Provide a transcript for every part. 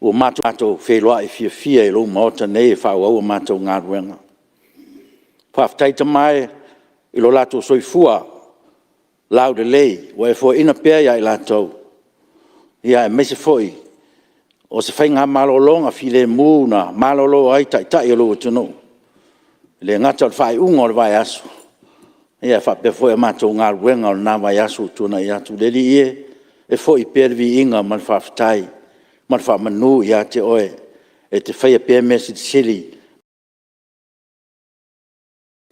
Ua matou feiloai fiafia i lou Maota nei e faaauau a matou galuega. Faafetai Tama e i lo latou soifua laulelei ua e foaiina pea ia i latou, aemaise foi o se faigamalologa filemu na malolo ai Taitai o lou atunuu, e le gata o le faaiuga o le vaiaso, ae faapea foi a matou galuega o lena vaiaso ua tuanai atu. Le Alii e, e foi pea le viiga ma le faafetai ma le faamanu ia te Oe, e te faia pea mea silisili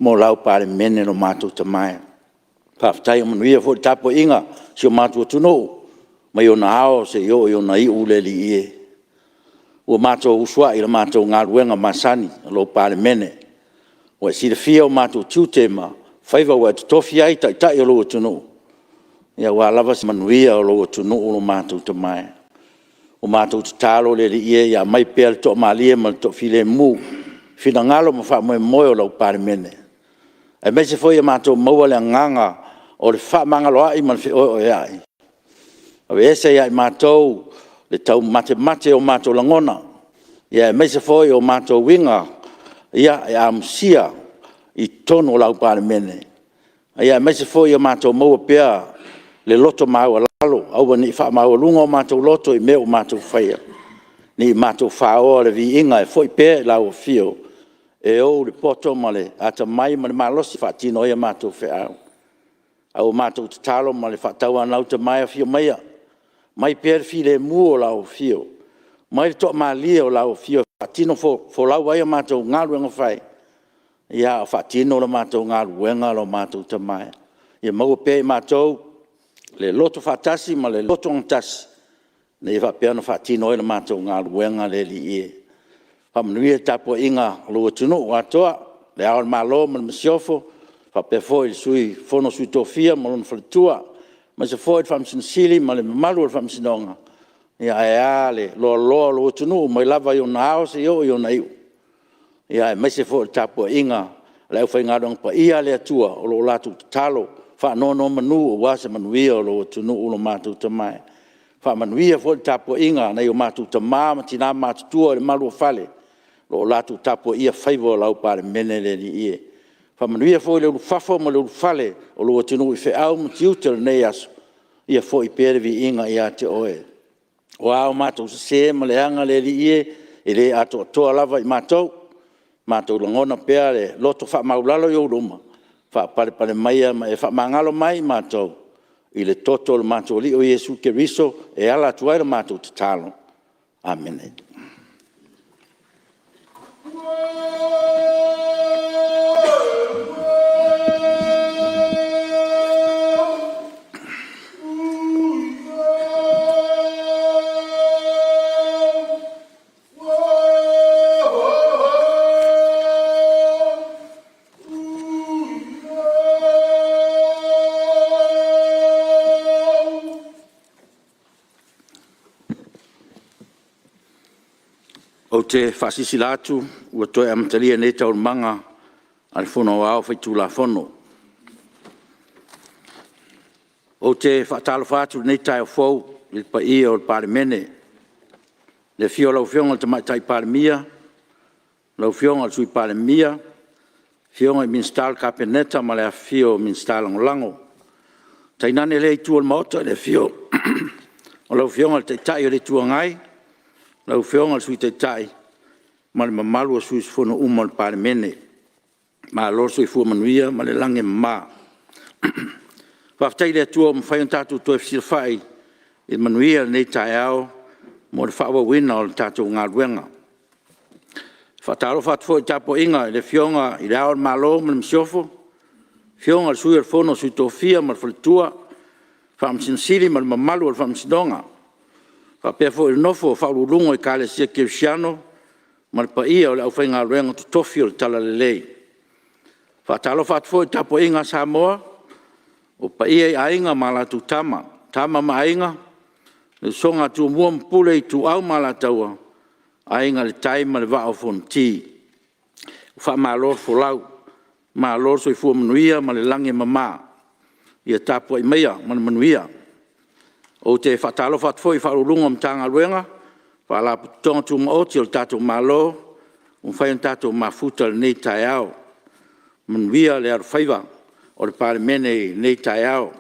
mo lau Palemene lo matou Tama e. Faafetai ua manuia foi le tapuaiga a si o matou atunuu mai ona ao seia oo i ona iu le Alii e. Ua matou usuai i la matou galuega masani a lau Palemene, ua e silafia o matou tiute ma faiva ua e tofia ai Taitai o lou atunuu, aua lava se manuia o lou atunuu lo matou Tama e. Ua matou tatalo le Alii e, ia aumai pea le toamalie ma le toafilemu, finagalo ma faamoemoe o lau Palemene, aemaise foi ia matou maua le agaga o le fefaamagaloai ma le feoeoeai. Aveese ia i matou le taumatemate o matou lagona, aemaise foi o matou uiga e amusia i totonu o lau Palemene, aemaise foi ia matou maua pea le loto maualalo, aua ne i faamaualuga o matou loto i mea ua matou faia, ne i matou faoa le viiga e foi pea i lau Afio e ou le poto ma le atamai ma le malosi e faatino ai a matou feau. A ua matou tatalo ma le faatauanau Tama e, afio maia, aumai pea le filemu o lau Afio, aumai le toamalie o lau Afio e faatino folau ai a matou galuega fai, a o faatino la matou galuega lo matou Tama e. Ia maua pea e i matou le loto faatasi ma le loto gatasi ina ia faapea ona faatino ai la matou galuega le Alii e. Faamanuia i le tapuaiga a lou atunuu atoa, Le Ao o le Malo ma le Masiofo, faapea foi le Sui o le Fono a Sui Tofia ma lona faletua, aemaise foi le Faamasino Sili ma le mamalu o le Faamasinoga, ae a le loaloa o lou atunuu mai lava i ona ao seia oo i ona iu, aemaise foi o le tapuaiga a le aufaigaluega paia a le Atua o lo o latou tatalo faanonomanu aua se manuia o lou atunuu lo matou Tama e. Faamanuia foi i le tapuaiga a nai o matou tama ma tina matutua i le malu o fale o lo o latou tapuaia faiva o lau Palemene le Alii e. Faamanuia foi i le ulufafo ma le ulufale o lou atunuu i feau ma tiute o lenei aso, ia foi pea le viiga ia te Oe. O a matou sese ma leaga le Alii e, e le atoatoa lava i matou, matou lagona pea le loto faamaualalo i ou luma, faapalepale maia ma e faamagalo mai i matou, i le toto o lo matou Alii o Iesu Keriso e ala atu ai la matou tatalo. Amene. Ou te faasilasila atu ua toe amatalia nei Taualumaga a le Fono Aoao Faitulafono. Ou te faatalofa atu i lenei taeao fou i le paia o le Palemene, i le afio o lau Afioga i le Tamaitai Palemia, lau Afioga i le Sui Palemia, Afioga i Minisita o le Kapeneta ma le afifio o Minisita Lagolago. Tainane lea Itu o le Maota i le afio o lau Afioga i le Taitai o le Itu Agai, lau Afioga i le Sui Taitai ma le mamalu o sui usufono uma o le Palemene. Malo le soifua manuia ma le lagi e mama. Faafetai i le Atua ua mafai ona tatou toe fesilafai i le manuia i lenei taeao mo le faaauauina o le tatou galuega. E faatalofa atu foi i le tapuaiga i le Afioga i Le Ao o le Malo ma le Masiofo, Afioga i le Sui o le Fono a Sui Tofia ma le faletua, le Faamasino Sili ma le mamalu o le Faamasinoga. E faapea foi i le nofo a faauluuluga o Ekalesia Kerisiano ma le paia o le aufaigaluega totofi o le talalelei. E faatalofa atu foi i le tapuaiga a Samoa, o paia i Aiga ma latou Tama, Tama ma Aiga, le usoga a Tumua ma Pule, Ituau ma Alataua, Aiga i le Tai ma le Vaa o Fonoti. Ua faamalo le folau, malo le soifua manuia ma le lagi e mama. Ia tapuai maia ma le manuia. Ou te faatalofa atu foi i Ofisa Sili o Pulega o Matagaluega ma Faalapotopotoga Tumaoti a le tatou Malo ua mafai ona tatou mafuta i lenei taeao. Manuia le alofaiva o le Palemene i lenei taeao.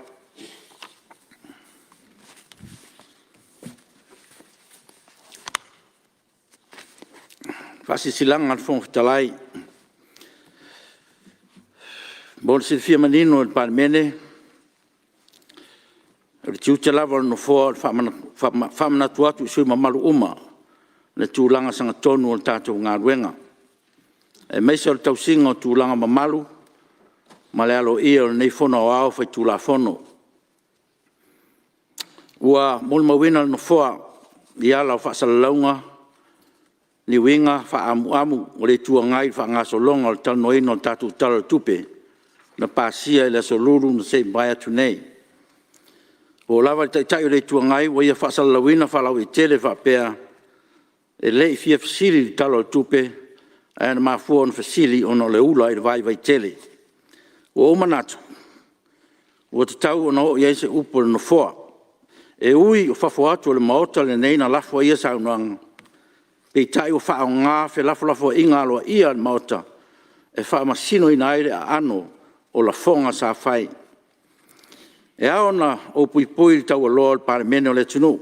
Faasilasilaga a le Fofoga Fetalai Mo le silafia manino e le Palemene, o le tiute lava o le Nofoa o le faamanatu atu i sui usufono mamalu uma le tulaga sagatonu o le tatou galuega, aemaise o le tausiga o tulaga mamalu ma le aloaia o lenei Fono Aoao Faitulafono. Ua molimauina e le Nofoa i ala o faasalalauga ni uiga faaamuamu o le Itu Agai i le faagasologa o le talanoaina o le tatou Tala o le Tupe na pasia i le aso Lulu na se i mavae atu nei. Ua oo lava i le Taitai o le Itu Agai ua ia faasalalauina faalauaitele faapea, e le i fia fesili i le Tala o le Tupe, ae na mafua ona fesili ona o le ula i le vaivai tele. Ua ou manatu, ua tatau ona oo i ai se upu a le Nofoa. E ui o fafo atu o le Maota lenei na lafo ai ia saunoaga, peitai ua faaaoga felafolafoaiga aloaia a le Maota e faamasinoina ai le aano o lafoga sa fai. E ao ona ou puipui i le taualoa o le Palemene o le atunuu.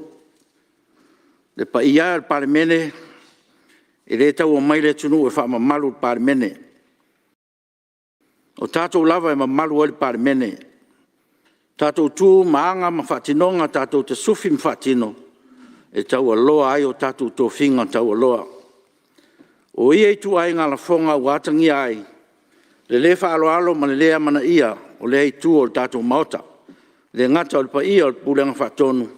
Le paia e o le Palemene, e le tau omai le atunuu e faamamalu le Palemene. O tatou lava e mamalu ai le Palemene. O tatou tu ma aga ma faatinoga tatou te sufi ma faatino, e taualoa ai o tatou tofiga taualoa. O ia ituaiga lafoga ua atagia ai le le faaaloalo ma le le amanaia o lea Itu o le tatou Maota, e le gata o le paia o le Pulega Faatonu,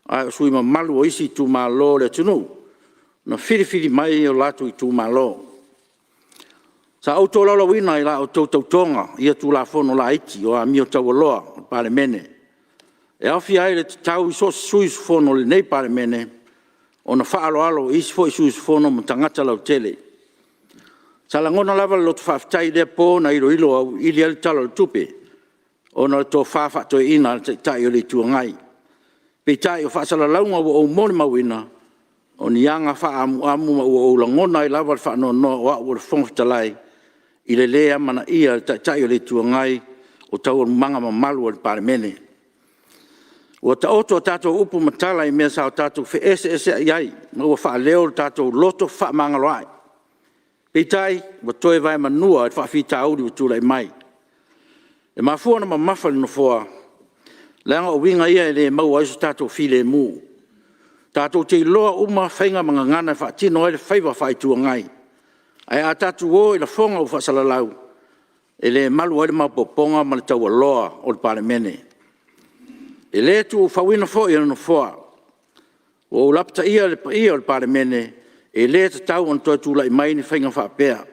a o sui usufono mamalu o isi itumalo o le atunuu na filifili mai e o latou itumalo. Sa ou tolaulauina i la outou tautoga ia Tulafono Laiti o Amio Taualoa a le Palemene, e aofia ai le tatau i so o se sui usufono o lenei Palemene ona faaaloalo i isi foi sui usufono ma tagata lautele. Sa lagona lava le loto faafetai i lea po na iloilo auiliili ai le Tala o le Tupe, ona o le tofa faatoeaina a le Taitai o le Itu Agai. Peitai o faasalalauga ua ou molimauina, o ni aga faaamuamu ma ua ou lagona ai lava le faanoanoa o au o le Fofoga Fetalai i le le amanaia e le Taitai o le Itu Agai o taualumaga mamalu a le Palemene. Ua taoto a tatou upu ma tala i mea sa o tatou feeseeseai ai ma ua faaleo lo tatou loto fefaamagaloai. Peitai, ua toe vaemanua i le faafitauli ua tulai mai. E mafua ona mamafa i le Nofoa, leaga o uiga ia e le maua ai so tatou filemu. Tatou te iloa uma faiga ma gagana e faatino ai le faiva faa-Itu Agai. Ae a tatou o i lafoga ua faasalalau, e le malu ai le maopoopoga ma le taualoa o le Palemene. E le tuufauina foi e le Nofoa. Ua ou lapataia le paia o le Palemene, e le tatau ona toe tulai mai ni faiga faapea,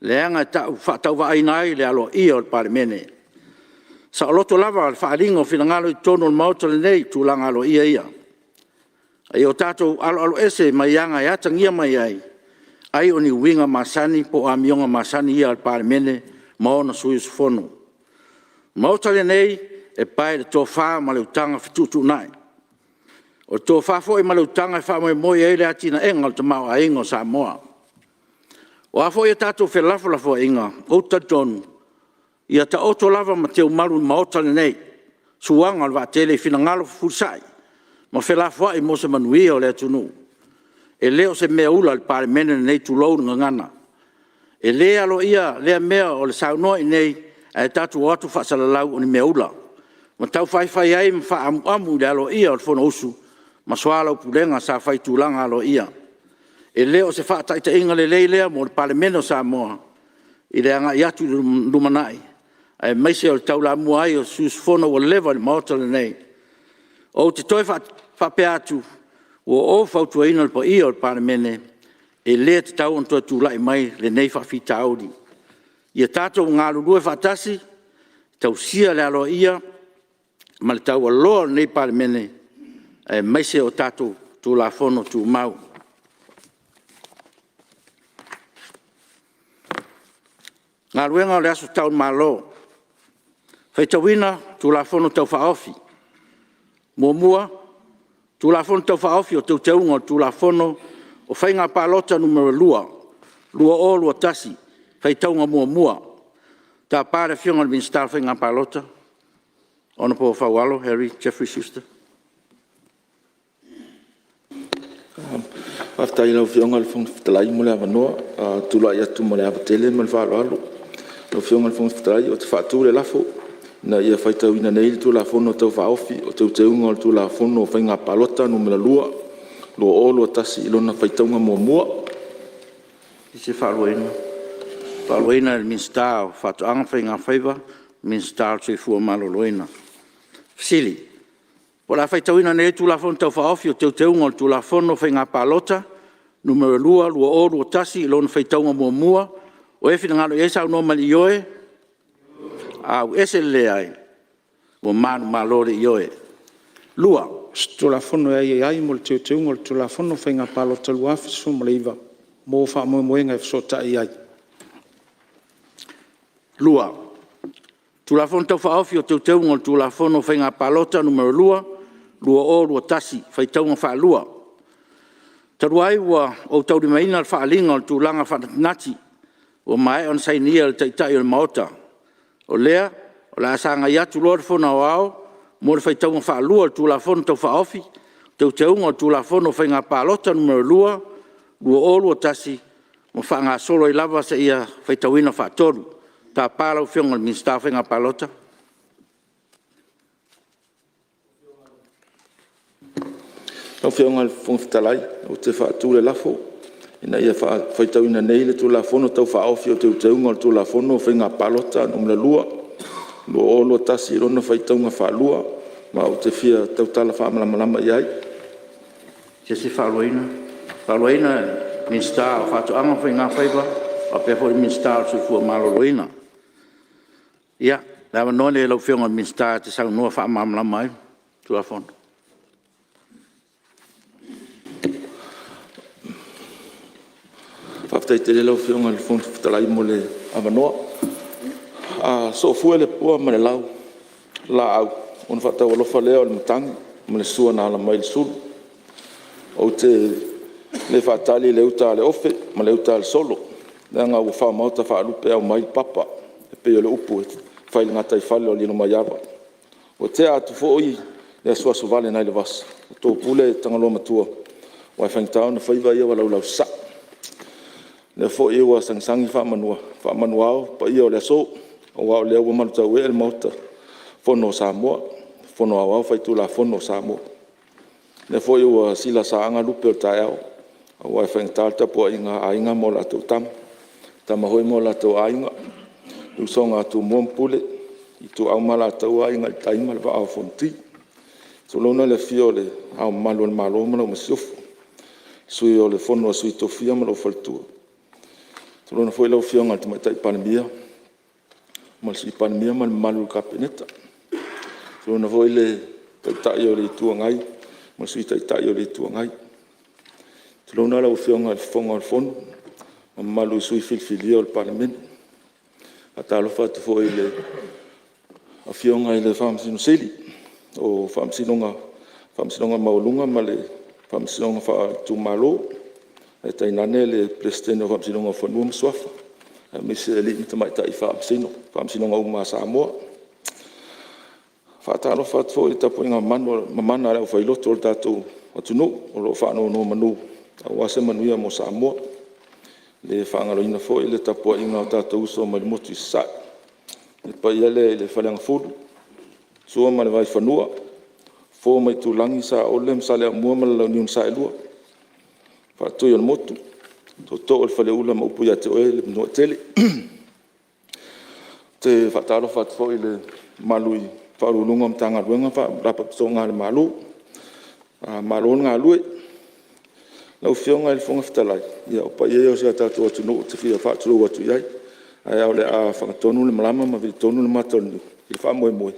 leaga e faatauvaaina ai le aloaia o le Palemene. E saoloto lava le faaaliga o finagalo i totonu o le Maota lenei i tulaga aloaia ia. A ia o tatou aloaloese mai aga e atagia mai ai, ai o ni uiga masani po o amioga masani ia a le Palemene ma ona sui usufono. O le Maota lenei, e pae i le tofa ma le utaga fetuutuunai. O le tofa foi ma le utaga e faamoemoe i ai le atinaeina o le tamaoaiga o Samoa. O a foi a tatou felafolafoaiga, ou te talitonu, ia taoto lava ma teumalu i le Maota lenei suaga o le vaatele i finagalo fefulisai ma felafoai mo se manuia o le atunuu. E le o se mea ula le Palemene lenei tulou le gagana. E le aloaia lea mea o le saunoa i inei ae tatou o atu faasalalau o ni mea ula, ma taufaifai ai ma faaamuamu i le aloaia o le Fonousu ma soalaupulega sa fai i tulaga aloaia. E le o se faataitaiga lelei lea mo le Palemene o Samoa i le agai atu i le lumanai, aemaise o le taulamua ai o sui usufono ua leva i le Maota lenei. Ou te toe faapea atu, ua ou fautuaina le paia o le Palemene, e le tatau ona toe tulai mai lenei faafitauli. Ia tatou galulue faatasi e tausia le aloaia ma le taualoa o lenei Palemene, aemaise o tatou Tulafono Tumau. Galuega o le Aso Tau i le Malo, Faitauina Tulafono Tau Faaofi. 1. Tulafono Tau Faaofi o Teuteuga o le Tulafono o Faiga Palota Nu.2 2021 – Faitauga Muamua. E tapa le Afioga i le Minisita o Faiga Palota, Hon Faualo Harry Jeffrey Schuster. Faafetai i lau Afioga i le Fofoga Fetalai mo le avanoa. Ou te tulai atu ma le ava tele ma le faaaloalo. Lau Afioga i le Fofoga Fetalai ou te faatu le lafo, Ina ia faitauina nei le Tulafono Tau Faaofi o Teuteuga o le Tulafono o Faiga Palota Nu.2 2021 i lona faitauga muamua. Faaluaina e le Minisita o Faatoaga ma Faiga Faiva, Minisita o le Soifua Maloloina. Fesili: O le a faitauina nei le Tulafono Tau Faaofi o Teuteuga o le Tulafono o Faiga Palota Nu.2 2021 i lona faitauga muamua, o e finagalo i ai saunoa mai i le ioe, a'u ese le leai. Ua manumalo le Ioe. 2. O se Tulafono e aiaia ai mo le Teuteuga o le Tulafono o Faiga Palota 2019 mo faamoemoega e fesootai i ai. 2. Tulafono Tau Faaofi o Teuteuga o le Tulafono o Faiga Palota Nu.2 2021 – Faitauga Faalua. Talu ai ua ou taulimaina le Faaaliga o le Tulaga Faanatinati ua maea ona sainia e le Taitai o le Maota, o lea o le a sagai atu loa le Fono Aoao mo le faitauga faalua o le Tulafono Tau Faaofi o Teuteuga o le Tulafono o Faiga Palota Nu.2 2021 ma faagasolo ai lava seia faitauina faatolu. Tapa lau Afioga i le Minisita o Faiga Palota. Lau Afioga i le Fofoga Fetalai ou te faatu le lafo, Ina ia faitauina nei le Tulafono Tau Faaofi o Teuteuga o le Tulafono o Faiga Palota Nu.2 2021 i lona faitauga faalua, ma ou te fia tautala faamalamalama i ai. Faaluaina e le Minisita o Faatoaga ma Faiga Faiva faapea foi le Minisita o le Soifua Maloloina. Ia, o le avanoa lenei i lau Afioga i le Minisita e te saunoa faamalamalama ai le Tulafono. Faafetai tele lau Afioga i le Fofoga Fetalai mo le avanoa. A soofua le pua ma le laulaau ona faataualofa lea o le matagi ma le sua na ala mai i le sulu. Ou te le faatali i le uta a le ofe ma le uta a le solo, leaga ua faa-maota faalupe aumai papa e pei o le upu e fai i le gataifale o Lilomaiava. Ua tea atu foi le asuasuvale nai le vasa, ua topule Tagaloamatua, aua e faigata ona faiva ia ua laulausasaa. O lea foi ua sagisagi faamanuao paia o le aso, aua o lea ua malutauee le Maota Fono o Samoa, le Fono Aoao Faitulafono o Samoa. O lea foi ua silasaaga lupe o le taeao, aua e faigata le tapuaiga a Aiga ma latou Tama, o Tama foi ma o latou Aiga, le usoga a Tumua ma Pule, Ituau ma Alataua, Aiga i le Tai ma le Vaa o Fonoti. Tulouna le afio o Le Ao Mamalu o le Malo ma lau Masiofo, Sui o le Fono a Sui Tofia ma lou Faletua, tulouna foi lau Afioga i le Tamaitai Palemia ma le Sui Palemia ma le mamalu o le Kapeneta. Tulouna foi le Taitai o le Itu Agai ma le Sui Taitai o le Itu Agai. Tulouna lau Afioga i le Fofoga o le Fono ma le mamalu i sui usufono filifilia o le Palemene. E faatalofa atu foi i le Afioga i le Faamasino Sili o Faamasinoga Maualuga ma le Faamasinoga Faaitumalo, ae tainane le Peresetene o Faamasinoga o Fanua ma Suafa, aemaise alii ma tamaitai Faamasino o Faamasinoga uma a Samoa. E faatalofa atu foi i le tapuaiga mamana a le aufailotu o le tatou atunuu o lo o faanonomanu aua se manuia mo Samoa. E le faagaloina foi le tapuaiga a o tatou uso mai le Motu i Sasae, le paia lea i le Faleagafulu, Sua ma le Vaifanua, Fofo ma Aitulagi, Saole ma Saleaaumua ma le Launiu na Saelua, Faatui o le Motu, Tootoo o le Faleula ma upu ia te oe le Manuatele. Ou te faatalofa atu foi i le mamalu i Ofisa Sili o Pulega o Matagaluega ma Faalapotopotoga a le Malo, malo le galulue. Lau Afioga i le Fofoga Fetalai, ia o paia ia o si o tatou atunuu ou te fia faatulou atu i ai, ae o le a fagatonu le malama ma vilitonu le mata o le nuu i le faamoemoe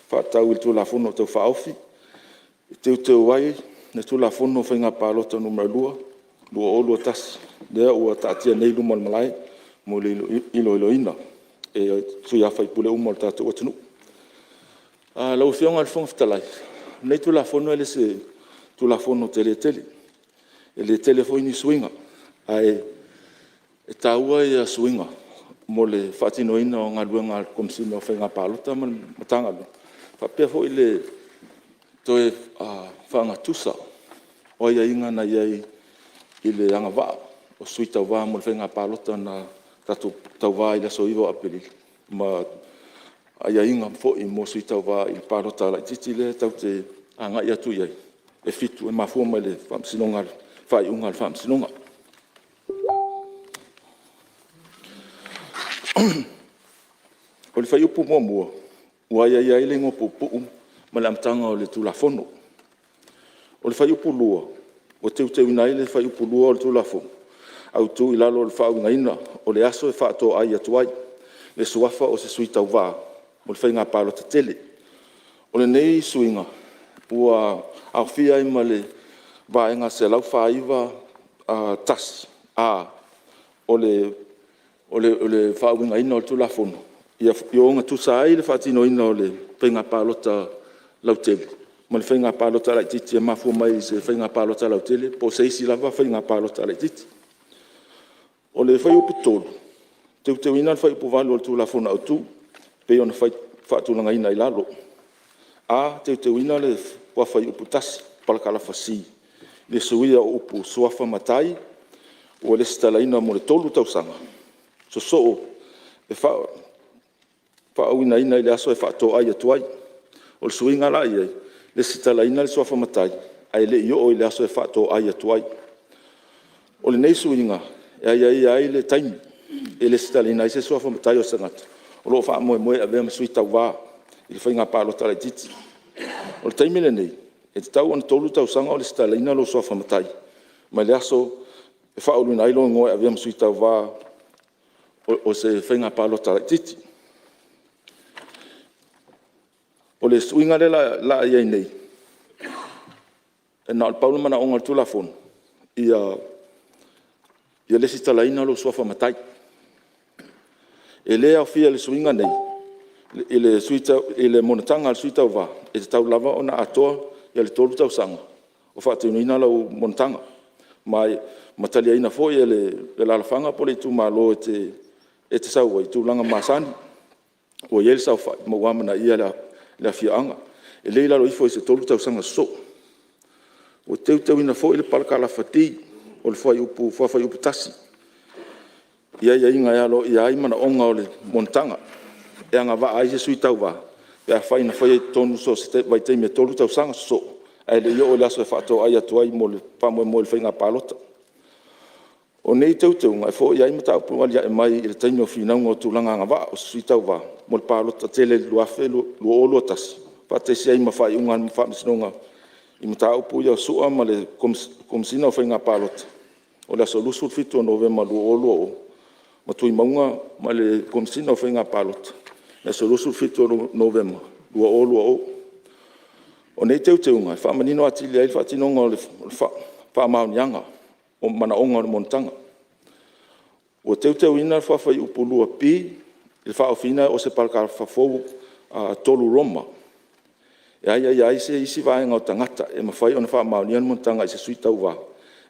faatatau i le Tulafono Tau Faaofi e teuteu ai le Tulafono o Faiga Palota Nu.2 2021, lea ua taatia nei i luma o le malae mo le iloiloina e sui usufono uma o le tatou atunuu. Lau Afioga i le Fofoga Fetalai, Lenei Tulafono e le o se Tulafono tele tele, e le tele foi ni suiga, ae taua ia suiga mo le faatinoina o galuega a le Komesina o Faiga Palota ma le Matagaluega, faapea foi le toe faagatusa o aiaiga na i ai i le agavaa o sui tauva mo le faiga palota na tatou tauva ai i le aso 9 o Aperila, ma aiaiga foi mo sui tauva i le palota laitiiti lea tatou te agai atu i ai e 7, e mafua mai i le faaiuga a le Faamasinoga. O le fuaiupu 1 ua aiaia ai le igoa puupuu ma le amataga o le Tulafono. O le fuaiupu 2, ua teuteuina ai le fuaiupu 2 o le Tulafono Autu i lalo o le faauigaina o le aso e faatoai atu ai le suafa o se sui tauva mo le faiga palota tele. O lenei suiga, ua aofia ai ma le Vaega 149(1)(a) o le faauigaina o le Tulafono, ia ogatusa ai le faatinoina o le faiga palota lautele ma le faiga palota laitiiti e mafua mai i se faiga palota lautele po o se isi lava faiga palota laitiiti. O le fuaiupu 3, teuteuina le fuaiupu 8 o le Tulafono Autu e pei ona faatulagaina i lalo. A. Teuteuina le faafuaiupu (1) parakalafa c) i le suia o upu “suafa matai ua resitalaina mo le 3 tausaga sosoo e faauigaina i le aso e faatoai atu ai”. O le suiga la i ai, resitalaina le suafa matai ae le i oo i le aso e faatoai atu ai. O lenei suiga, e aiaia ai le taimi e resitalaina ai se suafa matai o se tagata o lo o faamoemoe e avea ma sui tauva i le faiga palota laitiiti. O le taimi lenei, e tatau ona 3 tausaga o resitalaina lou suafa matai mai le aso e faauluina ai lou igoa e avea ma sui tauva o se faiga palota laitiiti. O le suiga lea o le a i ai nei, e na o le pau le manaoga o le Tulafono, ia resitalaina lou suafa matai. E le aofia i le suiga lenei i le monotaga a le sui tauva, e tatau lava ona atoa le 3 tausaga o faatinoina lau monotaga ma taliaina foi e le alaalafaga po o le itumalo e te sau ai tulaga masani ua i ai le saofai ma ua amanaia le afioaga. E le i lalo ifo o se 3 tausaga sosoo. Ua teuteuina foi le parakalafa D o le fuaiupu 1 i aiaiga e aloaia ai manaoga o le monotaga e agavaa ai se sui tauva pe afai na faia i totonu i so o se vaitaimi e 3 tausaga sosoo ae le i oo i le aso e faatoai atu ai mo le faamoemoe o le faiga palota. O nei teuteuga e foia ai mataupu na alia'e mai i le taimi o finauga o tulaga agavaa o se sui tauva mo le palota tele i le 2021, faatasi ai ma faaiuga a le Faamasinoga i mataupu ia o Su'a ma le Komesina o Faiga Palota o le aso 27 o Novema 2020 ma Tuimauga ma le Komesina o Faiga Palota i le aso 27 o Novema 2020. O nei teuteuga e faamanino atili ai le faatinoga o le faamaoniaga o manaoga o le monotaga. Ua teuteuina le faafuaiupu (2B) i le faaofiina o se parakalafa fou (3), e aiaia ai se isi vaega o tagata e mafai ona faamaonia le monotaga i se sui tauva,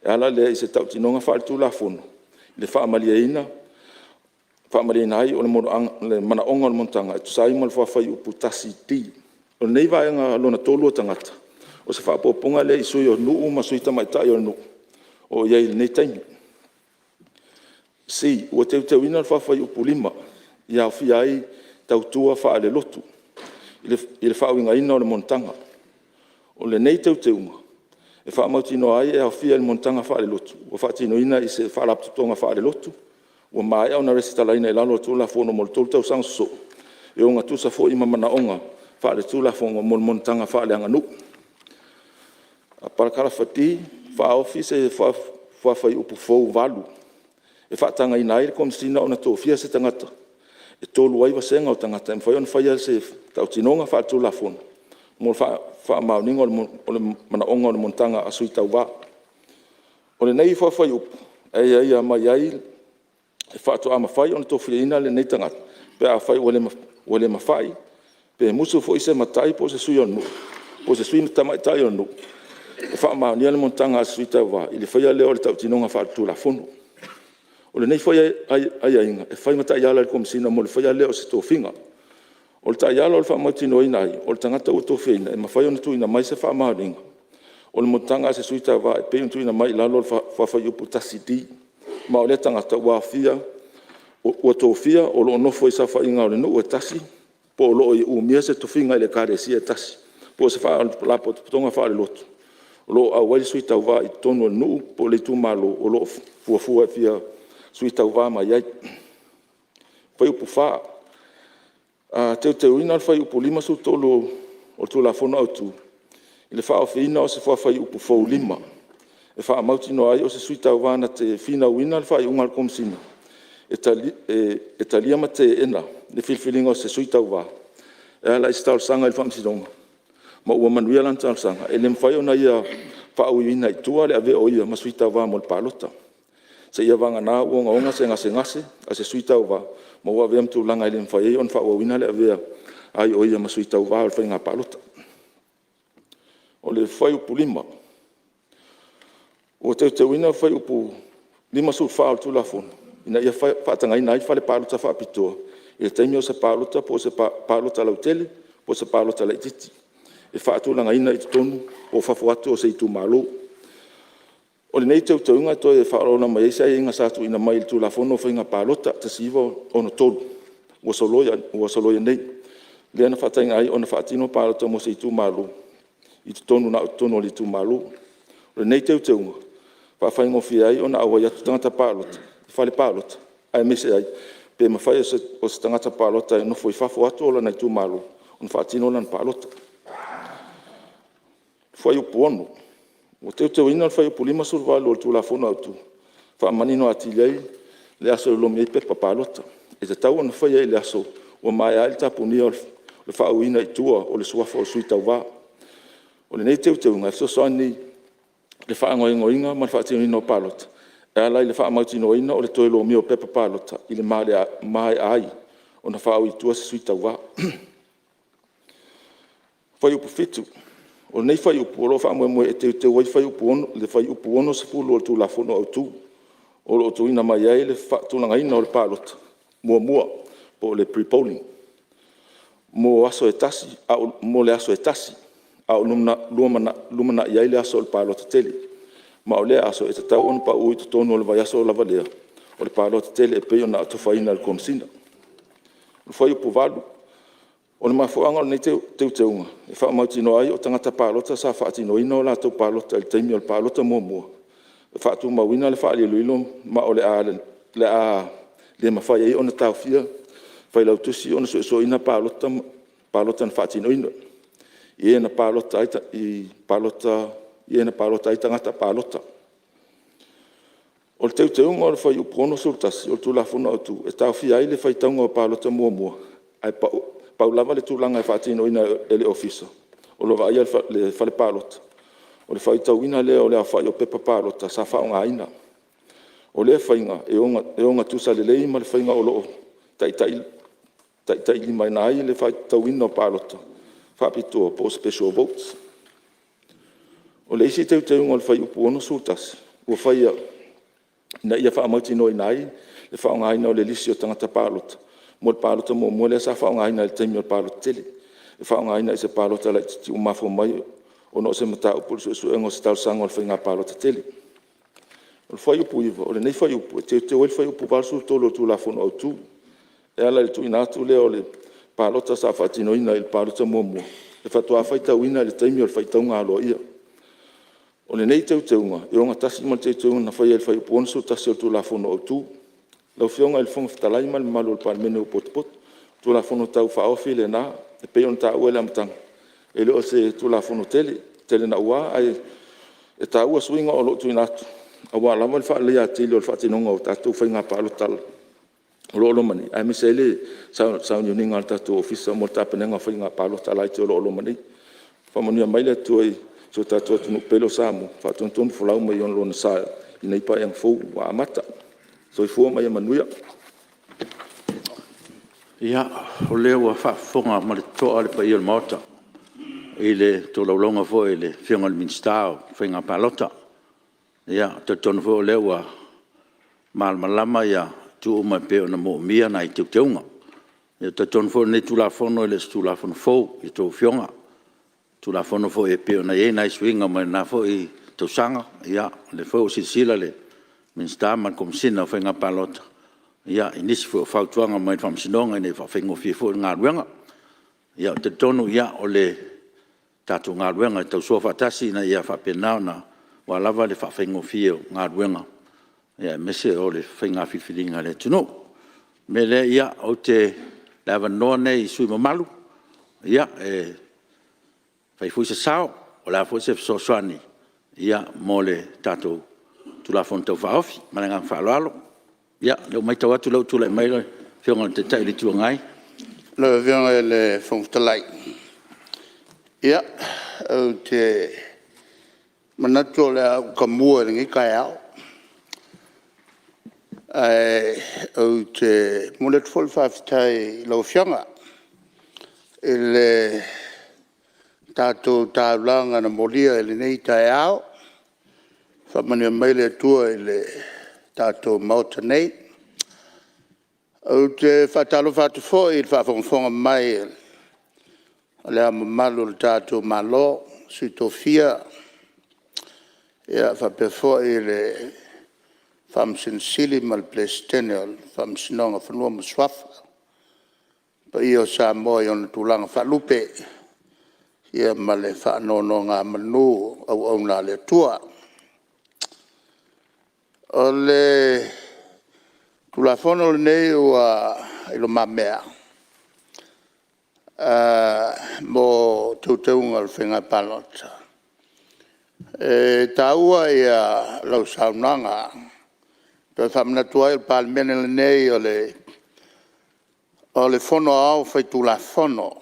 e ala lea i se tautinoga faaletulafono i le faamalieina ai o le manaoga o le monotaga e tusa ai ma le faafuaiupu (1D). O lenei vaega lona tolu o tagata, o se faaopoopoga lea i sui o nuu ma sui tamaitai o nuu o lo o i ai i lenei taimi. C. Ua teuteuina le faafuaiupu (5) ia aofia ai tautua faalelotu i le faauigaina o le monotaga. O lenei teuteuga, e faamautinoa ai e aofia i le monotaga faalelotu ua faatinoina i se faalapotopotoga faalelotu ua maea ona resitalaina i lalo o le Tulafono mo le 3 tausaga sosoo, e ogatusa foi ma manaoga faaletulafono mo le monotaga faaleaganuu. Parakalafa D, faaofi se faafuaiupu fou (8) e faatagaina ai le Komesina ona tofia se tagata e tolu ai vasega o tagata e mafai ona faia se tautinoga faaletulafono mo le faamaoniga o le manaoga o le monotaga a sui tauva. O lenei faafuaiupu, e aiaia mai ai e faatoa mafai ona tofiaina lenei tagata pe afai ua le mafai pe musu foi se matai po o se sui o le nuu po o se sui tamaitai o le nuu e faamaonia le monotaga a se sui tauva i le faia lea o le tautinoga faaletulafono. O lenei foi aiaiga, e fai ma taiala i le Komesina mo le faia lea o se tofiga. O le taiala o le faamautinoaina ai, o le tagata ua tofiaina e mafai ona tuuina mai se faamaoniga o le monotaga a se sui tauva e pei ona tuuina mai i lalo o le faafuaiupu (1)(d). Ma o lea tagata ua tofia o lo o nofo i saofaiga a le nuu e tasi, po o lo o ia umia se tofiga i le Ekalesia e tasi, po o se faalapotopotoga faalelotu o lo o auai le sui tauva i totonu o le nuu po o le itumalo o lo o fuafua e fia sui tauva mai ai. Fuaiupu 4. Teuteuina le fuaiupu 53 o le Tulafono Autu i le faaofiina o se faafuaiupu fou (5) e faamautinoa ai o se sui tauva na te finauina le faaiuga a le Komesina e talia ma teena le filifiliga o se sui tauva e ala i se talosaga i le Faamasinoga ma ua manuia lana talosaga, e le mafai ona ia faauiina i tua le avea o ia ma sui tauva mo le palota, seia vagana ua ogaoga se gasegase a se sui tauva ma ua avea ma tulaga e le mafai ai ona faaauauina le avea ai o ia ma sui tauva o le faiga palota. O le Fuaiupu 5. Ua teuteuina le Fuaiupu 54 o le Tulafono ina ia faatagaina ai fale palota faapitoa i le taimi o se palota po o se palota lautele po o se palota laitiiti e faatulagaina i totonu po o fafo atu o se itumalo. O lenei teuteuga e toe faalaola mai ai se aiaiga sa tuuina mai i le Tulafono o Faiga Palota 1963 ua soloia nei, lea na faataga ai ona faatino palota mo se itumalo i totonu na o totonu o le itumalo. O lenei teuteuga, e faafaigofie ai ona auai atu tagata palota i fale palota, aemaise ai pe mafai e se tagata palota e nofo i fafo atu o lona itumalo ona faatino lana palota. Fuaiupu 6. Ua teuteuina le Fuaiupu 58 o le Tulafono Autu e faamanino atili ai le aso e lolomi ai pepa palota. E tatau ona faia i le aso ua maea ai le tapunia o le faauiina i tua o le suafa o le sui tauva. O lenei teuteuga e fesoasoani i le faagaoioiga ma le faatinoina o palota e ala i le faamautinoaina o le toe lomia o pepa palota i le maea ai ona faaui i tua se sui tauva. Fuaiupu 7. O lenei fuaiupu o lo o faamoemoe e teuteu ai le fuaiupu 60 o le Tulafono Autu o lo o tuuina mai ai le faatulagaina o le palota muamua po o le pre-polling mo le aso e 1 a o lumanai ai le aso o le palota tele. Ma o lea aso e tatau ona pau i totonu o le vaiaso lava lea o le palota tele e pei ona atofaina e le Komesina. O le fuaiupu 8. O le mafuaaga o lenei teuteuga, e faamautinoa ai o tagata palota sa faatinoina a latou palota i le taimi o le palota muamua, e faatumauina le faailoilo ma o le a le mafai ai ona taofia le Failautusi ona suesueina palota na faatinoina i e na palota ai tagata palota. O le teuteuga o le fuaiupu 61 o le Tulafono Autu, e taofia ai le faitauga o palota muamua, ae pau lava le tulaga e faatinoina e le Ofisa o lo o vaaia le fale palota, o le faitauina lea o le aofai o pepa palota sa faaaogaina. O lea faiga, e ogatusa lelei ma le faiga o lo o taitailimaina ai le faitauina o palota faapitoa po o special votes. O le isi teuteuga o le fuaiupu 61 ua faia ina ia faamautinoaina ai le faaaogaina o le lisi o tagata palota mo le palota muamua lea sa faaaogaina i le taimi o le palota tele, e faaaogaina i se palota laitiiti ua mafua mai ona o se mataupu i le suesuega o se talosaga o le faiga palota tele. O le fuaiupu 9, o lenei fuaiupu e teuteu ai le fuaiupu 83 o le Tulafono Autu e ala i le tuuina atu lea o le palota sa faatinoina i le palota muamua e faatoa faitauina i le taimi o le faitauga aloaia. O lenei teuteuga, e ogatasi ma le teuteuga na faia i le fuaiupu 61 o le Tulafono Autu. Lau Afioga i le Fofoga Fetalai ma le mamalu o le Palemene ua potopoto, o le Tulafono Tau Faaofi lena e pei ona taua i le amataga, e le o se Tulafono tele, tele naua, ae taua suiga o lo o tuuina atu aua lava le faaleleia atili o le faatinoga o tatou faiga palota o lo o loma nei, aemaise ai le sauniuniga a le tatou Ofisa mo le tapenaga o faiga palota laiti o lo o loma nei. Faamanuia mai le Atua i si o tatou atunuu pele o Samoa, faatonutonufolau mai Lona sa i lenei Paeaiga fou ua amata. Soifua ma ia manuia. Ia, o lea ua faafofoga ma le totoa le paia o le Maota i le tolaulauga foi a le Afioga i le Minisita o Faiga Palota. E talitonu foi o lea ua malamalama itu uma e pei ona manaomia nai teuteuga. E talitonu foi o lenei Tulafono e le o se Tulafono fou ia outou afioga. O le Tulafono foi e pei ona i ai nai suiga mai lena foi tausaga. O lea foi ua silasila le Minisita ma le Komesina o Faiga Palota i nisi foi o fautuaga mai le Faamasinoga ina ia faafaigofie foi le galuega. Ou te talitonu o le tatou galuega e tausoa faatasi ina ia faapena ona, aua lava le faafaigofie o galuega, aemaise o le faiga filifiliga a le atunuu. O le mea lea, o le avanoa lenei i sui usufono mamalu e fai foi se sao, po o le a foi se fesoasoani mo le tatou Tulafono Tau Faaofi. Ma le agaga faaaloalo. O lea ua matau atu o lea ua tulai mai le Afioga i le Taitai o le Itu Agai. Lau Afioga i le Fofoga Fetalai, ia, ou te manatu o le a ou tamua i lenei taeao. Ae ou te momoli atu foi le faafetai i lau Afioga i le tatou taulaga na molia i lenei taeao. Faamanuia mai le Atua i le tatou Maota nei. Ou te faatalofa atu foi i le faafogafoga mai a Le Ao Mamalu o le tatou Malo, Sui Tofia faapea foi le Faamasino Sili ma le Peresetene o le Faamasinoga o Fanua ma Suafa. Le paia o Samoa i ona tulaga faalupe ma le faanonogamanu a auauna a le Atua. O le Tulafono lenei ua i lumamea mo Teuteuga o le Faiga Palota, e taua lau saunoaga e toe faamanatu ai o le Palemene lenei o le Fono Aoao Faitulafono,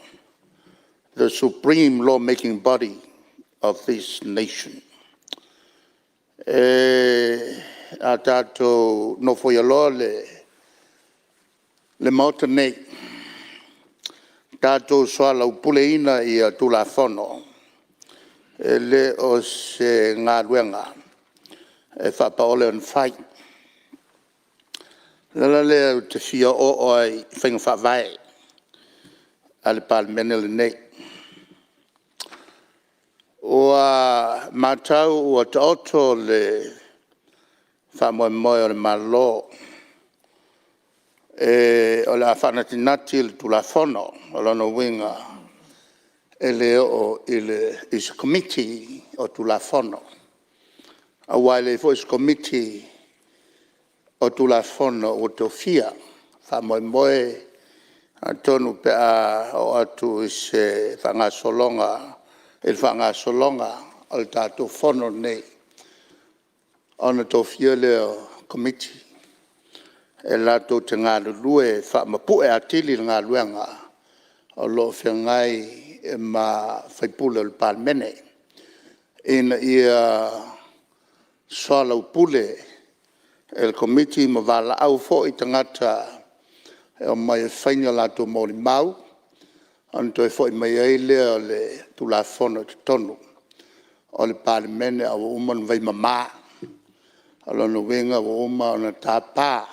the Supreme Law Making Body of this Nation. A tatou nofoia loa le Maota lenei, tatou soalaupuleina Tulafono, e le o se galuega e faapaole ona fai. O le ala lea ou te fia oo ai i faiga faavae a le Palemene lenei. Ua matau ua taoto le faamoemoe o le Malo o le a faanatinati le Tulafono. O lona uiga, e le oo i se Komiti o Tulafono, aua e leai foi se Komiti o Tulafono ua tofia. E faamoemoe atonu pe a oo atu i le faagasologa o le tatou Fono lenei, ona tofia lea o Komiti e latou te galulue e faamapue atili le galuega o lo o feagai ma sui usufono o le Palemene, ina ia soalaupule e le Komiti ma valaau foi tagata e omai e fai ni a latou molimau, ona toe foi mai ai lea o le Tulafono i totonu o le Palemene a ua uma ona vaimama. O lona uiga ua uma ona tapa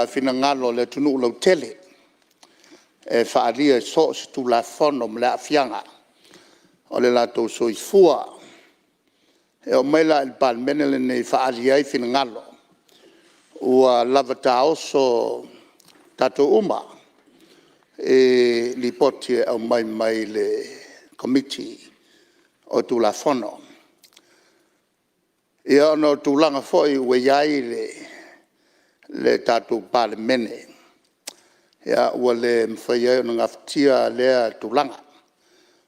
finagalo o le atunuu lautele e faaalia i so o se Tulafono ma le aafiaga o le latou soifua. E oo mai la i le Palemene lenei e faaali ai finagalo, ua lava taoso tatou uma i Lipoti e aumai mai le Komiti o Tulafono. Ia ona o tulaga foi ua i ai le tatou Palemene, ua le mafai ai ona gafatia lea tulaga.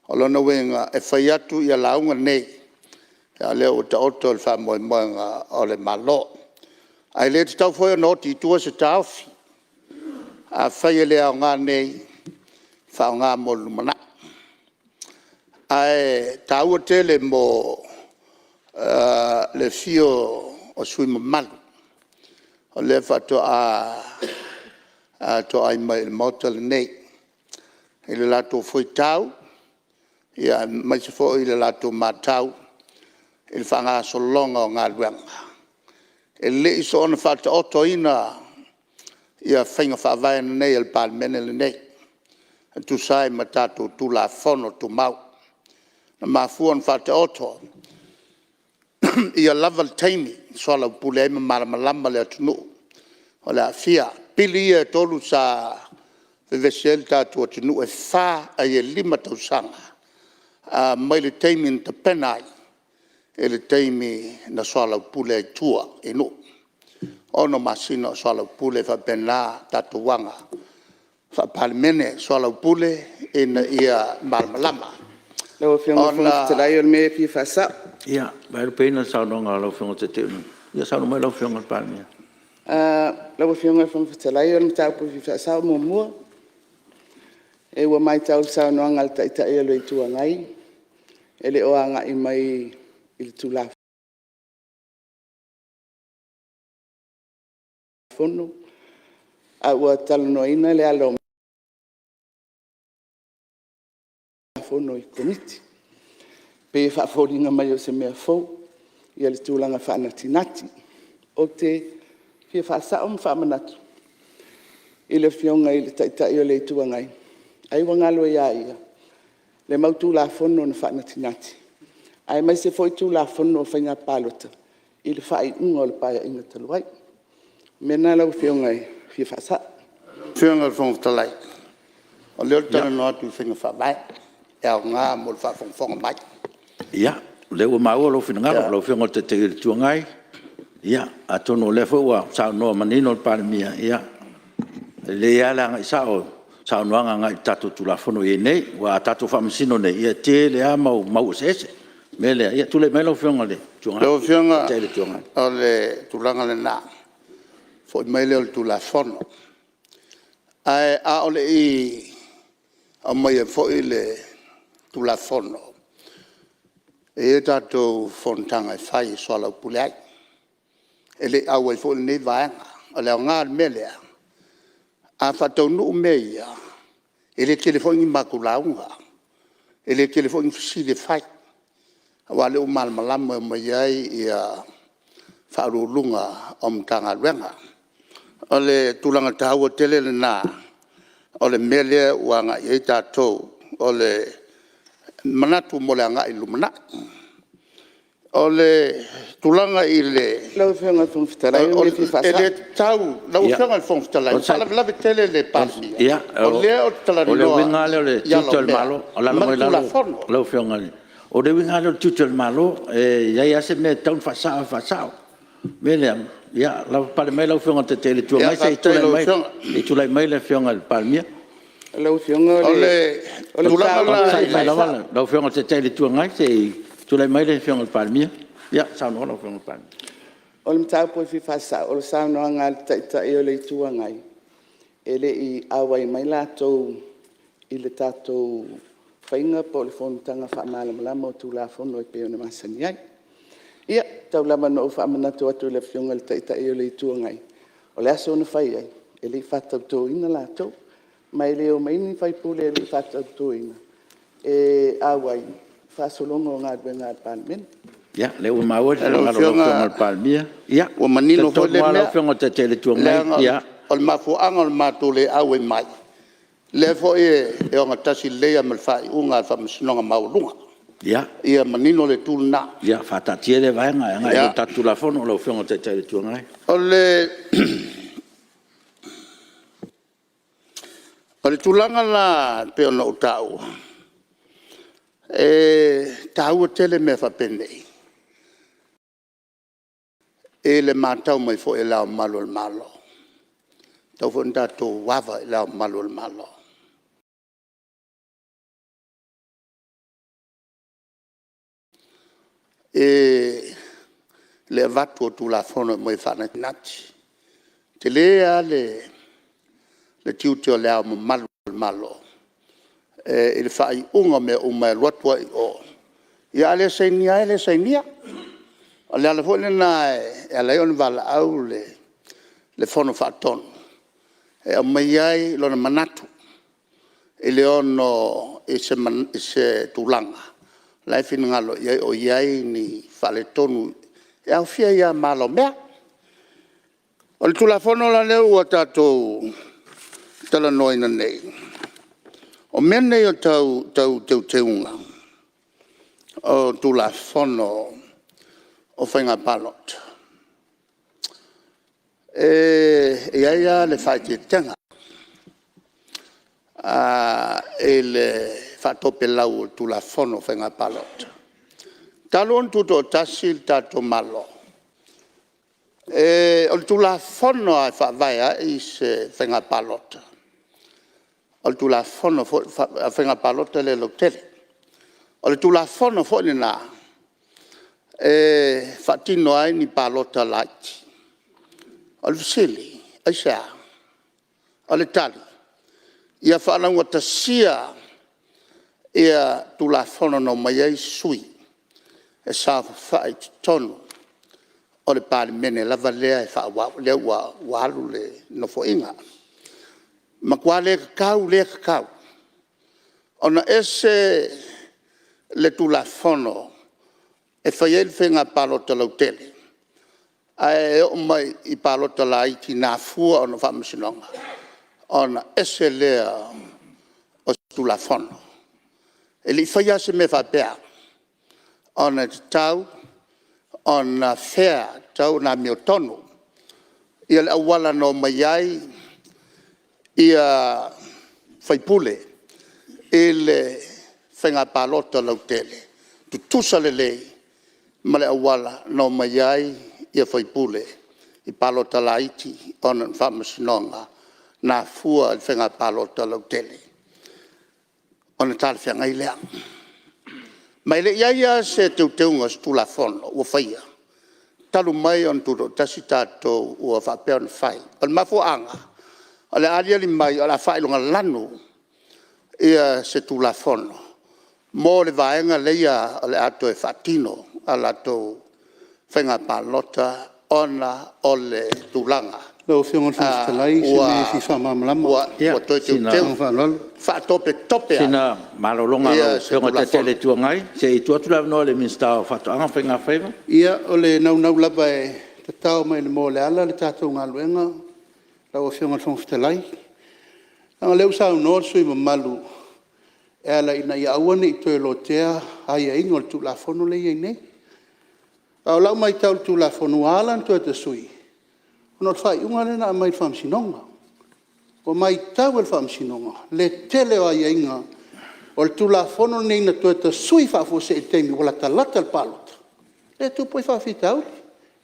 O lona uiga, e fai atu lauga nei, a o lea ua taoto le faamoemoega o le Malo. Ae le tatau foi ona oti i tua se taofi. Afai e le aoga nei, faaaoga mo le lumanai. Ae taua tele mo le afio o sui usufono mamalu o lea faatoa toai mai i le Maota lenei i le latou fuaitau aemaise foi le latou matau i le faagasologa o galuega, e le i soona faataotoina faiga faavae nei a le Palemene lenei e tusa ai ma tatou Tulafono Tumau. Na mafua ona faataoto ia lava le taimi e soalaupule ai ma malamalama le atunuu o le a aafia. O pili ia e 3 sa vevesi ai le tatou atunuu, e 5 tausaga mai le taimi na tapena ai i le taimi na soalaupule ai i tua i nuu. E 6 masina o soalaupule, e faapena tatou aga faa-Palemene, soalaupule ina ia malamalama. Lau Afioga i le Fofoga Fetalai o le mea e fia faasao. Ia, vaelupeina le saunoaga a lau Afioga i le Taitai o le Malo. Ia saunoa mai lau Afioga i le Palemia. Lau Afioga i le Fofoga Fetalai o le mataupu e fia faasao muamua, ua matau i le saunoaga a le Taitai o le Itu Agai, e le o agai mai i le Tulafono a ua talanoaina le ala o Fono i Komiti. E pei e faafoliga mai o se mea fou le tulaga faanatinati. Ou te fia faasao ma faamanatu i le Afioga i le Taitai o le Itu Agai, ai ua galo ia ia le mau Tulafono na faanatinati aemaise foi Tulafono o Faiga Palota i le faaiuga o le Paeaiga talu ai. O le mea lena lau Afioga e fia faasao. Lau Afioga i le Fofoga Fetalai, o lea ou te talanoa atu i faiga faavae e aoga mo le faafogafoga mai. Ia, o lea ua maua lou finagalo lau Afioga i le Taitai o le Itu Agai. Ia, atonu o lea foi ua saunoa manino le Palemia, ia, e lelei lava le agai sao o saunoaga agai i le tatou Tulafono o i ai nei. Aua a tatou faamasino nei, ia e tele lava mau mau eseese. O le mea lea, ia tulai mai lau Afioga i le Lau Afioga Taitai o le Itu Agai. O le tulaga lena, foi mai lea o le Tulafono. Ae a o le i aumaia foi le Tulafono, e i ai a tatou fonotaga e fai e soalaupule ai. E le i auai foi lenei Vaega. O le aoga o le mea lea, a faataunuu mea ia, e le tele foi ni matou lauga, e le tele foi ni fesili e fai, aua o lea ua malamalama e omai ai Ofisa Sili o Pulega o Matagaluega. O le tulaga taua tele lena o le mea lea ua agai i ai tatou, o le manatu mo le agai i le lumanai. O le tulaga i le... Lau Afioga i le Fofoga Fetalai o le mea e fia E faasao. le tatau lau Afioga i le Fofoga Fetalai, ua faalavelave tele le Palemia, o lea ou te O le talanoa uiga lava lea o le i ala tiute o o le mea Malo, o le ala ma mai le lalo Tulafono. lau Afioga i le… O le uiga lava lea o le tiute o le Malo, e i ai lava se mea e tatau ona faasao e faasao. O le mea lea, ia lavapapale mai lau Afioga i le Taitai o le Itu Agai Ia faafetai i lau Afioga. se i tulai mai le Afioga i le Palemia. Lau Afioga O le o le tulaga mataupu la e Onosai fia mai faasao. lava lau Afioga i le Taitai o le Itu Agai se i tulai mai le Afioga i le Palemia. Ia saunoa lau Afioga i le Palemia. O le mataupu e fia faasao, o le saunoaga a le Taitai o le Itu Agai, e le i auai mai latou i le tatou faiga po o le fonotaga faamalamalama o Tulafono e pei ona masani ai. Ia, tau lava ina ou faamanatu atu i le Afioga i le Taitai o le Itu Agai, o le aso na fai ai, e le i faatautoina latou, ma e le omai ni sui usufono e le i faatautoina e auai i le faasologa o galuega a le Palemene. Ia, o lea ua maua le Lau finagalo o lau Afioga Afioga i le Palemia. Ia, ua e manino foi talitonu lea lava lau mea, Afioga i le Taitai o le Itu Agai, leaga o le mafuaaga o le matou le auai mai, lea foi e ogatasi lelei lava ma le faaiuga a le Faamasinoga Maualuga, ia manino le itu lena. Ia, faataatia lea vaega ae agai loa i le tatou Tulafono lau Afioga i le Taitai o le Itu Agai. O le tulaga la e pei ona ou taua, e taua tele mea faapenei i le matau mai foi a Le Ao Mamalu o le Malo. E tatau foi ona tatou ava i Le Ao Mamalu o le Malo. I le avatu o Tulafono e aumai e faanatinati. E tele lava le tiute o Le Ao Mamalu o le Malo i le faaiuga o mea uma e alu atu ai i o, ia a le sainia lava e le sainia. O le ala foi lena e ala ai ona valaau le Fono Faatonu e aumai ai lona manatu i le ono i se tulaga o la e finagalo i ai o i ai ni faaletonu e aofia ai lava ma ala o mea. O le Tulafono la lea ua tatou talanoaina nei, o mea nei tau teuteuga o Tulafono o Faiga Palota, e i ai lava le faaeteetega i le faatopelau o le Tulafono o Faiga Palota. Talu ona tutoatasi le tatou Malo, o le Tulafono lava e faavae ai se faiga palota, o le Tulafono foi o Faiga Palota lea lautele. O le Tulafono foi lena e faatino ai ni palota laiti. O le fesili; aisea? O le tali, ia faalaugatasia Tulafono na omai ai sui e saofafai i totonu o le Palemene lava lea e faaauau, lea ua alu le Nofoaiga. E matua le tatau le tatau ona ese le Tulafono e fai ai le faiga palota lautele, ae oo mai i palota laiti na afua ona o faamasinoga, ona ese lea o se Tulafono. E le i faia lava se mea faapea, ona e tatau ona fair, e tatau ona amiotonu le auala na omai ai sui usufono i le faiga palota lautele, tutusa lelei ma le auala na omai ai sui usufono i palota laiti ona o ni faamasinoga na afua i le faiga palota lautele, ona talafeagai lea. Ma e le i i ai lava se teuteuga o se Tulafono ua faia talu mai ona tutoatasi tatou ua faapea ona fai. O le mafuaaga, o le a aliali mai o le a faailogalanu se Tulafono mo le vaega lea o le a toe faatino a latou faiga palota ona o le tulaga Lau Afioga i le Fofoga Fetalai o se mea e fia faamalamalama. Ua toe Ma le teuteu, faaaloalo. faatopetope Ia, ai sina malologa a lau se Afioga i le Taitai o le Tulafono. Itu Agai, se i tuu atu le avanoa i le Minisita o Faatoaga ma Faiga Faiva. Ia, o le naunau lava e tatao mai i le moa o le ala le tatou galuega lau Afioga i le Fofoga Fetalai. Leaga o lea ua saunoa le sui usufono mamalu e ala ina ia aua ne i toe lotea aiaiga o le Tulafono lea e i ai nei. A o lau matau i le Tulafono ua ala ona toe tasui, ona o le faaiuga lea na aumai e le Faamasinoga. Ua matau e le Faamasinoga le tele o aiaiga o le Tulafono lenei na toe tasui faafuasei i le taimi ua latalata le palota, lea e tupu ai faafitauli.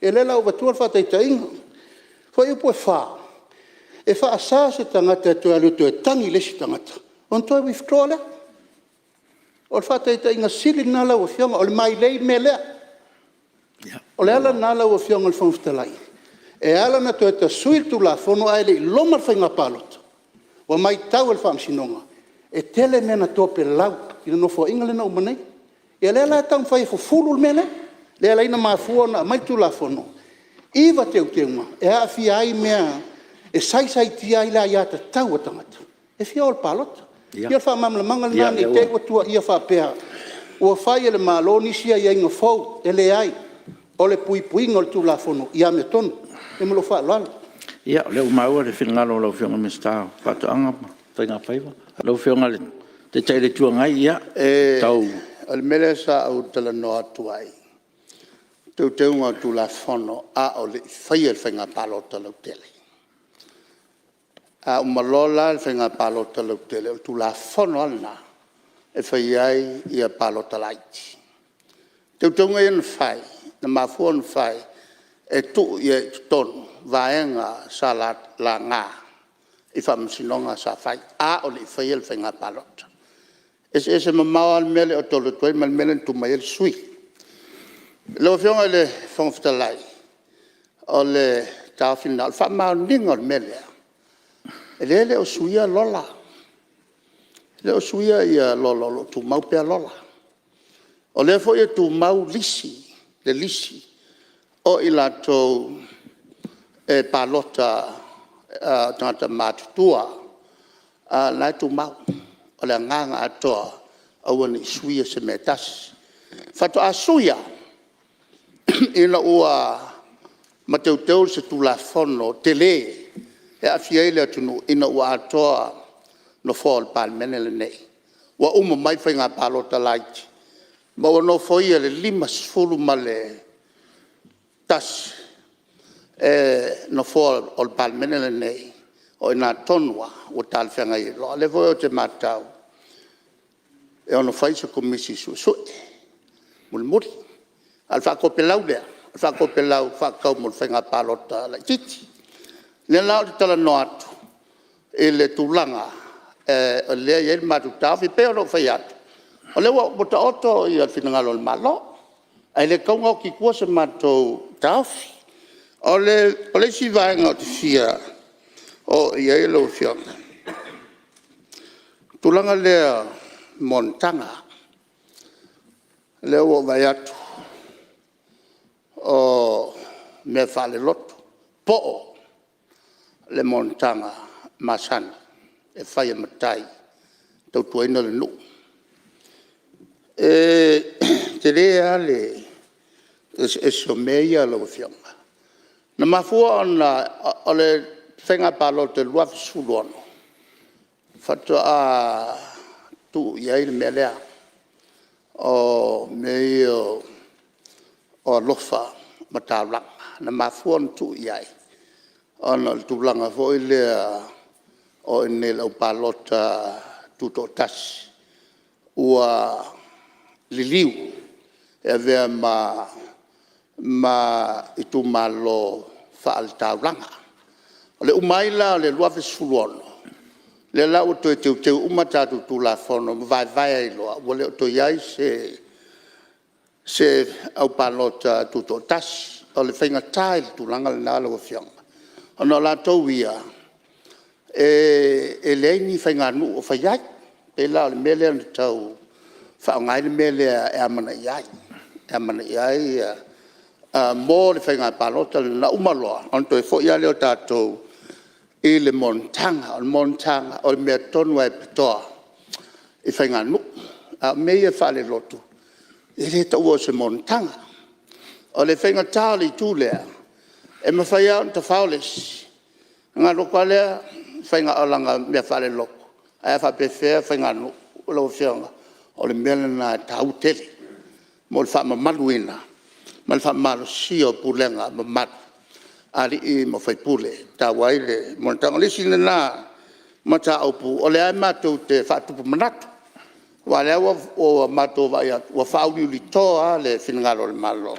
Ia o lea la ua ou avatua le faataitaiga. Fuaiupu 4, e faasa se tagata e toe alu e toe tagi i le isi tagata ona toe withdraw lea. O le faataitaiga sili lena lau Afioga, o le mailei le mea lea. O le ala lena lau Afioga i le Fofoga Fetalai e ala ona toe tasui le Tulafono ae le i loma le faiga palota, ua matau e le Faamasinoga e tele mea na topelau i le Nofoaiga lea na uma nei. Ia o lea la e taumafai e fufulu le mea lea, lea e ala ai ona mafua ona aumai le Tulafono, 9 teuteuga e aafia ai mea e saisaitia ai le aiatatau a tagata e fia o i le palota. Ia o le faamalamalamaga lena ne i te i ua tuuaia faapea ua fai e le Malo nisi aiaiga fou, e leai. O le puipuiga o le Tulafono ia amiotonu. Ia ma lou faaaloalo. Ia, o lea ua maua le finagalo o lau Afioga i le Minisita o Faatoaga ma Faiga Faiva. Lau Afioga i le Taitai o le Itu Agai, ia, tau… O le mea lea sa ou talanoa atu ai, o teuteuga o le Tulafono a o le i faia le faiga palota lautele. A uma loa la le faiga palota lautele, o le Tulafono lava lena e fai ai palota laiti. O teuteuga ia na fai, na mafua ona fai e tuu i ai i totonu vaega sa laga i faamasinoga sa fai, a o le i faia le faiga palota. E eseese mamao lava le mea lea ou te alu atu ai ma le mea lea na tu mai ai le sui usufono. Lau Afioga i le Fofoga Fetalai, o le taofi lena. O le faamaoniga o le mea lea, o lea e le o suia lola, e le o suia lola, o lo o tumau pea lola. O lea foi e tumau lisi, le lisi o i latou e palota, tagata matutua, o la e tumau. O le agaga atoa, aua ne i suia se mea e tasi. Faatoa sui lava ina ua ma teuteu se Tulafono tele e aafia ai le atunuu ina ua atoa nofoa o le Palemene lenei, ua uma mai faiga palota laiti ma ua nofoia le 51 nofoa o le Palemene lenei, o i ina tonu lava ua talafeagai ai loa. O lea foi ou te matau e ono fai se Komisi Suesue mulimuli. A o le faatopelau lea, o le faatopelau faatatau mo le faiga palota laitiiti. O lea la ou te talanoa atu i le tulaga o lea e i ai le matou taofi. E pei ona ou fai atu, o lea ua taoto le finagalo o le Malo, ae le tatau ona oti i tua so matou taofi. O le isi vaega ou te fia oo i ai lau Afioga, o le tulaga lea o monotaga. O lea ua ou vaai atu o mea faalelotu po o le monotaga masani e fai e matai e tautuaina le nuu. E tele lava le eseese o mea ia lau Afioga. Na mafua ona o le faiga palota i le 2016 faatoa tuu i ai le mea lea o mea ia o alofa ma taulaga. Na mafua ona tuu i ai ona o le tulaga foi lea o i inei i le aupalota tutoatasi ua liliu e avea ma itumalo faale-taulaga. O le uma ai la o le 2016, lea la ua toe teuteu uma tatou Tulafono ma vaevae ai loa, ua le o toe i ai se aupalota tutoatasi. O le faigata i le tulaga lena lau Afioga, ona o latou ia e leai ni faiganuu o fai ai. E pei la o le mea lea na tau faaaoga ai le mea lea e amanaia ai, e amanaia ai mo le faiga palota lena. Uma loa, ona toe foi lava lea o tatou i le monotaga. O le monotaga, o le mea tonu lava e pitoa i faiganuu, a o mea ia faalelotu, e le taua o se monotaga. O le faigata o le itu lea, e mafai lava ona tafao le isi ona alu atu lava lea fai na o lana mea faalelotu, ae faapefea faiganuu? Lau Afioga, o le mea lena e taua tele mo le faamamaluina ma le faamalosia o pulega mamalu a alii ma faipule, e taua ai le monotaga. O le isi lena mataupu o lea matou te faatupu manatu, aua o lea ua matou vaai atu ua faauliulito lava le finagalo o le Malo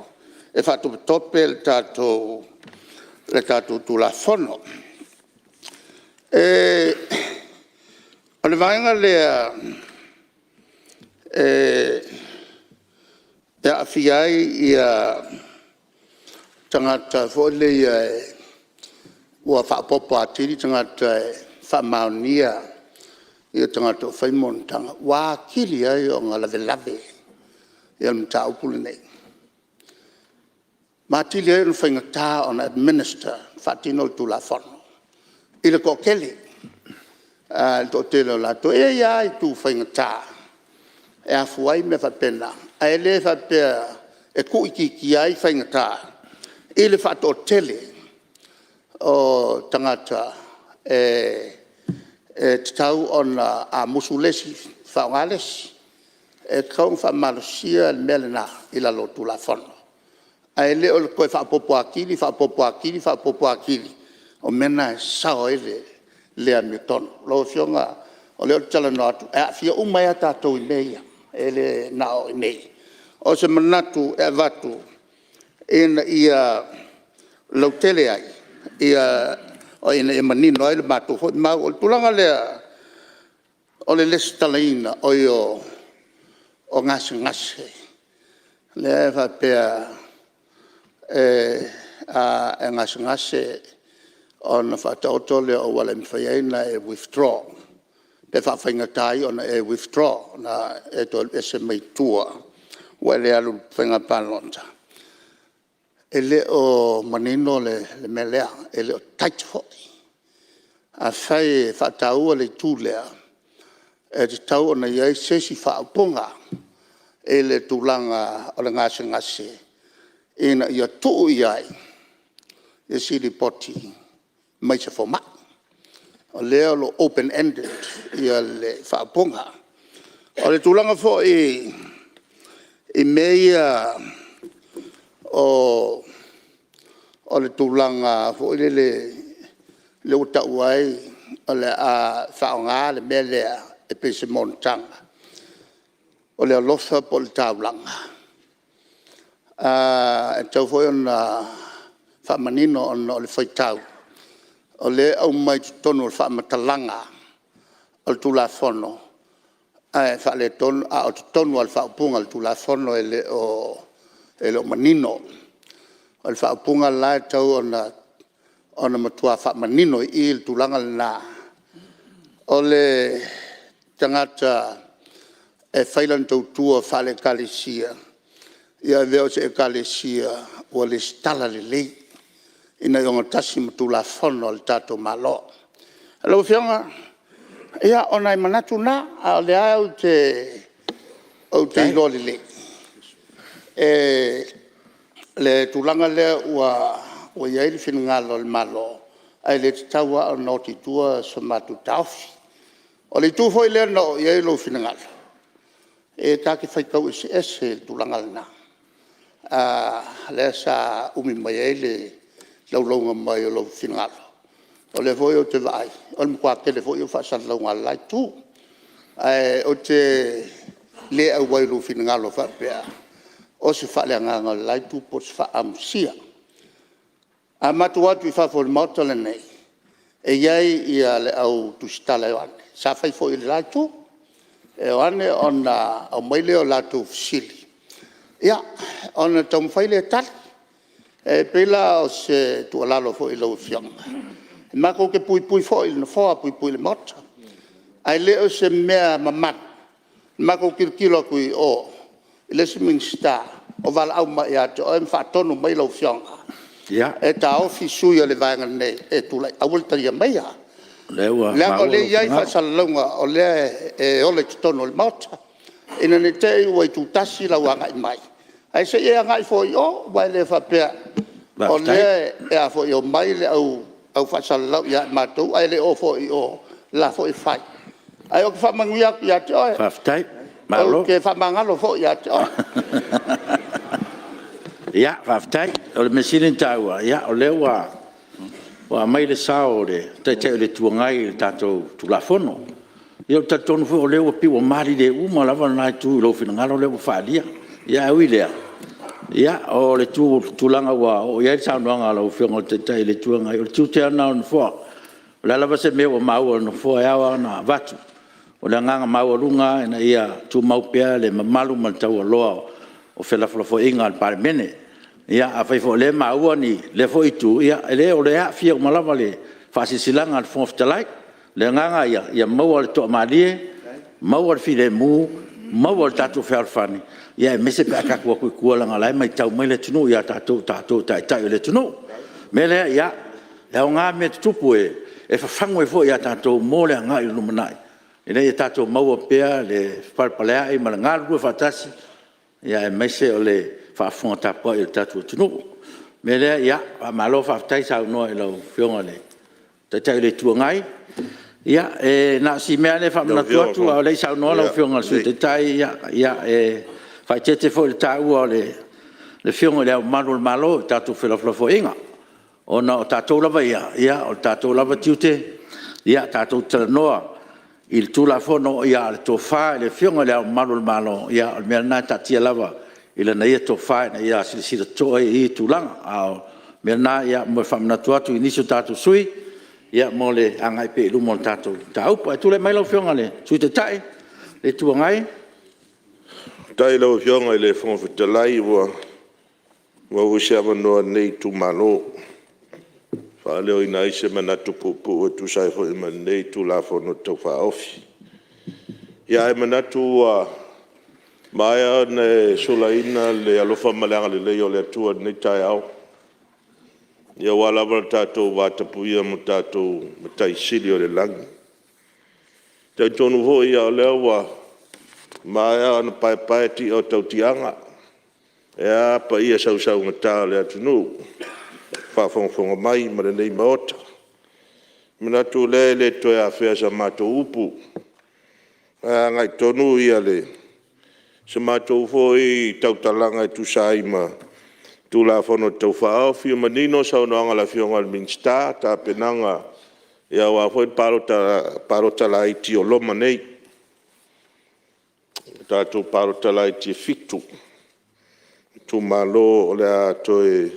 e faatopetope le tatou Tulafono. O le vaega lea e aafia ai tagata foi ia ua faaopoopo atili tagata e faamaonia tagata ua fai monotaga, ua atili ai ona lavelave le mataupu lenei, ma atili ai ona faigata ona administer, faatino le Tulafono i le toatele, le toatele o latou. E i ai lava itu faigata e afua ai mea faapena, ae le faapea e tuuitiitia ai faigata i le faatoatele o tagata e tatau ona a musu le isi faaaoga le isi. E tatau ona faamalosia le mea lena i lalo o Tulafono, ae le o le toe faaopoopo atili, faaopoopo atili, faaopoopo atili. O mea na e sao ai le le amiotonu. Lau Afioga o lea ou te talanoa atu, e aafia uma ai lava tatou i mea ia, e le na o i inei. O se manatu e avatu ina ia lautele ai, ina ia manino ai le matou foi mau. O le tulaga lea o le resitalaina o gasegase, lea e faapea a e gasegase ona faataoto lea o auala e mafai ai ona e withdraw pe faafaigata ai ona e withdraw, ona e toe alu ese mai tua ua e le alu i le faiga palota. E le o manino le mea lea, e le o tight foi. Afai e faataua le itu lea, e tatau ona i ai se isi faaupuga i le tulaga o le gasegase ina ia tuu i ai se lipoti mai se fomai. O lea o lo o open ended le faaupuga. O le tulaga foi i mea ia o le tulaga foi lele lea ua taua ai o le a faaaoga le mea lea e pei se monotaga, o le alofa po o le taulaga. E tatau foi ona faamanino ona o le faitau o lea e aumai totonu o le faamatalaga o le Tulafono ae faaletonu, a o totonu lava o le faaupuga o le Tulafono e le o manino. O le faaupuga la e tatau ona matua faamanino i i le tulaga lena, o le tagata e fai lana tautua faale-Ekalesia, ia avea o se Ekalesia ua resitala lelei ina ia ogatasi ma Tulafono a le tatou Malo. Lau Afioga, ia o nai manatu na, a o lea lava ou te iloa lelei le tulaga lea ua i ai le finagalo o le Malo, ae le tatau lava ona oti i tua so matou taofi. O le itu foi lea na oo i ai lou finagalo, e ta te faitau eseese i le tulaga lena, lea sa umi mai ai le laulauga mai o lou finagalo. O lea foi ou te vaai, o le matua tele foi ia o faasalalauga a le la itu. Ae ou te le auai i lou finagalo faapea o se faaleagaga o le la itu po o se faaamusia. A matou o atu i fafo o le Maota lenei, e i ai le Au Tusitala e o ane, sa fai foi e le la itu, e o ane ona aumai lea o latou fesili, ia, ona taumafai lea e tali. E pei la o se tuualalo foi i lau Afioga, matou te puipui foi i le Nofoa, puipui i le Maota, ae le o se mea mamalu le matou tilotilo atu i o i le isi Minisita o valaau mai ia te oe ma faatonu mai lau Afioga e taofi sui usufono o le Vaega nei e tulai, aua le talia maia. O lea ua maua lou finagalo. Leaga o lea e i ai faasalalauga o lea e ola i totonu o le Maota, ina ne i te i ua itutasi lau agai mai, ae se i e agai foi i o, aua e le faapea o lea e omai le au faasalalau ia i matou ae le o foi i o o la e foi e fai. Ae ou te faamanuia atu ia te oe. Faafetai. Malo. Ou te faamagalo foi ia te oe. Faafetai. O le mea sili ona taua, o lea ua aumai le sao o le Taitai o le Itu Agai i le tatou Tulafono. Ia ou te talitonu foi o lea pei ua malilie uma lava lena Itu i lou finagalo lea ua faaalia. Ae ui i lea, o le tulaga ua oo i ai le saunoaga a lau Afioga i le Taitai o le Itu Agai, o le tiute lava lena o le Nofoa. O le a lava se mea ua maua e le Nofoa, e ao lava ona avatu. O le agaga maualuga lava ina ia tumau pea le mamalu ma le taualoa o felafolafoaiga a le Palemene. Ia afai foi o lea e maua lea foi itu, ia e leai o lea e aafia uma lava i le faasilasilaga a le Fofoga Fetalai. O le agaga ia, ia maua le toamalie, maua le filemu, maua le tatou fealofani, aemaise pe a tatou o atu i tua leaga o la e matau mai le atunuu ia tatou o tatou o taitai o le atunuu. O le mea lea, ia, e aoga mea tutupu e fafagu ai foi ia tatou mo le agai i le lumanai, ina ia tatou maua pea le faapalepaleai ma le galulue faatasi, aemaise o le faafofoga tapuai a le tatou atunuu. O le mea lea, ia faamalo faafetai saunoa i lau Afioga i le Taitai o le Itu Agai. Ia na o si mea lava lea e faamanatu atu a o le i saunoa lau Afioga i le Sui Taitai, e faaeteete foi i le taua o le Afioga i Le Ao Mamalu o le Malo i tatou felafolafoaiga, ona o tatou lava ia, o le tatou lava tiute, tatou te talanoa i le Tulafono, a o le tofa i le Afioga i Le Ao Mamalu o le Malo, o le mea lena e taatia lava i lana Ia tofa ina ia silasila totoa i ia tulaga. A o le mea lena e faamanatu atu i nisi o tatou sui usufono mo le agai pea i luma o le tatou mataupu. Ae tulai mai lau Afioga i le Sui Taitai o le Itu Agai. Faafetai i lau Afioga i le Fofoga Fetalai ua maua foi se avanoa o lenei itumalo e faaleoina ai se manatu puupuu e tusa ai foi ma lenei Tulafono Tau Faaofi. Ia, ae manatu ua maea ona e sulaina le alofa ma le agalelei o le Atua i lenei taeao, aua lava le tatou vatapuia ma lo tatou Matai Sili i le Lagi. Talitonu foi o lea ua maea ona paepae ti'a o le tautiaga, e a paia sausaugata o le atunuu o faafogafoga mai ma lenei Maota. Ona manatu lea e le toe afea e sa matou upu, ae agai tonu se matou foi tautalaga e tusa ai ma Tulafono Tau Faaofi. E manino le saunoaga a le Afioga i le Minisita, o tapenaga aua foi le palota laiti o loma nei, tatou palota laiti e 7 itumalo o le a toe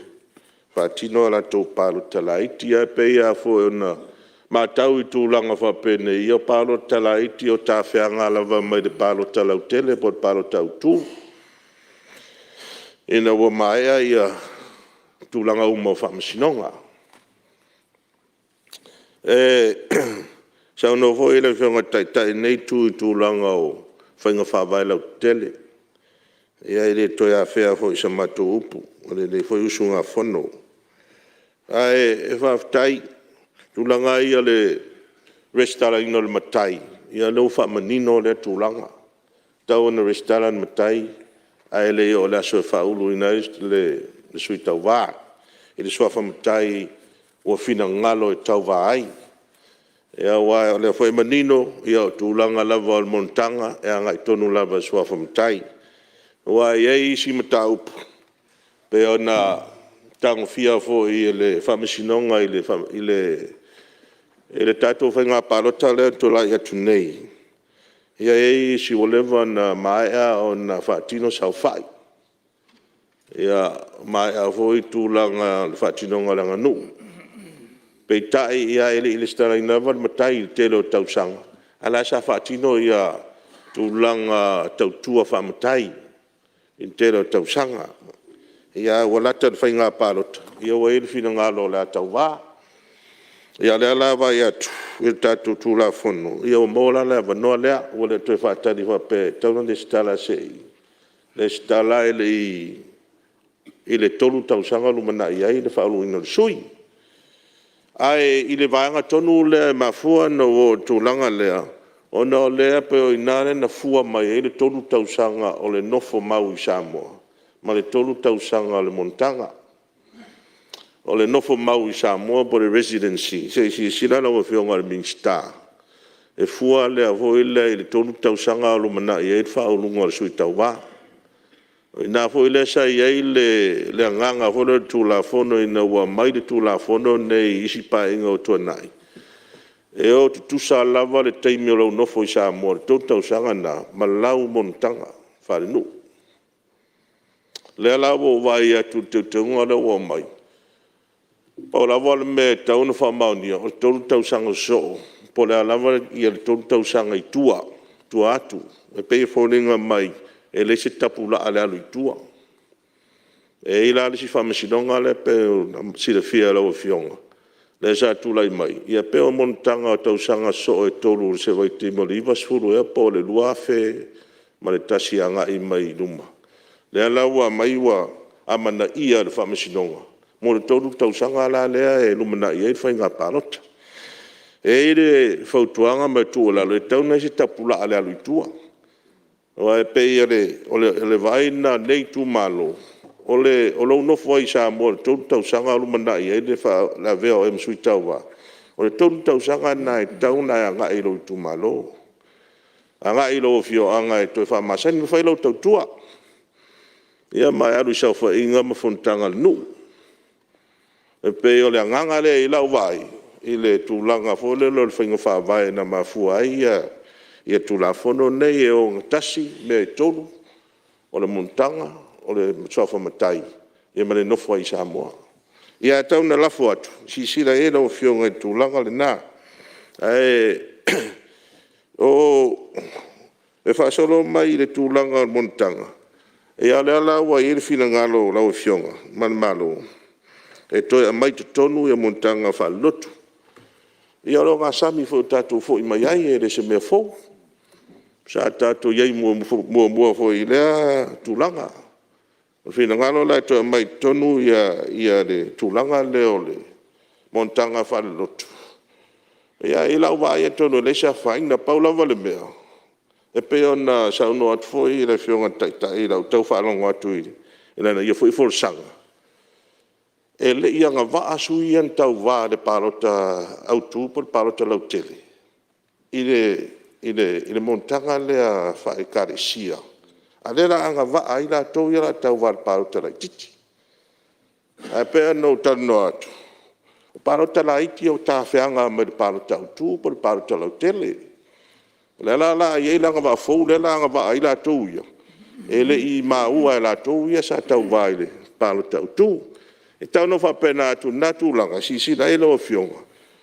faatino a latou palota laiti. Ae pei lava foi ona matau i tulaga faapenei, ia o palota laiti o tafeaga lava mai le palota lautele po o le palota autu, ina ua maea tulaga uma o faamasinoga. E saunoa foi le Afioga i le Taitai o lenei Itu i tulaga o faiga faavae lautetele. Ia e le toe afea foi i sa matou upu a lenei foi usugafono. Ae faafetai i tulaga lava ia o le resitalaina o le matai, ia o lea ua faamanino lea tulaga. E tatau ona resitala le matai ae le i oo i le aso e faauluina ai le sui tauva i le suafa matai ua finagalo e tauva ai. Aua o lea foi e manino, o tulaga lava o le monotaga e agai tonu lava i suafa matai. Aua e i ai isi mataupu e pei ona tagofia foi e le Faamasinoga i le tatou faiga palota lea na tulai atu nei, e i ai isi ua leva ona maea ona faatino saofai, maea foi tulaga o le faatinoga o le aganuu. Peitai e le i resitalaina lava le matai i le tele o tausaga, a o la e sa faatino tulaga tautua faa-matai i le tele o tausaga. Ae ua lata i le faiga palota, ia ua i ai le finagalo o le a tauva. Ia o lea la e vaai atu i le tatou Tulafono, ia ua maua la le avanoa lea, ua le toe faatali faapea e tatau ona resitala se i resitala i le 3 tausaga o lumanai ai le faauluina o le sui usufono. Ae i le vaega tonu lea e mafua ona ou oo i le tulaga lea, ona o lea e pei o i ina lea na fua mai ai le 3 tausaga o le nofomau i Samoa ma le 3 tausaga o le monotaga. O le nofomau i Samoa po o le residency, se i silasila lau Afioga i le Minisita, e fua lea foi lea i le 3 tausaga a o lumanai ai le faauluga o le sui tauva. O i ina foi lea sa i ai le agaga foi lea o le Tulafono ina ua aumai le Tulafono lenei i isi Paeaiga ua tuanai, e o tutusa lava le taimi o lou nofo i Samoa i le 3 tausaga lena ma lau monotaga faalenuu. O lea la ua ou vaai atu i le teuteuga lea ua aumai, pau lava le mea e tatau ona faamaonia, o le 3 tausaga sosoo, po o le a lava le 3 tausaga i tua atu. E pei e foliga mai e leai se tapulaa o le alu i tua. E i ai la le isi faamasinoga lea pei ona silafia e lau Afioga, lea sa tulai mai, e pei o monotaga o tausaga sosoo e 3 i se vaitaimi o le 1990 ea po o le 2001 agai mai i luma, lea la ua aumai ua amanaia e le Faamasinoga mo le 3 tausaga la lea e lumanai ai le faiga palota. E i ai le fautuaga ma le tuualalo, e tatau ona i ai se tapulaa o le alu i tua. Aua e pei o le vaai lena a lenei itumalo, o lou nofo ai i Samoa i le 3 tausaga a o lumanai ai le avea o oe ma sui tauva, o le 3 tausaga lena e tatau ona e agai i lou itumalo, agai i lou afioaga e toe faamasani ona fai lau tautua, ia ma e alu i saofaiga ma fonotaga a le nuu. E pei o le agaga lea i lau vaai i le tulaga foi lele o le faiga faavae na mafua ai Tulafono nei, e ogatasi mea e 3, o le monotaga, o le suafa matai, ma le nofo ai i Samoa. Ia ae tau ina lafo atu e silasila i ai lau Afioga i le tulaga lena. E faasolo mai i le tulaga o le monotaga, ia o lea la ua i ai le finagalo o lau Afioga ma le Malo e toe aumai i totonu monotaga faalelotu. Ia o le ogasami foi ua tatou foi mai ai, e le o se mea fou. Sa tatou i ai muamua foi i lea tulaga. O le finagalo la e toe aumai i totonu le tulaga lea o le monotaga faalelotu. Ia i lau vaai atonu e leai se afaina. Pau lava le mea, e pei ona saunoa atu foi le Afioga i le Taitai i lau tau faalogo atu i lana ia foi folasaga, e le i agavaa sui ia na tauva i le palota autu po o le palota lautele i le monotaga lea faale-Ekalesia, a o lea o le a agavaa ai latou ia o le a tauva i le palota laitiiti. Ae pei ona ou talanoa atu, o palota laiti e tafeaga mai le palota autu po o le palota lautele. O lea la o le a i ai le agavaa fou lea o le a agavaa ai latou ia, e le i maua e latou ia sa tauva i le palota autu. E tau ina ou faapena atu i lena tulaga e silasila i ai lau Afioga,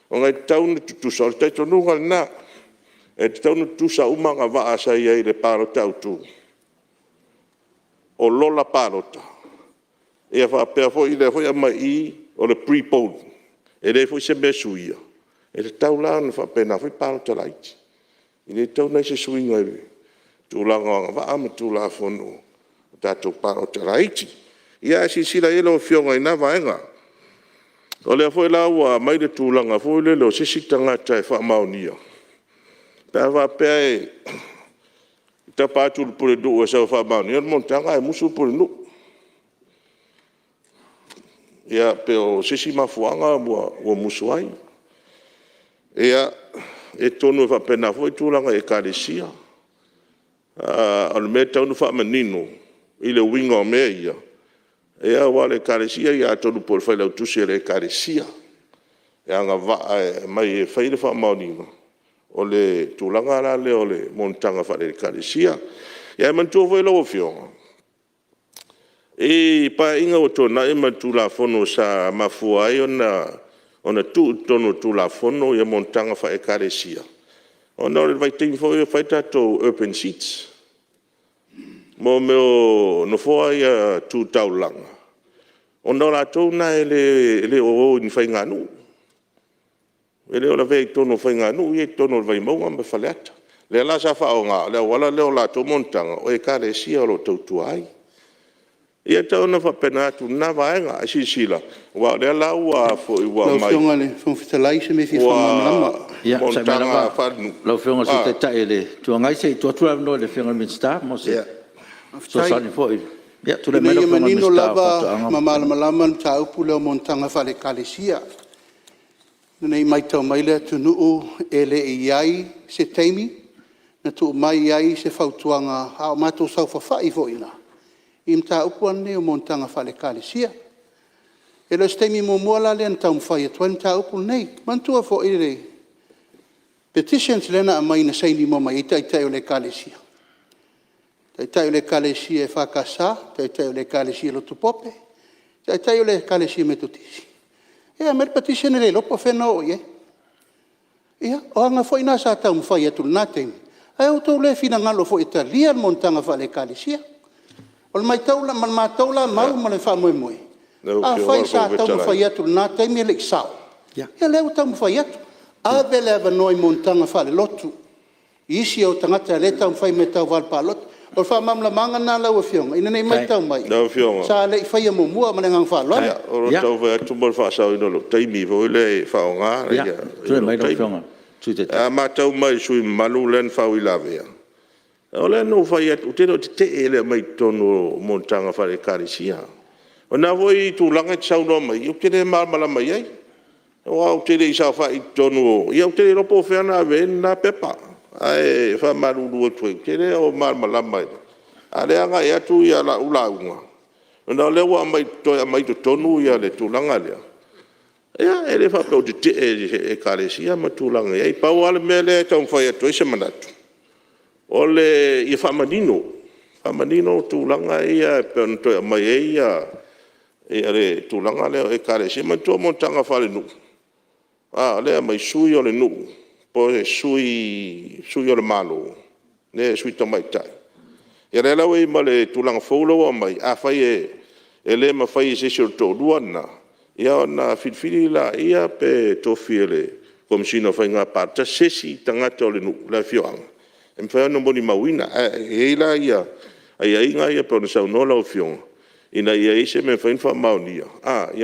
ona e tatau ona tutusa. O le talitonuga lena, e tatau ona tutusa uma agavaa sa i ai i le palota autu, o lola palota, ia faapea foi lea foi e aumai i i, o le pre-polling, e leai foi se mea e suia. E tatau la ona faapena foi palota laiti. E le tatau ona i ai se suiga i le tulaga o agavaa ma Tulafono o tatou palota laiti. Ia ae silasila i ai lau Afioga i lena vaega. O lea foi la ua aumai le tulaga foi lele o se isi tagata e faamaonia, pe a faapea e tapa atu i le pulenuu e sau e faamaonia le monotaga ae musu le pulenuu. Ia pe o se isi mafuaaga ua musu ai. Ia, atonu e faapena foi tulaga i Ekalesia. O le mea e tatau ona faamanino i le uiga o mea ia, aua o le Ekalesia, atonu po o le failautusi a le Ekalesia e agavaa e aumai e fai le faamaoniga o le tulaga la lea o le monotaga faale-Ekalesia. Ae manatua foi lau Afioga, i Paeaiga ua tuanai ma le Tulafono sa mafua ai ona tuu i totonu o le Tulafono monotaga faale-Ekalesia, ona o le vaitaimi foi lea o fai tatou urban seats, mea o nofoa ia tu taulaga, ona o latou na e le o o i ni faiganuu, e le o lavea i totonu o faiganuu ia i totonu o le Vaimauga ma Faleata. O lea la sa faaaoga, o le auala lea o latou monotaga, o Ekalesia o lo o tautua ai. Ia e tau ina faapena atu i lena vaega, ae silasila, aua o lea la ua Lau aumai, Afioga i le Fofoga Fetalai o se mea e fia faamalamalama. Ia, onosai mai monotaga faalenuu. lava lau Afioga i le Sui Taitai o le Itu Agai, se i tuu atu le avanoa i le Afioga i le Minisita mo se fesoasoani foi. Ia, tulai Faafetai. mai Ina lau ia Afioga i le manino Minisita o lava Faatoaga ma ma malamalama le mataupu lea o monotaga faale-Ekalesia, ina ne i matau mai le atunuu e le i i ai se taimi na tuu mai ai se fautuaga a o matou saofafai foi i ina i mataupu lava nei o monotaga faale-Ekalesia. E le o se taimi muamua la lea na taumafai atu ai le mataupu lenei. Manatua foi le petitions lea na aumai na saini uma mai ai Taitai o Ekalesia, Taitai o le Ekalesia EFKS, Taitai o le Ekalesia Lotu Pope, Taitai o le Ekalesia Metotisi. Ia e aumai le petition e le iloa po o fea na oo i ai. Ia, o aga foi na sa taumafai atu i lena taimi, ae ua outou le finagalo foi e talia le monotaga faale-Ekalesia. O le matou la mau ma le faamoemoe, Lau Afioga i afai le sa Fofoga Fetalai… taumafai atu i lena taimi e le i sao, ia o lea ua taumafai atu. Ave le avanoa i monotaga faalelotu i isi o tagata o lea e taumafai mai e tauva i le palota. O le faamalamalamaga lena lau Afioga, ina ne i matau mai sa le i faia muamua. Ma le agaga faaaloalo. Ia, o lou taumafai atu mo le faasaoina o lou taimi foi lea e faaaoga Tulai lou mai lau taimi. Afioga i le Sui Taitai. A matau mai i le sui usufono mamalu lea na faauilavea, o lea na ou fai atu, ou te le o tetee i le aumai i totonu o monotaga faale-Ekalesia. O na foi tulaga e te saunoa mai ai, ou te le malamalama i ai, aua ou te le i saofai i totonu o… ia ou te le iloa po o fea na ave i ai lena pepa. Ae faamalulu atu ai, ou te le o malamalama. A o lea e agai atu lau lauga, ona o lea ua toe aumai i totonu le tulaga lea. Ia e le faapea ou te tetee i Ekalesia ma tulaga e i ai. Pau lava le mea lea e taumafai atu ai se manatu, ia faamanino, faamanino tulaga ia e pei ona toe aumai ai le tulaga lea o Ekalesia. Manatua monotaga faalenuu, a o lea e aumai, sui o le nuu po o le sui o le Malo, sui tamaitai. Ia lea la ua i ai ma le tulaga fou lea ua aumai, afai e le mafai e se isi o le toalua lena, ia ona filifili lea pe tofi e le Komesina o Faiga Palota se isi tagata o le nuu, le afioaga e mafai ona molimauina. Ae i ai la aiaiga ia pei ona saunoa lau Afioga, ina ia i ai se mea e mafai ona faamaonia,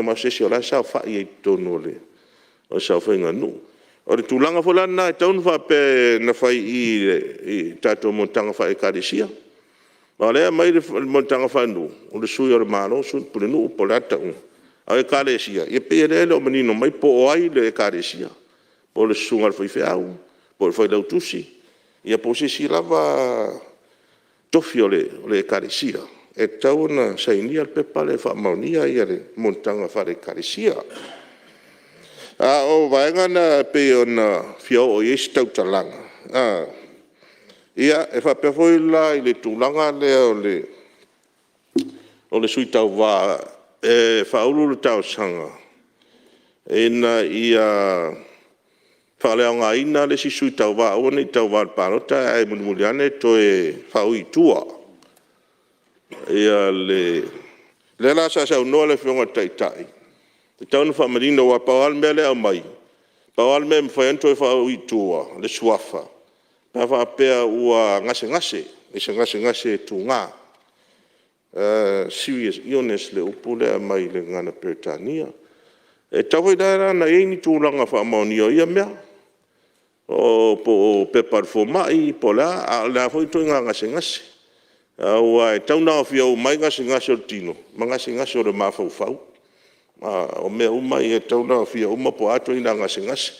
ma o se isi o la e saofai ai i totonu o le saofaiga a le nuu. O le tulaga foi la lena e tatau ona faapea na fai i i le tatou monotaga faale-Ekalesia. Aua o lea e aumai le monotaga faale-nuu, o le sui o le Malo, sui le pulenuu po o le a le tauga. A o Ekalesia, e pei o lea e le o manino mai po o ai le Ekalesia, po o le susuga i le faifeau, po o le failautusi, ia po o se isi lava tofi o le Ekalesia e tatau ona sainia le pepa lea e faamaonia le monotaga faale-Ekalesia. A o vaega na e pei ona fia oo i ai se tautalaga, ia, e faapea foi la i le tulaga lea o le sui tauva e faaulu le talosaga ina ia faaleaogaina le isi sui tauva e aua ne i tauva i le palota ae mulimuli ane toe faaui i tua le... Lea la sa saunoa le Afioga i le Taitai, e tatau ona faamanino aua pau lava le mea lea e aumai, pau lava le mea e mafai ai ona toe faaui i tua le suafa, pe a faapea ua gasegase i se gasegase tuga, serious illness le upu lea e aumai i le gagana Peretania. E tatau foi la ona i ai ni tulaga faamaonia o ia mea, po o pepa a le fomai po o le a, a o le a foi ituaiga gasegase. Aua e tatau ona aofia uma ai gasegase o le tino ma gasegase o le mafaufau. O mea uma ia e tatau ona aofia uma po o a ituaiga gasegase.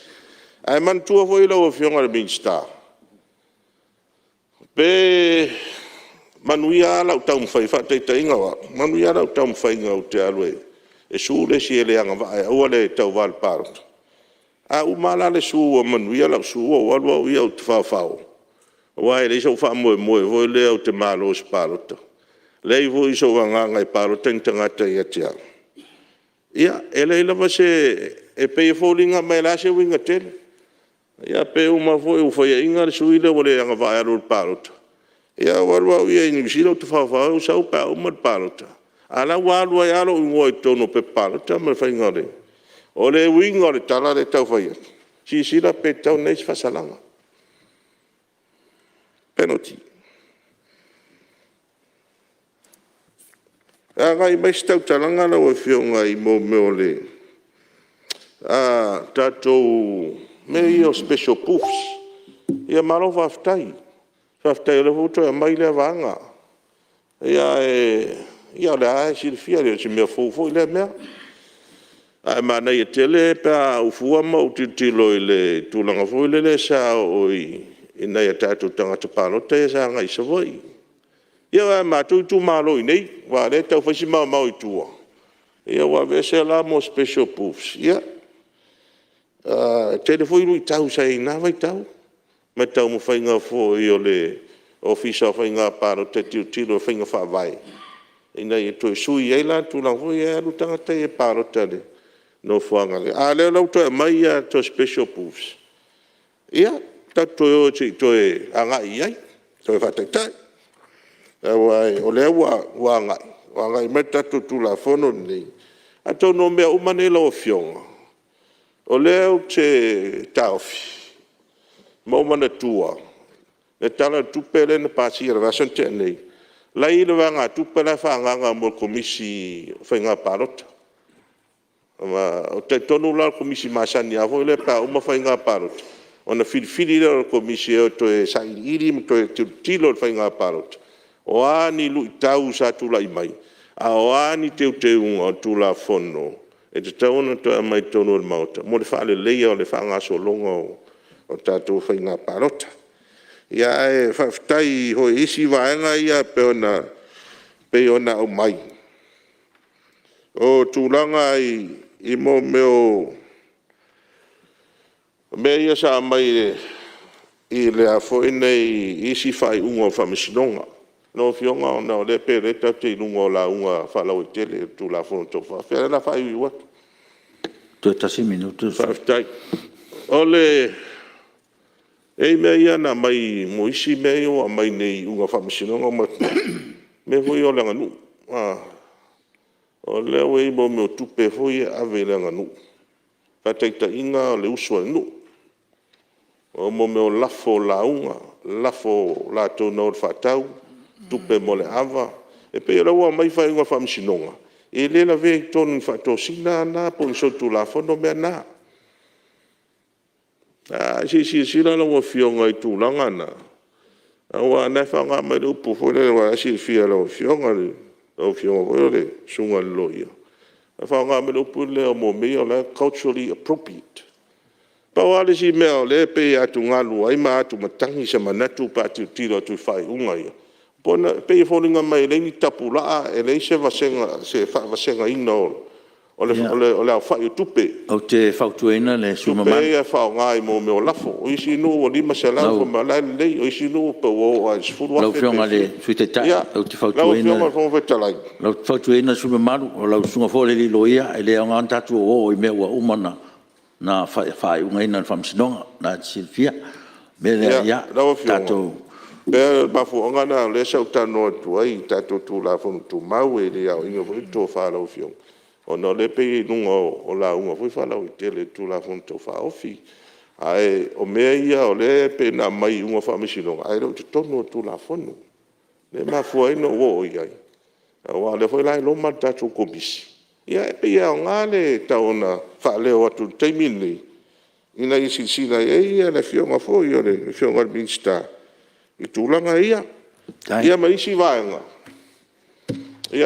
Ae manatua foi lau Afioga i le Minisita, pe manuia lava lau taumafaiga, faataitaiga o au, manuia lava lau taumafaiga ou te alu e sue le isi e le agavaa e aua le tauva i le palota. A uma la le sue ua manuia lau sue ou alu au ia ou tafaofao, aua e leai sou faamoemoe foi lea ou te malo i se palota, leai foi sou agaga e palota ni tagata ia te au. Ia, e leai lava se… e pei e foliga mai e leai se uiga tele. Ia pe uma foi ua faiaina le sui usufono lea ua le agavaa e alu i le palota, ia ou alu au ia i Niu Sila ou tafaofao ai ou sau pe a uma le palota, a o la e ua alu ai lava lou igoa i totonu o pepa palota ma le faiga o le… O le uiga o le tala lea e tau fai atu, silasila pe tatau ona i ai se faasalaga, penalty. E agai mai se tautalaga lau Afioga i mea o tatou mea ia o special booths. Ia malo faafetai. Faafetai o lea foi ua toe aumai lea vaega. Ae o lea lava e silafia e le o se mea fou foi lea mea. Ae manaia tele pe a ou fua ma ou tilotilo i le tulaga foi lele sa oo i nai o tatou tagata palota ia sa agai i Savaii. Ia ma matou itumalo i inei, aua o lea e tau fai si maomao i tua, ia ua aveese la mea o special booths, ia, e tele foi luitau sa i ai i na vaitau ma le taumafaiga foi o le Ofisa o Faiga Palota e tilotilo i faiga faavae ina ia toe sui ai la le tulaga foi lea e alu tagata ia e palota i le nofoaga. A o lea la ua toe aumai a outou special booths, ia, tatou toe o se i toe agai i ai, toe faataitai. Aua o lea ua agai mai le tatou Tulafono lenei. Atonu o mea uma nei lau Afioga, o lea ou te taofi ma ou manatua le Tala o le Tupe lea na pasia i le vaiaso na tea nei, o la e i ai le vaegatupe la e faaagaaga mo le Komisi o Faiga Palota. Ou te talitonu la o le Komisi masani lava foi lea pe a uma faiga palota, ona filifili lea o le Komisi e o e toe sailiili ma toe tilotilo i le faiga palota, o a ni luitau sa tulai mai, a o a ni teuteuga o le Tulafono e tatau ona toe aumai i totonu o le Maota mo le faaleleia o le faagasologa o tatou faiga palota. Ae faafetai foi i isi vaega ia e pei ona aumai, o tulaga i mea o mea ia sa aumai i le a foi nei i isi faaiuga o Faamasinoga. Lau Afioga ona o lea e pei o lea tatou te i luga o lauga faalauaitele i le Tulafono Tau Faaofi, a o lea o le a faaiuiu atu. Toe tasi le minute o le sui usufono. Faafetai. E i ai mea ia na aumai mo isi mea ia ua aumai nei i iuga o Faamasinoga ma mea foi ia o le aganuu. O lea ua i ai mea o tupe foi ia e ave i le aganuu, faataitaiga o le usu a le nuu, o mea o lafo o lauga, lafo o latou na o i le faatau, tupe mo le ava. E pei o lea ua aumai faaiuga a le Faamasinoga, e le lavea i totonu i faatosina na po o ni solitulafono mea na. Ae se i silasila lau Afioga i tulaga na, aua o lena e faaaoga mai le upu foi lele, aua o la e silafia e lau Afioga, o lau Afioga foi o le susuga i le loia, e faaaoga mai le upu lea o mea ia culturally appropriate. E pau lava le isi mea o lea e pei e atugalu ai ma atumatagi se manatu pe a tilotilo atu i faaiuga ia, e pei e foliga mai e leai ni tapulaa, e leai se faavasegaina o le aofai o tupe. Ou te fautuaina le sui usufono mamalu. O tupe ia e faaaoga i mea o lafo. O isi nuu ua $500 fai mai o la e lelei, o isi nuu pe ua oo lava i le $10,000. Lau Afioga i le Sui Taitai, ou te fautuaina le sui usufono mamalu, o lau susuga foi o le alii loia, e le aoga ona tatou oooo i mea ua uma ona faaiugaina e le Faamasinoga. O lena e te silafia. O le mea lea, Lau Afioga, tatou... e pei o le mafuaaga lena o lea sa ou talanoa atu ai i tatou Tulafono Tumau, e le aoaina foi le tofa a lau Afioga, ona o lea e pei e i luga o lauga foi faalauaitele i le Tulafono Tau Faaofi. Ae o mea ia o lea e pei ona aumai i iuga o faamasinoga, ae le o i totonu o le Tulafono. Lea e mafua ai ona ou oo i ai, aua o lea foi la e loma le tatou Komisi, ia e pei e aoga le tau ina faaleo atu i le taimi lenei, ina ia silasila i ai le Afioga foi i le Minisita i tulaga ia. Ia ma isi vaega, e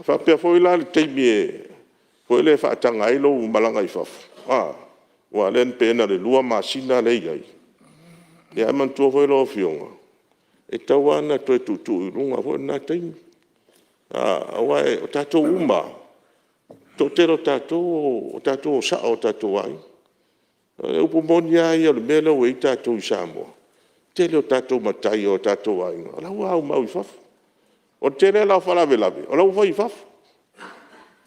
faapea foi la le taimi foi lea e faataga ai lou malaga i fafo, aua o lea pei na o le 2 masina lea e i ai. Ae manatua foi lau Afioga, e tatau lava ona toe tuutuu i luga foi lena taimi. Aua o tatou uma lava, o le toatele o tatou o tatou o sa'o o tatou aiga. O le upu moni lava ia o le mea lea ua i ai tatou i Samoa, o le tele o tatou matai o tatou aiga, o la e ua aumau i fafo. O le tele la o faalavelave, o la e ua fai i fafo.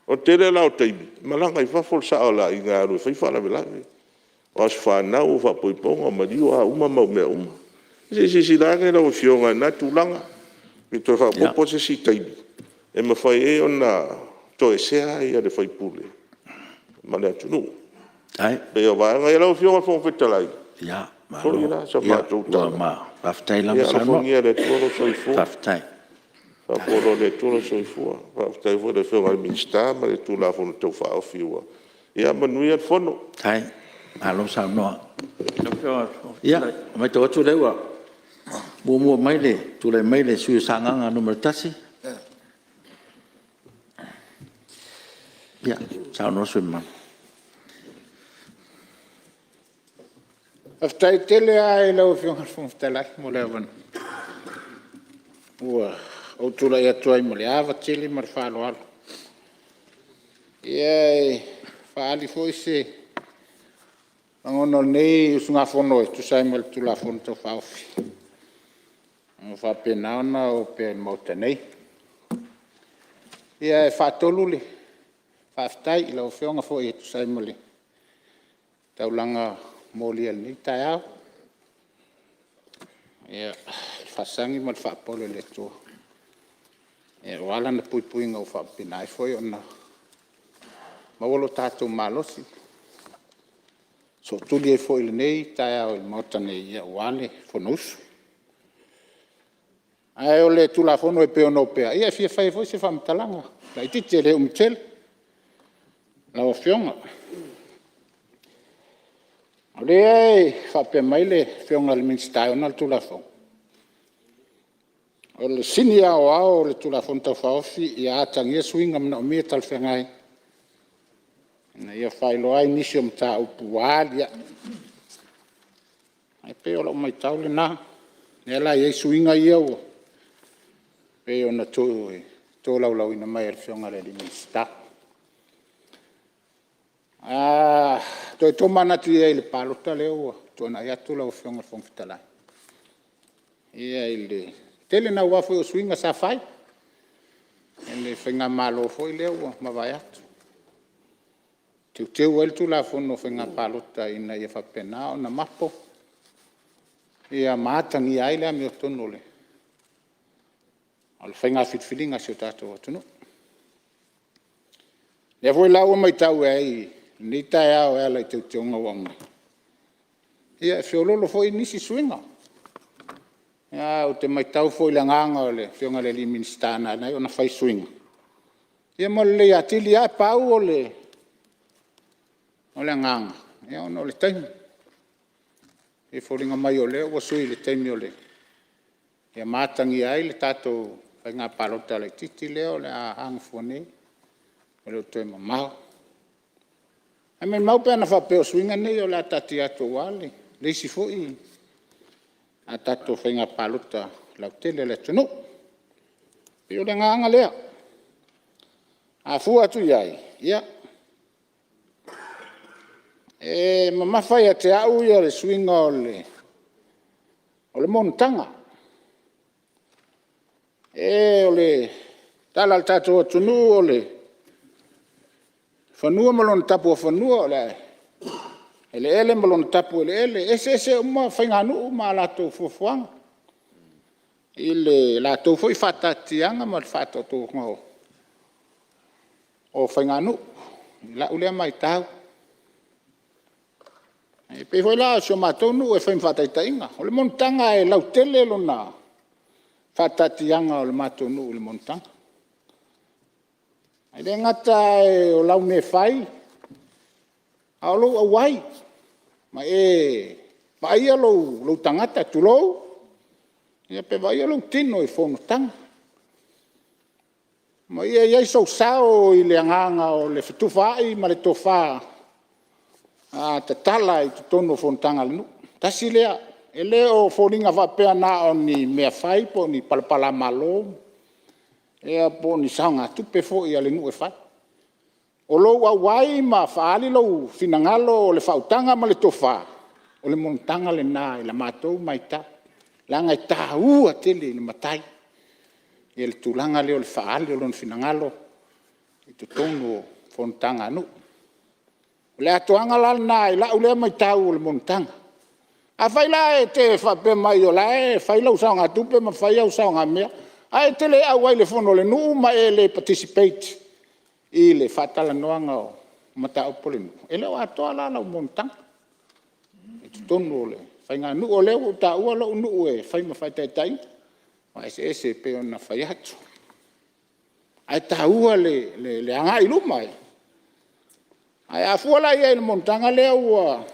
O le tele la o taimi, e malaga i fafo le sao o le aiga e alu e fai faalavelave. O aso fanau, o faaipoipoga, o maliu o a uma mau mea uma. Se i silasila ane lau Afioga i lena tulaga, pe toe faaopoopo se isi taimi e mafai ai ona toesea le sui usufono ma le atunuu. E pei o vaega ia. Lau Afioga i le Fofoga Fetalai, foi la sa matou tala, ia alofagia e le Atua lou soifua. Faafoia loa e le Atua lou soifua. Faafetai foi i le Afioga i le Minisita ma le Tulafono Tau Faaofi ua... Ia manuia le Fono. Malo saunoa. Ia, e matau atu o lea ua muamua mai tulai mai le sui usufono mo Sagaga 1. Ia, saunoa le sui usufono mamalu. Faafetai tele lava i lau Afioga i le Fofoga Fetalai mo le avanoa. Ua ou tulai atu ai ma le ava tele ma le faaaloalo e faaali foi se lagona o lenei usugafono e tusa ai ma le Tulafono Tau Faaofi ua faapena ona opea i le Maota nei. Ia, e faatolu le faafetai i lau Afioga foi e tusa ai ma le taulaga molia i lenei taeao, i le faasagi ma le faapolo i le Atua aua Lana puipuiga ua faapena ai foi ona maua lo tatou malosi e sootuli ai foi i lenei taeao i le Maota nei aua le Fonousu. Ae o le Tulafono e pei ona opea, ia e fia fai ai foi se faamatalaga laitiiti e le umi tele lau Afioga. O lea e faapea mai le Afioga i le Minisita e ona le Tulafono, o le sini aoao o le Tulafono Tau Faaofi ia atagia suiga manaomia talafeagai ina ia faailoa ai nisi o mataupu ua aliae. E pei o lau matau lena, lea la e i ai suiga ia e pei ona tolaulauina mai e le Afioga i le Minisita. A toe tomanatu i ai i le palota lea ua tuanai atu lau Afioga i le Fofoga Fetalai, ia i le tele naua foi o suiga sa fai e le faigamalo foi lea ua mavae atu, teuteu ai le Tulafono o Faiga Palota ina ia faapena ona mapo ma atagia ai le amiotonu o le faiga filifiliga a si o tatou atunuu. O lea foi la ua matau i ai i lenei taeao e ala i teuteuga ua aumai, ia e feoloolo foi nisi suiga. Ae ou te matau foi i le agaga o le Afioga i le Minisita na ala ai ona fai suiga, ia mo le lelei atili lava. Pau o le agaga, ona o le taimi. E foliga mai o lea ua sui i le taimi ma atagia ai le tatou faiga palota laitiiti lea o le a gafua nei e le o toe mamao. Ae maumau pe ana faapea o suiga nei o le a taatia atu aua le isi foi a tatou faiga palota lautele a le atunuu. E pei o le agaga lea. A fua atu i ai, ia, e mamafa ia te au le suiga o le monotaga. O le tala a le tatou atunuu, o le fanua ma lona tapuafanua, o le eleele ma lona tapueleele. E eseese uma faiganuu ma latou fuafuaga i le latou foi faataatitiaga ma le faataotoga o faiganuu i lau lea matau. E pei foi la o si o matou nuu e fai ma faataitaiga, o le monotaga e lautele lona faataatiaga o le matou nuu i le monotaga. E le gata o lau mea e fai, a o lou auai ma e vaaia lou tagata tulou, pe vaaia lou tino i fonotaga, ma ia i ai sou sao i le agaga o le fetufaai ma le tofa tatala i totonu o fonotaga a le nuu. Tasi lea, e le o foliga faapea na o ni mea fai po o ni palapalamalo po o ni saogatupe foi a le nuu e fai. O lou auai ma faaali lou finagalo o le faautaga ma le tofa, o le monotaga lena i la matou matau, leaga e taua tele i le matai le tulaga lea o le faaali o lona finagalo i totonu o fonotaga a nuu. O le atoaga la lena i lau lea matau o le monotaga. Afai la e te faapea mai o la e fai lau saogatupe ma fai au saogamea, ae e te le auai i le fono a le nuu ma e le participate i le faatalanoaga o mataupu a le nuu, e le o atoa la lau monotaga i totonu o le faiganuu. O lea ua ou taua lou nuu e fai ma faataitaiga, aua e eseese e pei ona fai atu. Ae taua le agai i luma. Ae a fua la i ai i le monotaga lea ua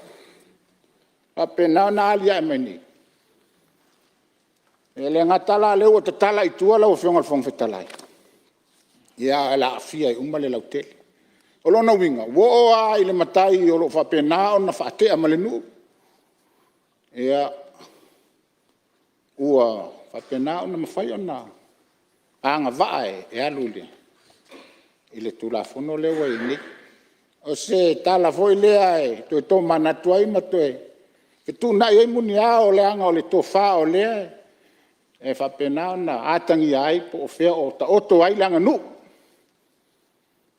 faapena ona aliae mai nei, e le gata la o lea ua tatala i tua lau Afioga i le Fofoga Fetalai, ae o le a aafia ai uma le lautele. O lona uiga, ua oo lava i le matai o lo o faapena ona faatea ma le nuu, ia, ua faapena ona mafai ona agavaa e alu i le Tulafono lea ua i ai nei. O se tala foi lea e toe tomanatu ai ma toe fetuunai ai muniao leaga o le tofa o lea e faapena ona atagia ai po o fea o taoto ai le aganuu.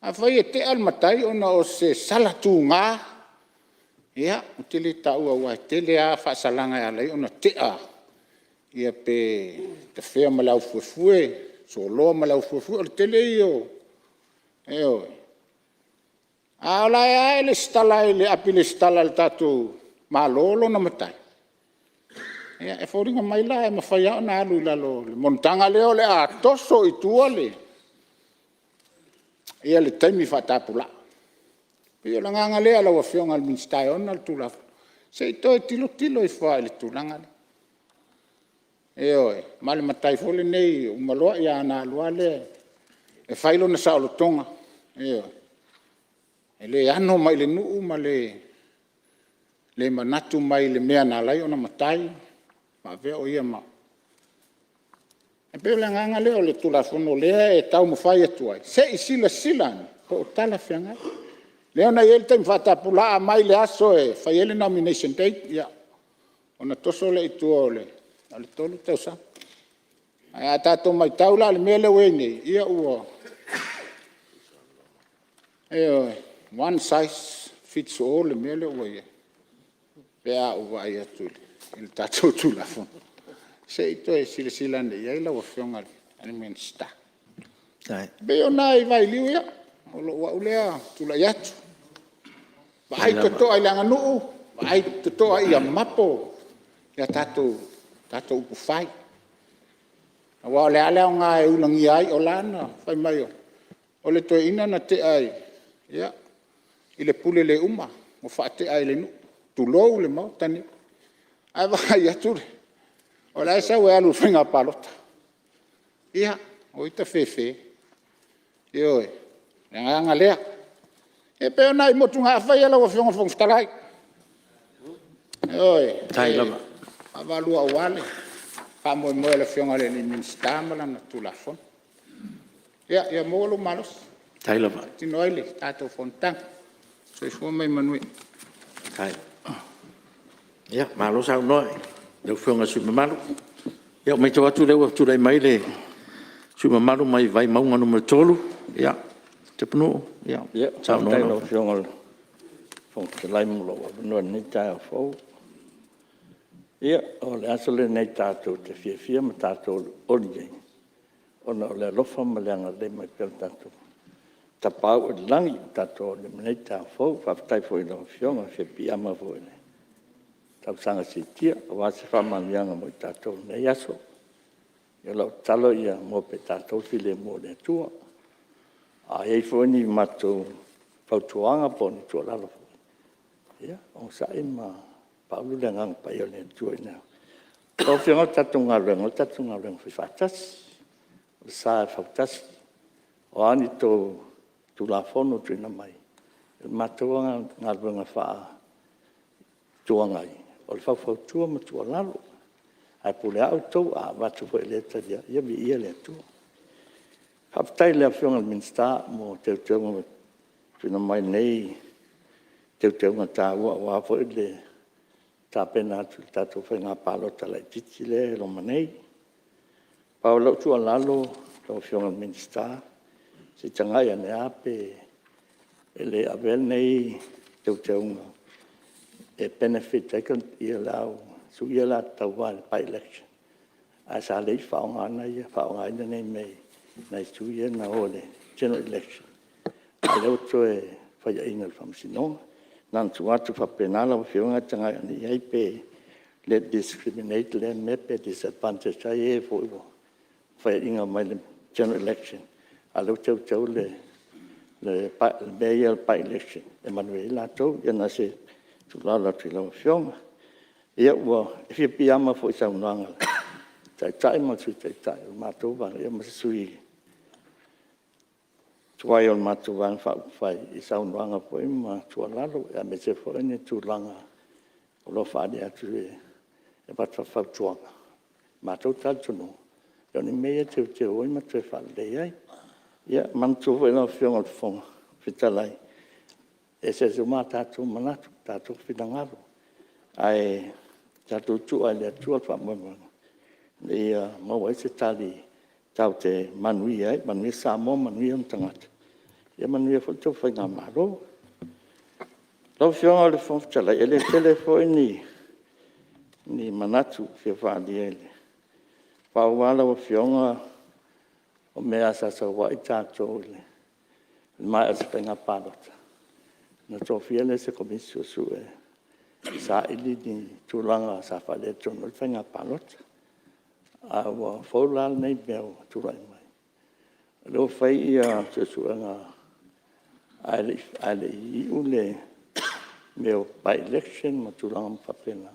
Afai e tea le matai ona o se sala tuga, ia, ou te le taua aua e tele lava faasalaga e ala ai ona tea pe tafea ma le aufuefue, soloa ma le aufuefue. O le tele ia o… ioe. A o la e lava e resitala i le api resitala a le tatou Malo lona matai, ia e foliga mai la e mafai lava ona alu i lalo o le monotaga lea o le a toso i tua le taimi faatapulaa. E pei o le agaga lea lau Afioga i le Minisita e ona le Tulafono, se i toe tilotilo ifo lava i le tulaga lea. Ioe. Ma le matai foi lenei e uma loa ona alu lava lea e fai lona saolotoga, e le ano mai i le nuu ma le manatu mai i le mea na ala ai ona matai ma avea o ia ma… E pei o le agaga lea o le Tulafono o lea e taumafai atu ai, se i silasila ane po o talafeagai. Lea na i ai le taimi faatapulaa mai le aso e fai ai le nomination date, ia, ona toso lea i tua o le 3 tausaga. Ae a tatou matau la i le mea lea ua i ai nei, ia ua… ioe, one size fits all le mea lea ua i ai pe a ou vaai atu i le tatou Tulafono. Se i toe silasila ane i ai lau Afioga i le Minisita. E pei o nai vailiu ia o lou au lea tulai atu, vaai totoa i le aganuu, vaai totoa ia mapo a tatou upufai. Aua o le a le aoga e ulagia ai, o la na fai mai o le toeaina na tea i le pule le uma ua faatea e le nuu, tulou le Maota nei. Ae vaai atu o la e sau e alu i le faiga palota. Ia, o ita fefe, ioe, o le agaga lea. E pei o nai motugaafa ia lau Afioga i le Fofoga Fetalai, ioe, e vaavaalua aua le faamoemoe o le Afioga i le Minisita ma lana Tulafono. Ia maua lou malosi e faatino ai le tatou fonotaga. Soifua ma ia manuia. Malo saunoa i lau Afioga i le sui usufono mamalu. Ua matau atu o lea ua tulai mai le sui usufono mamalu mai Vaimauga 3, Tapunuu. Faafetai i lau Afioga i le Fofoga Fetalai mo lou avanoa i lenei taeao fou. Ia, o le aso lenei tatou te fiafia ma tatou olioli ai ona o le alofa ma le agalelei mai pea o le tatou Tapaau oi le Lagi ua tatou aulia mai ai lenei taeao fou. Faafetai foi i lau Afioga. E fia piiama foi i le talosaga siitia aua se faamanuiaga mo i tatou i lenei aso. Ia, o lau tatalo ia maua pea e tatou le filemu o le Atua. A i ai foi ni matou fautuaga po o ni tuualalo foi, ia onosai ma paulu le Agaga Paia o le Atua. Lau Afioga o le tatou galuega, o le tatou galuega faifaatasi, o le sa e fautasi. O a ni tou Tulafono e tuuina mai, o le matou lava galuega faa-Itu Agai, o le faufautua ma tuualalo. Ae pule lava outou, a avatu foi e le talia, ia viia le Atua. Faafetai i le Afioga i le Minisita mo teuteuga ua tuuina mai i lenei teuteuga taua aua foi le tapena atu i le tatou faiga palota laitiiti lea e loma nei. Pau lau tuualalo lau Afioga i le Minisita, se i tagai ane lava pe le avea lenei teuteuga e benefit ai sui ia o le a tauva i le bi-election, ae sa le i faaaogaina nei mea i nai sui ia na o i le general election, a o lea ua toe faiaina e le Faamasinoga. Na ona tuu atu faapena lau Afioga ae tagai ane i ai pe le discriminate lea mea pe disadvantage ai e foi ua faiaina mai le general election, a o lea ua teuteu le mea lea o le bi-election e manuia ai latou. Ia na o se tuualalo atu i lau Afioga. Ia e fia piiama foi i saunoaga a le Taitai ma le Sui Taitai o le matou Vaega, ia ma se sui tuai o le matou Vaega Faaupufai i saunoaga foi ma tuualalo, aemaise foi o tulaga o lo o faaalia atu e avatu faafautuaga. O le matou talitonuga, o ni mea ia e teuteu ai ma toe faalelei ai. Ia manatua foi lau Afioga i le Fofoga Fetalai, e eseese uma a tatou manatu, o tatou finagalo, ae tatou tuu lava i le Atua le faamoemoega ina ia maua ai se tali tatou te manuia ai, manuia Samoa, manuia ona tagata, ia manuia foi le tou faigamalo. Lau Afioga i le Fofoga Fetalai, e le tele foi ni manatu e fia faaalia, pau lava lau Afioga, o mea lava sa sau ai tatou i le maea o se faiga palota, ona tofia lea o se Komisi Suesue e saili ni tulaga sa faaletonu ai le faiga palota. A ua fou la lenei mea ua tulai mai, o lea ua fai suesuega ae le i iu le mea o bi-election ma tulaga uma faapena.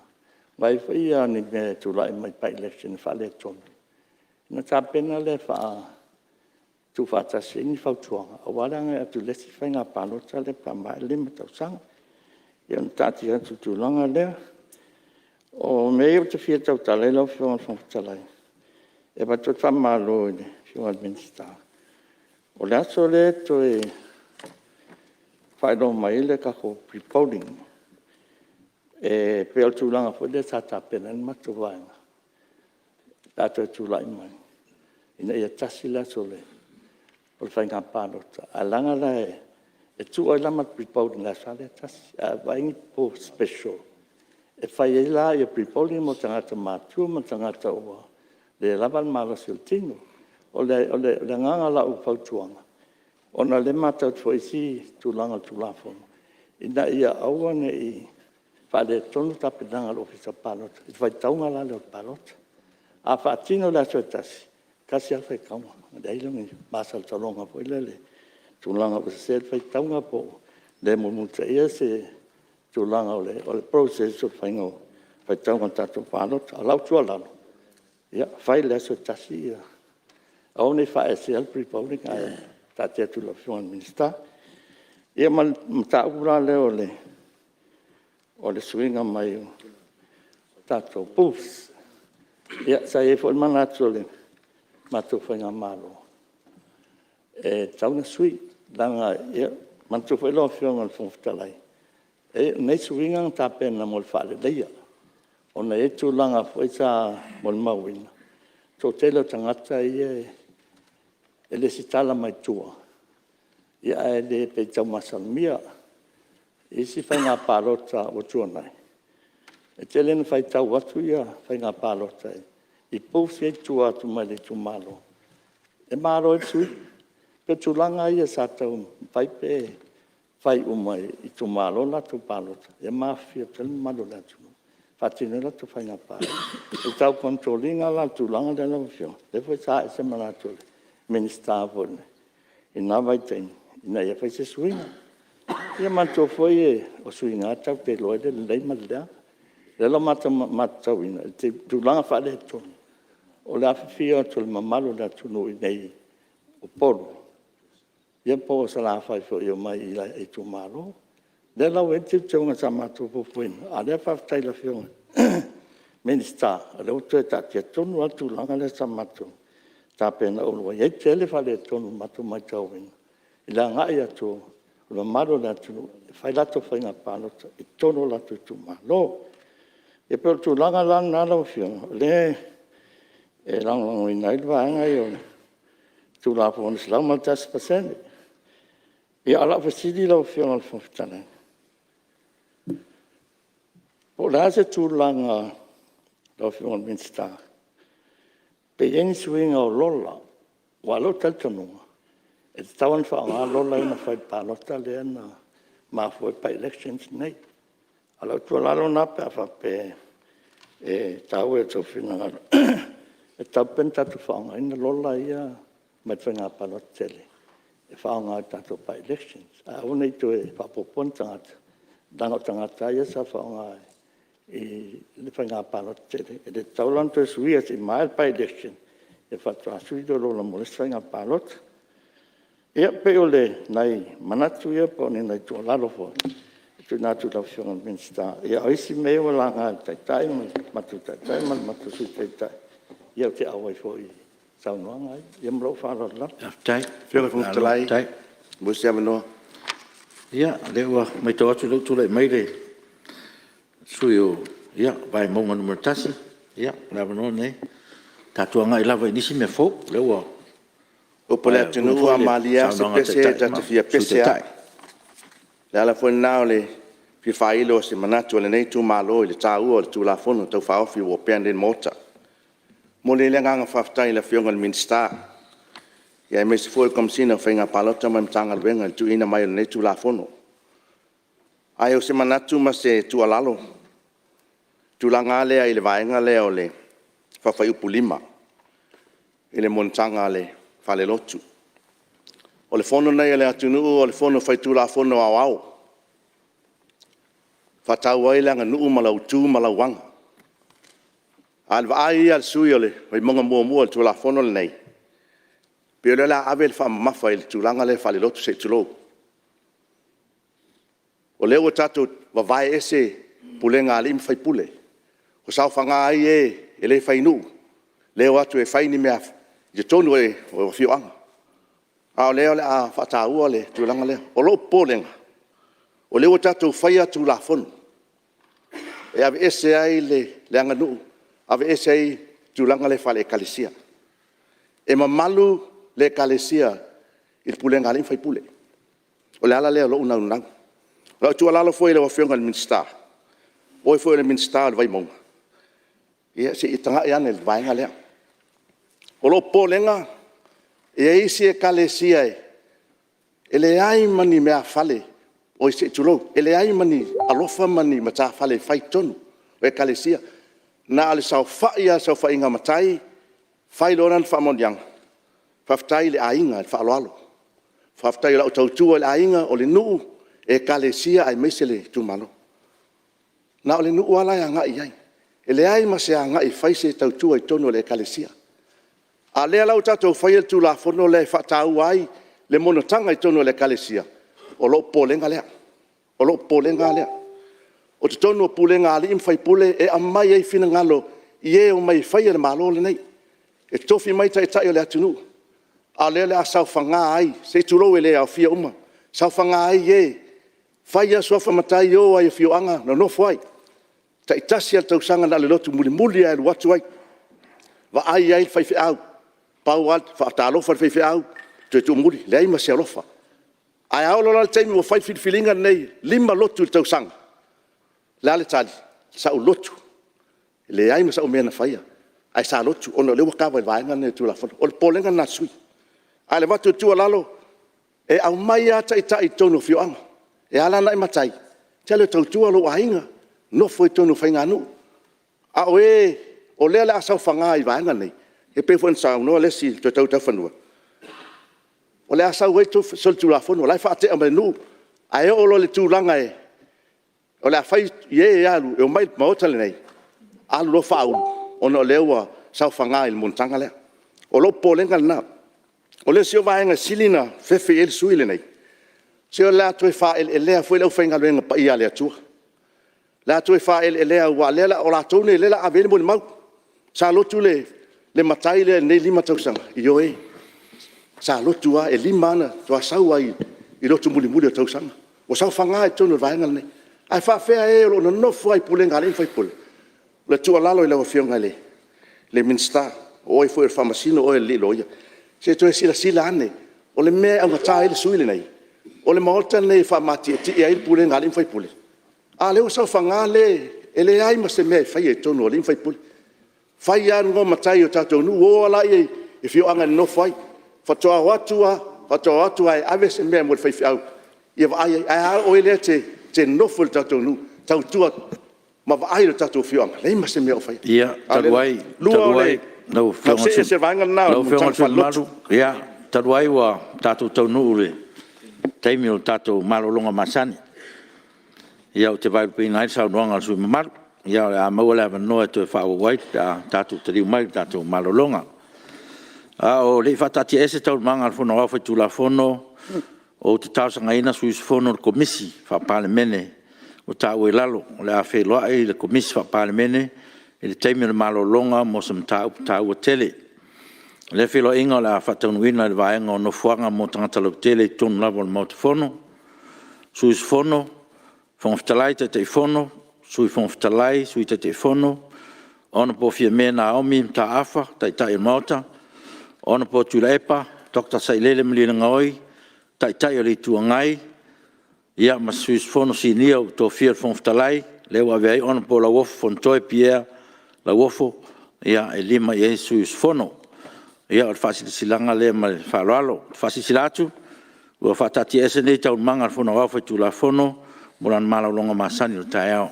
Vaai foi ni mea e tulai mai i bi-election e faaletonu, ona tapena lea e tuufaatasi ai ni fautuaga aua le agai atu i le isi faiga palota lea pe a maea le 5 tausaga. Ia ona taatia atu i le tulaga lea. O mea ia ou te fia tautala i ai lau Afioga i le Fofoga Fetalai, e avatu ai le faamalo i le Afioga i le Minisita, o le aso lea e toe faailoa mai ai le tatou pre-polling, e pei o le tulaga foi lea sa tapena ai le matou vaega pe a toe tulai mai, ina ia tasi le aso o le faiga palota. Ae leaga la e tuu ai la ma le pre-polling i le aso lava lea e tasi, ae vaai ni po special e fai ai la pre-polling mo tagata matutua ma tagata ua le lava le malosi o le tino. O le agaga o lau fautuaga, ona o lea e matau atu foi i isi tulaga o le Tulafono, ina ia aua ne i faaletonu le tapenaga a le Ofisa o Palota i le faitauga la lea o le palota. A faatino i le aso e tasi, e tasi lava le faitauga, ona leai lea o ni masalosaloga foi lele i tulaga ua sese le faitauga po ua le mulimulitaia se tulaga o le process o le faiga o faitauga o le tatou palota. A o lau tuualalo, ia fai i le aso e 1 ia aua ne i faaesea le pre-polling ae taatia atu i lau Afioga i le Minisita. Ia ma le mataupu la lea o le suiga mai o tatou booths. Ia sa i ai foi le manatu o le matou faigamalo e tatau ona sui, leaga… Ia manatua foi lau Afioga i le Fofoga Fetalai, o nei suiga na tapena mo le faaleleia, ona e i ai tulaga foi sa molimauina, le toatele o tagata ia e resitala mai tua, ae le pei e tau masalomia. I isi faiga palota ua tuanai, e tele ina faitau atu faiga palota i booths ia e i tua atu ma le itumalo e malo ai le sui. E pei o tulaga ia sa taumafai pe fai uma i itumalo latou palota ia ma afifio atu ai le mamalu o le atunuu e faatino ai latou faiga palota. I le tau control ina la o le tulaga lea lau Afioga, lea foi sa ae se manatu o le Minisita foi i lena vaitaimi ina ia fai se suiga. Ia manatua foi o suiga lava tatou te iloa ai le lelei ma le leaga. O lea la ua matauina le tulaga faaletonu o le afifio atu o le mamalu o le atunuu i inei i Upolu ia po o Salafai foi e omai i itumalo. O lea la ua i ai le teuteuga sa matou fuafuaina, a o lea faafetai i le Afioga i le Minisita o lea ua toe taatia tonu lava le tulaga lea sa matou tapena, ona ua i ai tele faaletonu na matou matauina i le agai atu o le mamalu o le atunuu e fai latou faiga palota i totonu o latou itumalo. E pei o le tulaga la lena lau Afioga o lea e lagolagoina ai le vaega lea o le Tulafono e 101%. Ia, a o lau fesili lau Afioga i le Fofoga Fetalai, po o le a se tulaga lau Afioga i le Minisita, pe i ai ni suiga o lola? Aua o lou talitonuga, e tatau lava ona faaaoga lola ia na fai i le palota lea na mafua ai le bi-elections nei. A o lau tuualalo lena pe a faapea e taua i outou finagalo, e tatau pea ona tatou faaaogaina lola ia mai le faiga palota tele e faaaoga i le tatou bi-elections, ae aua ne i toe faaopoopoa ni tagata, leaga o tagata lava ia sa faaaoga i le faiga palota tele. E le tatau la ona toe suia se i maea le bi-election ona faatoa sui lea o lola mo le isi faiga palota. Ia pei o nai manatu ia po o ni nai tuualalo foi e tuuina atu i lau Afioga i le Minisita. Ia o isi mea ia ua laga e le Taitai ma le matou Taitai ma le matou Sui Taitai, ia ou te auai foi i saunoaga ia. Ia ma lou faaaloalo lava. Faafetai. Maua se avanoa? Ia, o lea ua matau atu o lea ua tulai mai le sui usufono mo Vaimauga 1. Ia, o le avanoa lenei. Tatou agai lava i nisi mea fou, o lea ua… O upu a le atunuu a malie lava se pese ta te fia pese lava. O le ala foi lena o le fia faailo o se manatu o lenei itumalo i le taua o le Tulafono Tau Faaofi ua opea nei i le Maota. E momoli ai le agaga faafetai i le Afioga i le Minisita aemaise foi o le Komesina o Faiga Palota ma le Matagaluega i le tuuina mai o lenei Tulafono. Ae o se manatu ma se tuualalo, i le tulaga lava lea i le vaega lea o le faafuaiupu (5) i le monotaga faalelotu. O le fono lenei a le atunuu o le Fono Faitulafono Aoao, e faataua ai le aganuu ma lau tu ma lau aga. A o le vaai ia a le sui usufono o le Vaimauga 1 i le Tulafono lenei, pei o lea o le a ave le faamamafa i le tulaga lea faalelotu se i tulou. O lea ua tatou vavae ese pulega a alii ma faipule, ua saofaga ai e e le fai nuu, lea e o atu e fai ni mea i totonu o afioaga, a o lea o le a faataua le tulaga lea. O lou popolega, o lea ua tatou faia Tulafono e aveese ai le aganuu, aveese ai le tulaga lea faale-Ekalesia. E mamalu le Ekalesia i le pulega a alii ma faipule. O le ala lea o lou naunau. O lau tuualalo foi i lau Afioga i le Minisita, o oe foi o le Minisita o le Vaimauga, ia se i tagai ane i le vaega lea. O lou popolega, e i ai isi Ekalesia e leai ma ni meaafale, oi se i tulou, e leai ma ni alofa ma ni matafale e fai i totonu o Ekalesia. Na o le saofai lava i le saofaiga a matai fai loa lana faamanuiaga, faafetai i le aiga i le faaaloalo, faafetai o le a ou tautua i le aiga, o le nuu, Ekalesia aemaise le itumalo. Na o le nuu lava la e agai i ai. E leai ma se agai e fai se tautua i totonu o le Ekalesia. A o lea la ua tatou faia le Tulafono lea e faataua ai le monotaga i totonu o le Ekalesia, o lou popolega lea. O lou popolega lava lea. O totonu o pulega a alii ma faipule e aumai ai finagalo i e e omai e faia le Malo lenei. E tofofi mai taitai o le atunuu, a o lea o le a saofaga ai, se i tulou e le aofia uma, saofaga ai e fai lava suafa matai, o lava i afioaga nonofo ai, taitasi lava i le tausaga na o le lotu mulimuli lava e alu atu ai, vaai ai le faifeau, pau lava le faatalofa i le faifeau toe tuumuli, leai ma se alofa. Ae a oo loa la i le taimi ua fai le filifiliga lenei, e 5 lotu i le tausaga. O le a le tali? Sa ou lotu, e leai ma sau mea na faia, ae sa lotu ona o lea ua kava e le vaega lenei o le Tulafono. O le popolega lena o le sui usufono. Ae avatu le tuualalo, e aumai lava taitai i totonu o afioaga. E ala ona e matai, e te alu e tautua lou aiga, nofo ai i totonu o faiganuu. A o e o lea o le a saofaga i vaega nei, e pei foi ona saunoa le isi Toetaufanua, o le a sau ai solitulafono, o la e faatea mai e le nuu, ae oo loa i le tulaga o le a fai i e e alu e omai i le Maota lenei, alu loa faaulu ona o lea ua saofaga i le monotaga lea. O lou popolega lena. O le isi vaega e sili ona fefe i ai le sui usufono lenei, se o le a toe faaeleelea foi le aufaigaluega paia a le Atua. O le a toe faaeleelea aua o latou nei o lea o le a ave i ai le molimau. Sa lotu le matai lea i lenei 5 tausaga? Ioe, sa lotu lava, e 5 lava faatoa sau lava i lotu mulimuli o le tausaga. Ua saofaga i totonu o le vaega lenei. Ae faapefea e o lo o nonofo lava i pulega a alii ma faipule? O le tuualalo i lau Afioga i le Minisita, o oe foi o le Faamasino o oe o le alii Loia, se i toe silasila ane. O le mea e augata ai le sui usufono lenei, o le Maota lenei e faamatietie ai pulega a alii ma faipule, a o lea ua saofaga le e leai ma se mea e faia i totonu o alii ma faipule. Fai lava le igoa matai i o tatou nuu, o lava i afioaga e nonofo ai, faatoa o atu lava e ave se mea mo le faifeau ia vaai ai. Ae a oe lea e te nofo i le tatou nuu tautua ma vaai i le tatou afioaga, leai ma se mea o faia. Ia, talu ai Lua o le lau see ese i le vaega lena o le Afioga i le monotaga sui usufono faalelotu. mamalu, talu ai ua tatou taunuu i le taimi o le tatou malologa masani, ou te vaelupeina ai le saunoaga a le sui usufono mamalu. Ia o le a maua le avanoa e toe faaauau ai pe a tatou taliu mai i le tatou malologa. A o le i faataatiaese Taualumaga a le Fono Aoao Faitulafono, ou te talosagaina sui usufono o le Komisi Faa-Palemene ua taua i lalo. O le a feiloai le Komisi Faa-Palemene i le taimi o le malologa mo se mataupu taua tele. O lea feiloaiga o le a faataunuuina i le vaega o nofoaga mo tagata lautele i totonu lava o le Maota Fono. Sui usufono: Fofoga Fetalai Taitaifono, Sui Fofoga Fetalai, Sui Taitaifono, Hon Fiame Naomi Mataafa Taitai o le Maota, Hon Tuilaepa Dr. Sailele Malielegaoi, Taitai o le Itu Agai, ia ma se sui usufono sinia ua tofia e le Fofoga Fetalai, lea ua avea ai Hon Lauofo Fonotoe Pierre Lauofo, e 5 i ai sui usufono. Ia o le faasilasilaga lea ma le faaaloalo. E faasilasila atu ua faataatiaese nei Taualumaga a le Fono Aoao Faitulafono mo lana malologa masani o le taeao.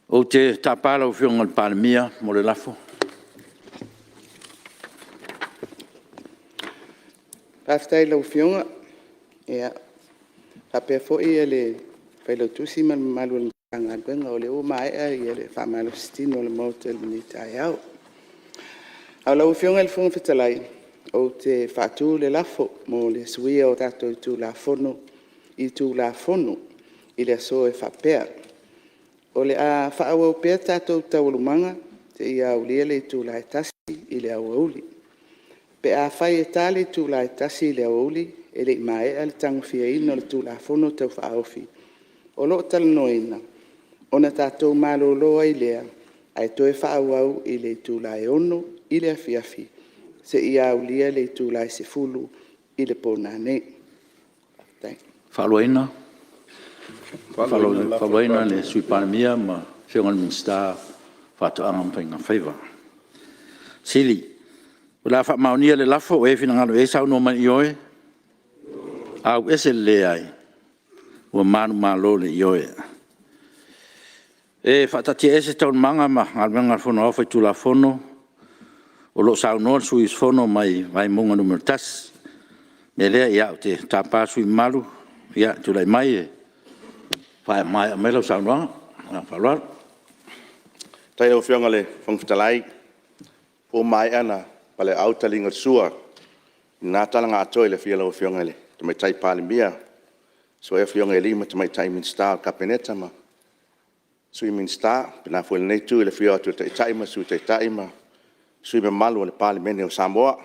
Ou te tapa lau Afioga i le Palemia mo le lafo. Faafetai i lau Afioga faapea foi le Failautusi ma le mamalu o le Matagaluega o lea ua maea le faamalositino a le Maota i lenei taeao. Lau Afioga i le Fofoga Fetalai, ou te faatu le lafo mo le Suia o tatou Itula Fono i le aso e faapea; O le a faaauau pea tatou Taualumaga seia aulia le itula e 1:00 i le aoauli. Pe afai e ta le itula e 1:00 i le aoauli e le i maea le tagofiaina o le Tulafono Tau Faaofi o lo o talanoaina, ona tatou malolo ai lea ae toe faaauau i le itula e 6:00 i le afiafi seia aulia le itula e 10:00 i le po nanei. Faafetai. E fautuaina le Sui Palemia ma le Afioga i le Minisita o Faatoaga ma Faiga Faiva. O le a faamaonia le lafo. Ua e finagalo i ai saunoa mai le ioe. Ua manumalo. E faataatiaese Taualumaga ma Galuega a le Fono Aoao Faitulafono o lo o saunoa le sui usufono mai Vaimauga 1. O le mea lea ou te tapa le sui usufono mamalu e tulai mai e faamaea mai lau saunoaga. Ma le agaga faaaloalo. Faafetai i lau Afioga i le Fofoga Fetalai, ua maea ona paleauau le taliga o le sua i lena talaga atoa i le afio o lau Afioga i le Tamaitai Palemia, susu ai Afioga i alii ma tamaitai Minisita o le Kapeneta ma Sui Minisita. E faapena foi i lenei Itu i le afio atu o le Taitai ma le Sui Taitai ma sui usufono mamalu o le Palemene o Samoa.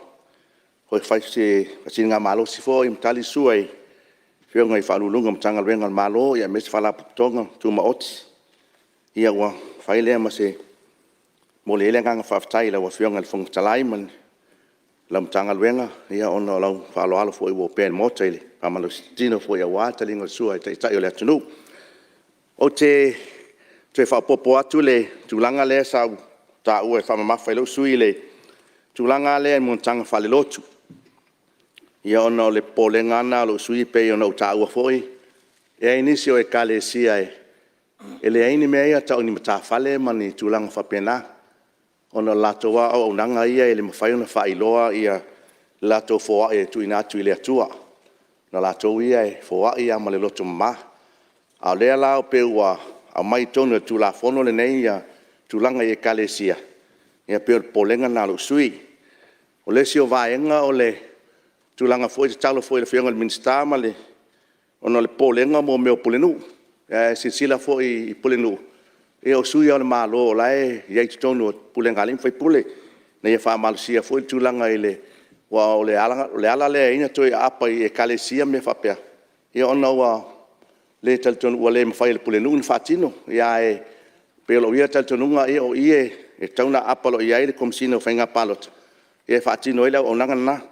E fai se faasiligamalosi foi ma tali le sua i Afioga i Ofisa Sili o Pulega o Matagaluega a le Malo aemaise Faalapotopotoga Tumaoti. Ia ua fai lea ma se… e momoli ai le agaga faafetai i lau Afioga i le Fofoga Fetalai ma lau Matagaluega ona o lau faaaloalo foi ua opea i le Maota i le faamalositino foi aua le taliga o le sua a Taitai o le atunuu. Ou te toe faaopoopo atu le tulaga lea sa ou taua e faamamafa e lou sui usufono i le tulaga lava lea i monotaga faalelotu. Ia ona o le popolega lava lena o lou sui usufono pei ona ou taua foi, e i ai nisi o Ekalesia e leai ni mea ia e tau o ni matafale ma ni tulaga faapena, ona o le latou lava auaunaga ia e le mafai ona faailoa le latou foai e tuuina atu i le Atua. O latou ia e foai lava ma le loto mama. A o lea la e pei ua aumai i totonu o le Tulafono lenei tulaga i Ekalesia, ia pei o le popolega lena o lou sui usufono. O le isi o vaega o le tulaga foi lea, e tatalo foi i le Afioga i le Minisita ona o le popolega mo mea o pulenuu. Ae silasila foi i pulenuu, ia o sui lava o le Malo o la e i ai i totonu o pulega a alii ma faipule, ina ia faamalosia foi le tulaga aua o le ala lea e ala ai ona toe aapa i Ekalesia ma mea faapea, ona ua le talitonu ua le mafai e le pulenuu ona faatino. Ae pei o lou ia talitonuga o i e tatau ona aapa loa i ai le Komesina o Faiga Palota e faatino ai le auaunaga lena,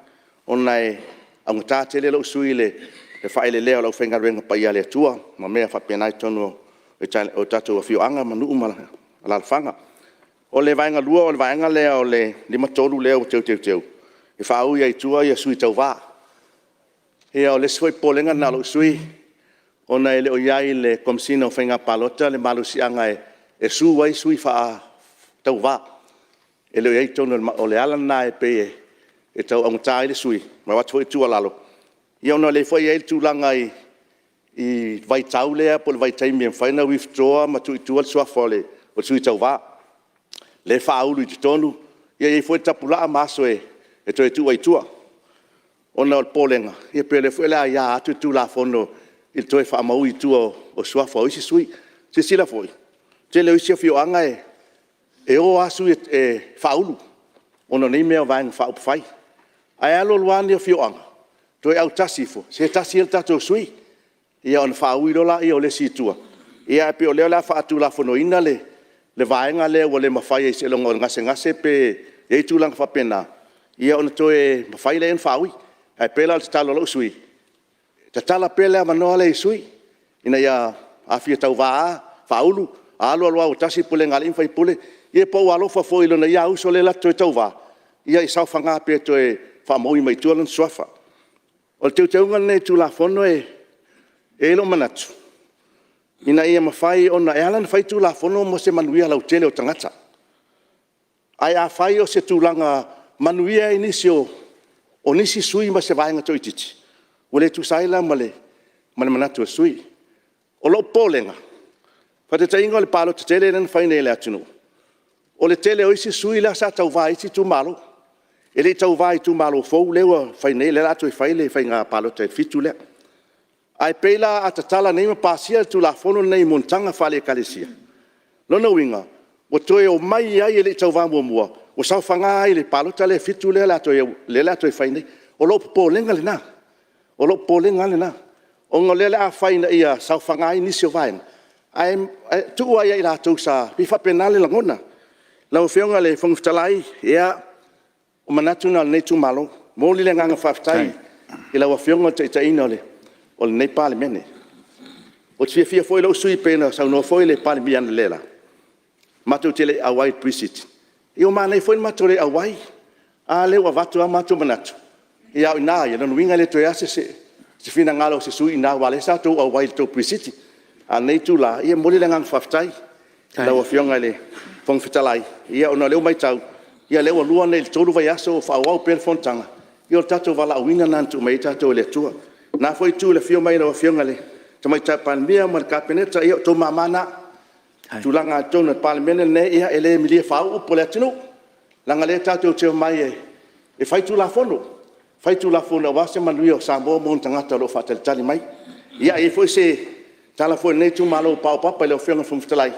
ona e augata tele lou sui usufono i le faaeleelea o le aufaigaluega paia a le Atua ma mea faapena i totonu o tatou afioaga ma nuu ma alaalafaga. O le vaega lua o le vaega lea o le 53 lea ua toe teuteu e faaui ai i tua sui tauva. Ia o le isi foi popolega lena o lou sui usufono ona e le o i ai i le Komesina o Faiga Palota le malosiaga e sue ai sui tauva. E le o i ai i totonu, o le ala lena e pei e tau augata ai le sui usufono ma avatu foi le tuualalo, ia ona o lea foi e i ai le tulaga i vaitau lea po o le vaitaimi e mafai ona withdraw ma tuu i tua le suafa o le sui tauva, lea e faaulu i totonu, ia e i ai foi le tapulaa ma aso e toe tuu ai i tua. Ona o le popolega, ia pei o lea foi o le a aia atu le Tulafono i le toe faamaui i tua o suafa o isi sui. Silasila foi, o le tele o isi afioaga e o lava sui e faaulu ona o nei mea o Vaega Faaupufai. Ae alu alu lava afioaga toe autasi ifo, se tasi ia le tatou sui, ia ona faaui loa lea o le isi i tua. Ae pei o lea o le a faatulafonoina le vaega lea ua le mafai ai seiloga o le gasegase pe i ai tulaga faapena, ia ona toe mafai lea ona faaui. Ae pei la o le tatalo a lou sui usufono, tatala pea le avanoa lea i sui ina ia… a fia tauva lava faaulu, a alu alu lava ua tasi le pulega a alii ma faipule, ia po ua alofa foi i lona ia uso lea e alu atu e toe tauva, ia saofaga pea e toe faamaui mai tua lona suafa. O le teuteuga lenei o le Tulafono e i ai lou manatu, ina ia mafai ona… E ala ona fai Tulafono mo se manuia lautele o tagata. Ae afai o se tulaga e manuia ai nisi o nisi sui usufono ma se vaega toaitiiti, ua le tusa ai la ma le manatu o le sui usufono. O lou popolega, faataitaiga o le palota tele lea na fai nei a le atunuu, o le tele o isi sui la sa tauva i isi itumalo, e le i tauva i itumalo fou lea ua fai nei lea o le a toe fai le faiga palota i le 7 lea. Ae pei la a tatala nei ma pasia le Tulafono lenei i monotaga faale-Ekalesia, lona uiga, ua toe omai ai e le i tauva muamua, ua saofaga ai i le palota lea e 7 lea o le a toe fai nei. O lou popolega lena, o lou popolega lava lena, ona o lea o le a fai ina ia saofaga ai nisi o vaega, ae tuu lava ia i latou sa… E pei e faapena le lagona. Lau Afioga i le Fofoga Fetalai, ia, o manatu na o lenei itumalo. E momoli le agaga faafetai i lau Afioga i le taitaiina o lenei Palemene. Ou te fiafia foi lou sui usufono pei ona saunoa foi le Palemia analeila, matou te le i auai i le Pre-Sitting. Ia ua manaia foi le matou le auai. A lea ua avatu lava o matou manatu, a o i ina ia, lona uiga e le toe i ai lava se finagalo o se sui usufono lena aua o lea sa outou auai i le tou Pre-sitting. A o lenei itula, ia e momoli le agaga faafetai i lau Afioga i le Fofoga Fetalai, ona o lea ua matau, o lea ua 2 nei i le 3 vaiaso o faaauau pea le fonotaga, ia o le tatou valaauina lena na tuu mai ai tatou e le Atua. I lena foi Itu i le afio mai o lau Afioga i le Tamaitai Palemia ma le Kapeneta, ia o outou mama na. O le tulaga lava i totonu o le Palemene lenei, e le milia faauu upu a le atunuu, leaga o lea tatou te omai e fai Tulafono, fai Tulafono aua se manuia o Samoa ma ona tagata o lo o faatalitali mai. Ia a i ai foi se tala foi a lenei itumalo ua paopapa i lau Afioga i le Fofoga Fetalai,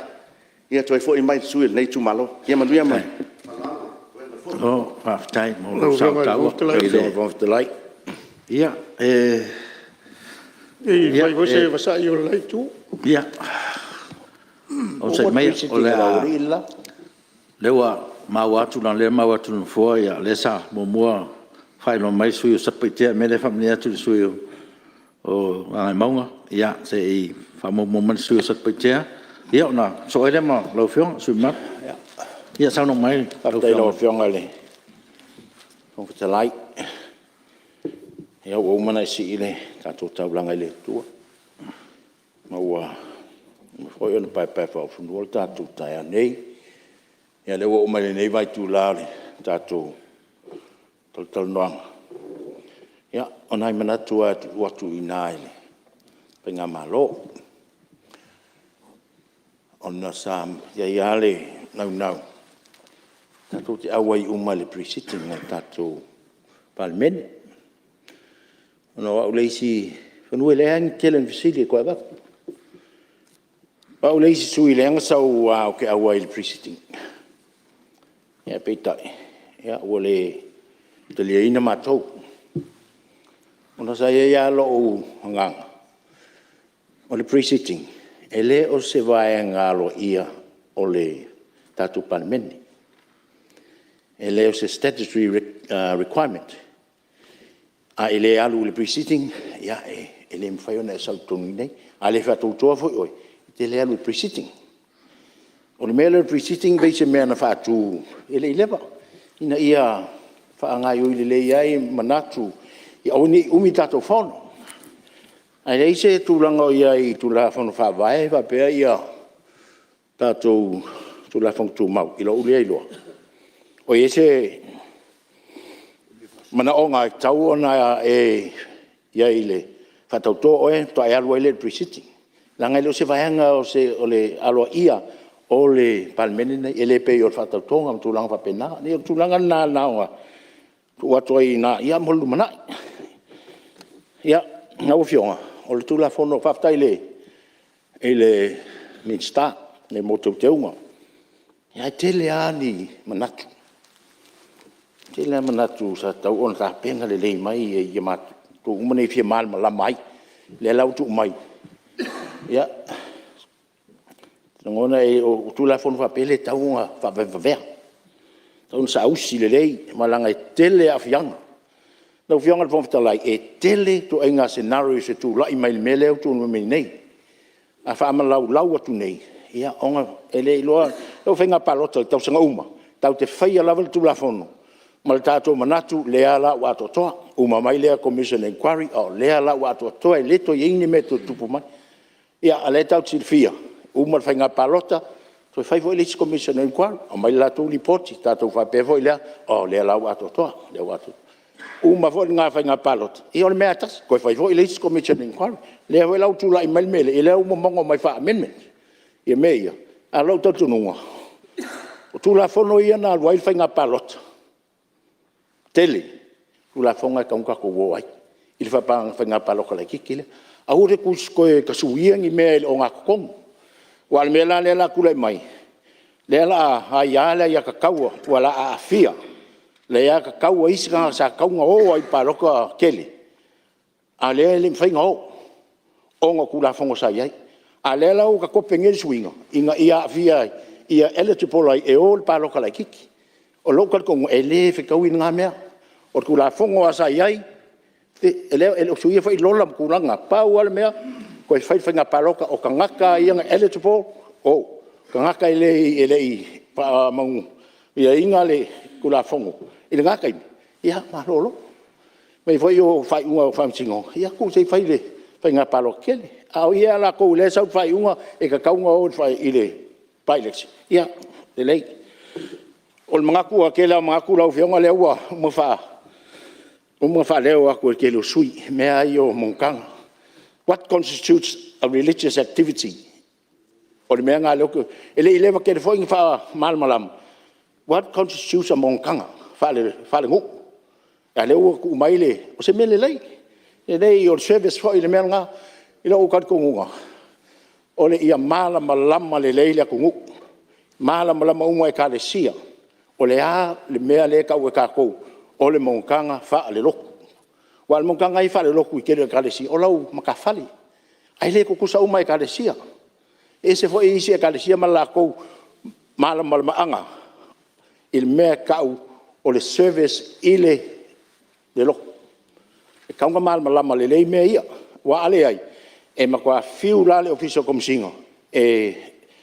ia toe foi mai i le sui usufono o lenei itumalo. Ia manuia le Malo faafetai mo lou sao taua i le… Ia, e Se i fai foi se vasai o le la itu. Ia, onosai mai o lea ua maua atu leaga o lea e maua atu e le Nofoa o lea sa muamua faailoa mai le sui usufono mo Satupaitea. O le mea lea e faamalie atu i le sui usufono mo Gagaemauga se i faamuamua mai le sui usufono mo Satupaitea, ia ona sosoo ai lea ma lau Afioga i le sui usufono mamalu. Ia saunoa mai lau Faafetai i lau Afioga i le Fofoga Fetalai. Ia ua uma ona e sii le tatou taulaga i le Atua, ma ua uma foi ona paepaeulufanua lo tatou taeao nei. Ia o lea ua oo mai i lenei itula o le tatou talatalanoaga, ia o nai manatu lava e tuu atu i ina i le faigamalo, ona sa i ai lava le naunau tatou te auai uma i le Pre-sitting a le tatou Palemene. Ona o au le isi, semeamanu e leai lava le tele o ni fesili e toe avatu. O au le isi sui usufono lea na sau lava ou te auai i le Pre-sitting, ae peitai ua le taliaina matou. Ona sa i ai lava lou agaga, o le Pre-sitting, e le o se vaega aloaia o le tatou Palemene. E le o se statutory requirement. A e le alu i le Pre-sitting, e le mafai ona e sau i totonu i inei. A le faatautoina foi oe, e te le alu i le Pre-sitting. O le mea lea o le Pre-sitting pei se mea na faatu e le i leva, ina ia faagaoioi lelei ai manatu ia aua ne i umi le tatou Fono. Ae leai se tulaga o i ai i Tulafono Faavae faapea tatou Tulafono Tumau i lou lea iloa, o i ai se manaoga e tatau ona e i ai e faatauto oe ona faatoa e alu ai lea i le Pre-sitting, leaga e le o se vaega aloaia o le Palemene lenei, e le pei o le faatautoga ma tulaga faapena. E pei o le tulaga lena na ona tuu atu ai i ina mo le lumanai. Ia, lau Afioga, o le Tulafono… Faafetai i le Minisita mo teuteuga, ae tele lava ni manatu, e tele lava manatu sa tatau ona tapena lelei mai i matou uma nei e fia malamalama ai. O lea la ua tuu mai, ia, e lagona o Tulafono faapea e le tatau ona faavavevaveina, e tatau ona saausi lelei aua leaga e tele aafiaga. Lau Afioga i le Fofoga Fetalai, e tele ituaiga scenarios e tulai mai i le mea lea ua tulai mai nei. A faamalaulau atu nei, e le iloa… O faiga palota i tausaga uma, tatou te faia lava le Tulafono ma le tatou manatu, o lea la ua atoatoa. Uma mai lea Commission of Inquiry o lea la ua atoatoa e le toe i ai ni mea e toe tutupu mai. Ia a o lea tatou te silafia, uma le faiga palota toe fai foi le isi Commission of Inquiry, aumai le latou lipoti, tatou faapea foi lea, o lea la ua atoatoa. Uma foi lena faiga palota, ia o le mea lava e tasi, toe fai foi le isi Commission of Inquiry. O lea foi la ua tulai mai le mea lea, ia lea ua momono mai faa-amendment mea ia. Ae o lou talitonuga, o Tulafono ia na alu ai le faiga palota tele, o Tulafono na e tatau ona tatou o ai i le faiga palota laitiiti lea. Aua le toe tasuia ni mea i le ogatotonu. Aua o le mea la lea o le a tulai mai, lea o le a aia le aiatatau, o le a aafia le aiatatau a isi tagata sa tatau ona o ai i le palota tele, a o lea e le mafai ona o ona o Tulafono sa i ai. A o lea la ua tatope nei suiga ina ia aafia ai, ia eligible ai e o i le palota laitiiti. O lou talitonuga, e le fetaui lena mea. O le Tulafono lava sa i ai, e le o suia foi lola ma tulaga na, pau lava le mea, toe fai le faiga palota o tagata lava ia na eligible, o. O tagata e le i faamanuiaina le Tulafono i lena taimi, ia malolo. mea foi ia o faaiuga o faamasinoga, ia tuu se i fai i le faiga palota tele. A o ia lava latou o lea e sau le faaiuga e tatau ona o i le bi-election, ia lelei. O le manatu, o le tele lava o manatu lau Afioga lea ua uma ona faaleo atu e le tele o sui usufono i mea lava ia o monotaga. What constitutes a religious activity? O le mea lena lea ou te… E le i leva tele foi ona faamalamalama, what constitutes a monotaga faalenuu? A o lea ua tuu mai le… O se mea lelei, lelei o le service foi le mea lena. I lou talitonuga, ia malamalama lelei le atunuu, malamalama uma Ekalesia, o le a le mea lea e tau e tatou o le monotaga faalelotu. Aua o le monotaga lava ia faalelotu i le tele o Ekalesia, o lau matafale, ae le tutusa uma Ekalesia. E ese foi isi Ekalesia ma le latou malamalamaaga i le mea e tau o le service i le lotu. E tatau ona malamalama lelei mea ia, aua a leai, e matua fiu la le Ofisa o Komesina e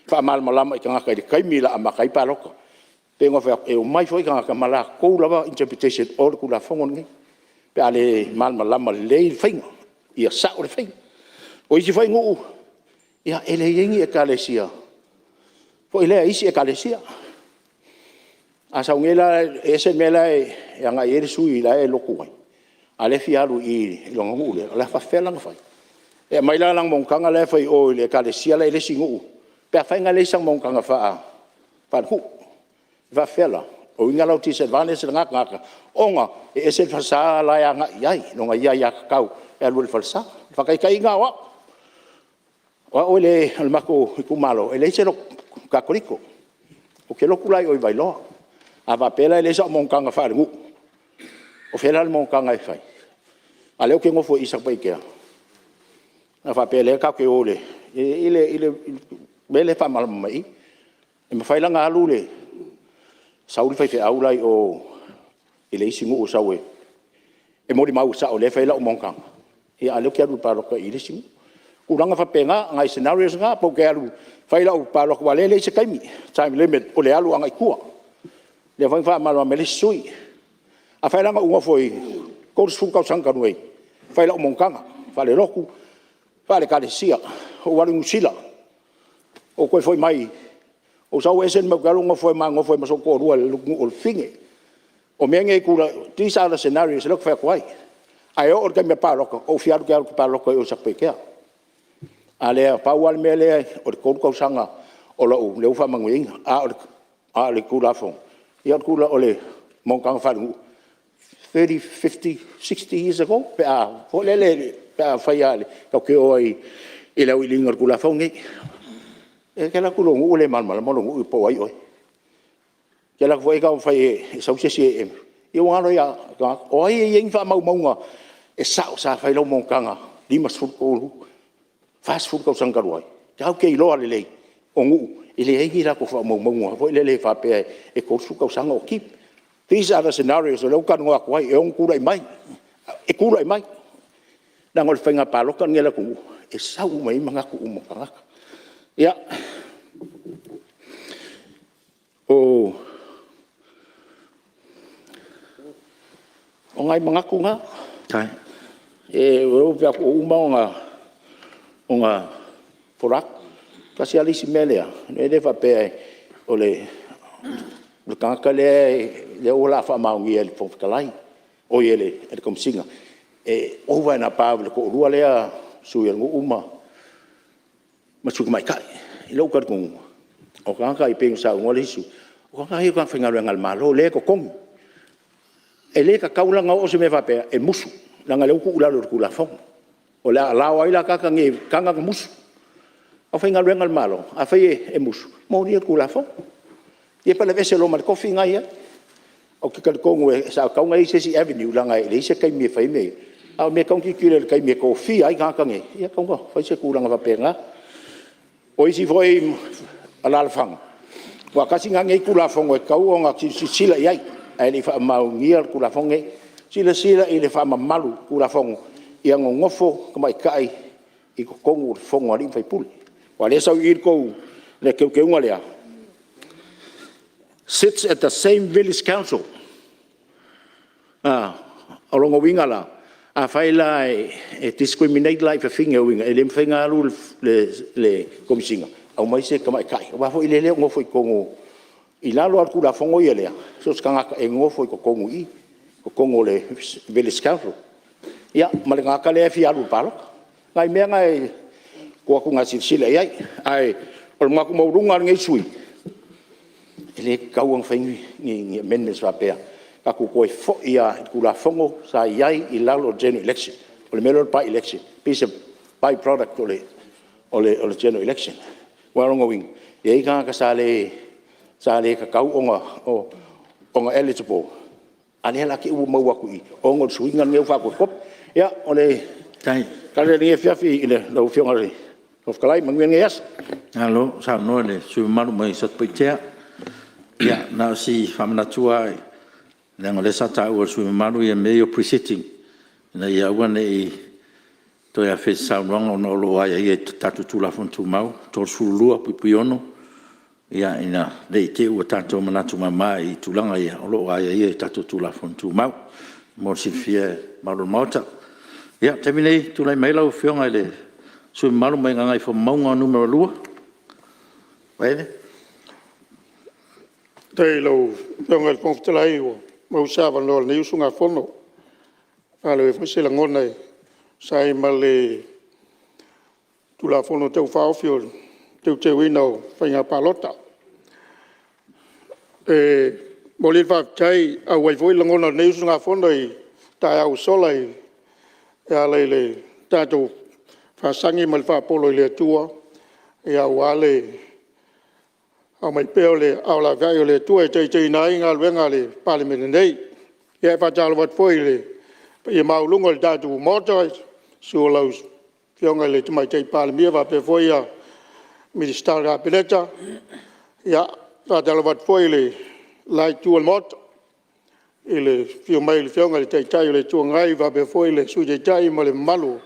faamalamalama i tagata i le taimi o le a amata ai palota. E pei ona fai atu, e omai foi tagata ma latou lava interpretation o le Tulafono lenei pe a le malamalama lelei le faiga, ia sao le faiga. O isi foi nuu, e leai ni Ekalesia foi lea isi Ekalesia. A sau nei la e ese le mea la e agai i ai le sui usufono la e lotu ai, a o lea e fia alu i lona nuu lea, o le a faapefea la ona fai? E aumai la lana monotaga la e fai i o i le Ekalesia la e i le isi nuu pe afai la e leai sana monotaga faalenuu. E faapefea la? Lona uiga la ua disadvantage lena tagata ona e ese le falesa la e agai i ai, lona aiatatau e alu ai i le falesa. O le faataitaiga o au, o au o le matou itumalo e leai se lotu Katoliko. Ou te lotu la i o i Vailoa. A faapea la e leai sau monotaga faalenuu, o fea la le monotaga e fai? A o lea ou te nofo i Satupaitea, a faapea o lea tatou te o i le mea lea e faamalamalama i i. E mafai la ona alu sau le faifeau la i o i le isi nuu e sau e molimau sao o lea e fai lau monotaga, a o lea ou te alu i le palota i le isi nuu. O tulaga faapena, o nai scenarios na, pe ou te alu e fai lau palota aua o lea e leai se taimi, time limit o le alu agai i tua. Lea foi na faamalamalama e le isi sui usufono. Afai la na ou nofo i le 30 tausaga talu ai o fai lau monotaga faalelotu, faale-Ekalesia, ou alu i Niu Sila, ou toe foi mai ou sau ese le mea ou te alu ou nofo ai ma si ou toalua i le nuu o Fine. O mea nei e tulai, these are the scenarios lea ou te fai atu ai. Ae oo i le taimi o le palota, ou fia alu ou te alu ou te palota i o i Satupaitea. A lea, pau lava le mea lea, o le 3 tausaga lea ua faamanuiaina, a o le Tulafono, ia o le monotaga faalenuu, 30, 50, 60 years ago pe a fai lava tatou te o lava i le auiliiliga o le Tulafono lenei. E te alu atu i lou nuu e le malamalama lou nuu po o ai oe. E te alu atu foi taumafai e sau se isi e… ia ua galo ia le tagata. O ai e i ai ni faamaumauga e sao sa fai lau monotaga 50, 40 tausaga talu ai? Tatou te iloa lelei o nuu e leai ni latou faamaumauga foi lele faapea e 30 tausaga o keep. These are the scenarios o lea ou te talanoa atu ai e ono tulai mai, e tulai mai. Leaga o le faiga palota lenei a le atunuu, e sau uma i ai manatu uma o tagata. Ia, o nai manatu na, lea ou te fai atu ua uma ona fola atu. Tasi lava le isi mea lea, le mea lea faapea o le tagata lea o le a faamaonia e le Fofoga Fetalai, oi e le Komesina e ova and above i le toalua lea o le sui o le nuu ma le sui tamaitai. I lou talitonuga, o tagata e pei ona saunoa le isi sui usufono, o tagata ia o tagata faigaluega a le Malo o lea e totogi. E le tatau la ona oo se mea faapea e musu, leaga o lea ua tuu i lalo o le Tulafono. O le a allow ai la tagata nei e taga ona musu. O le aufaigaluega a le Malo, afai e musu, molia i le Tulafono. Ia pe o le aveese loa ma le tofi lena e i ai. Ou te talitonu sa tatau ona i ai se isi avenue leaga e leai se taimi e fai ai mea ia, a o le mea e tatau ona tilotilo i le taimi e tofia ai tagata nei, e tatau ona fai se tulaga faapena. O isi foi alaalafaga, aua tasi lena nei Tulafono e tatau ona silasila i ai ae le i faamaonia le Tulafono lenei. Silasila i le faamamalu o le Tulafono ia nonofo tamaitai i totonu o le fono a alii ma faipule. Aua o lea e sau i i le tou teuteuga lea, sits at the same Village Council. O lona uiga la, afai la e discriminate la i fafine, lona uiga e le mafai ona alu le Komesina aumai se tamaitai, aua foi o lea e le o nofo i totonu i lalo lava o le Tulafono ia lea, so o se tagata e nofo i totonu i i, totonu o le Village Council. Ia ma le tagata lea e fia alu i le palota. O nai mea na e tuu atu i ina e silasila i ai. Ae o le manatu maualuga lava o lenei sui usufono, e le tatau ona fai ni amendments faapea, tatou toe foi lava i le Tulafono sa i ai i lalo o le General Election. O le mea lea o le bi-election, e pei o se bi-product o le General Election. Aua o lona uiga, e i ai tagata sa le tatau ona eligible, a o lea o le a te i ua maua atu i i, ona o le suiga lenei ua faatototopu. Ia, o le tala lea i lenei afiafi i lau Afioga i le Fofoga Fetalai, manuia lenei aso. Malo saunoa i le sui usufono mamalu mai Satupaitea. Ia, na o si faamanatu lava, leaga o lea sa taua e le sui usufono mamalu mea ia o pre-sitting, ina ia aua ne i toe afea i se saunoaga ona o lo o aiaia i tatou Tulafono Tumau 32(6), ina ne i te i ua tatou manatu mama i tulaga ia, o lo o aiaia i tatou Tulafono Tumau, mo le silafia e le mamalu o le Maota. Ia, o le taimi lenei, tulai mai lau Afioga i le sui usufono mamalu mai Gagaifomauga 2. Vaele. Faafetai i lau Afioga i le Fofoga Fetalai ua maua se avanoa o lenei usugafono e faaleo ai foi se lagona e tusa ai ma le Tulafono Tau Faaofi o le Teuteuina o Faiga Palota. E momoli le faafetai, e auai foi lagona o lenei usugafono i le taeao ua sola e ala i le tatou faasagi ma le faapolo i le Atua aua le aumai pea o le aao laveai o le Atua e taitaiina ai galuega a le Palemene nei. Ia e faatalofa atu foi i le paia maualuga o le tatou Maota, i le susu o lau Afioga i le Tamaitai Palemia faapea foi Minisita o le Kapeneta. Ia, e faatalofa atu foi i le la itu o le Maota i le afio mai o le Afioga i le Taitai o le Itu Agai faapea foi le Sui Taitai ma le mamalu o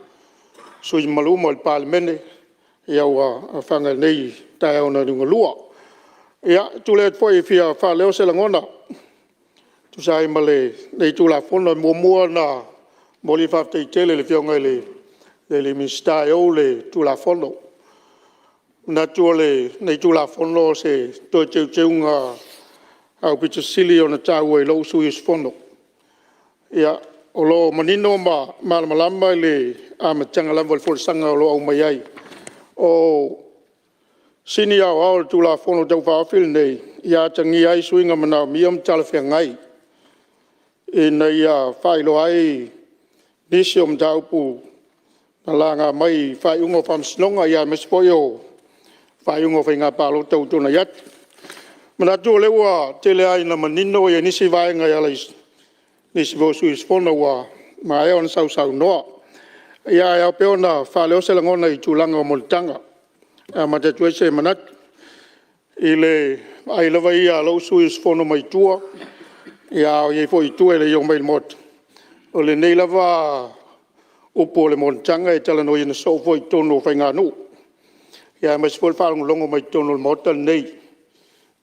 sui usufono mamalu uma o le Palemene ua ofaga i lenei taeao liugalua. Ia, e tulai atu foi e fia faaleo se lagona e tusa ai ma lenei Tulafono. E muamua ona momoli le faafetai tele i le Afioga i le Minisita e ou le Tulafono. E manatu o lenei Tulafono o se toe teuteuga aupito sili ona taua i lou sui usufono. Ia, o lo o manino ma malamalama i le amataga lava o le folasaga o lo o aumai ai, o sini aoao o le Tulafono Tau Faaofi lenei, ia atagia ai suiga manaomia ma talafeagai ina ia faailoa ai nisi o mataupu na laga mai i faaiuga o Faamasinoga, aemaise foi o faaiuga o Faiga Palota ua tuanai atu. E manatu o lea ua tele lava ina manino nisi vaega e ala i nisi foi o sui usufono ua maea ona sausaunoa. Ia ae ao pea ona faaleo se lagona i tulaga o monotaga e amata atu ai se manatu. I le vaai lava ia a lou sui usufono mai tua, a o i ai foi i tua e le i oo mai i le Maota, o lenei lava upu o le monotaga e talanoaina soo foi i totonu o faiganuu, aemaise foi o le faalogologo mai totonu o le Maota lenei. O le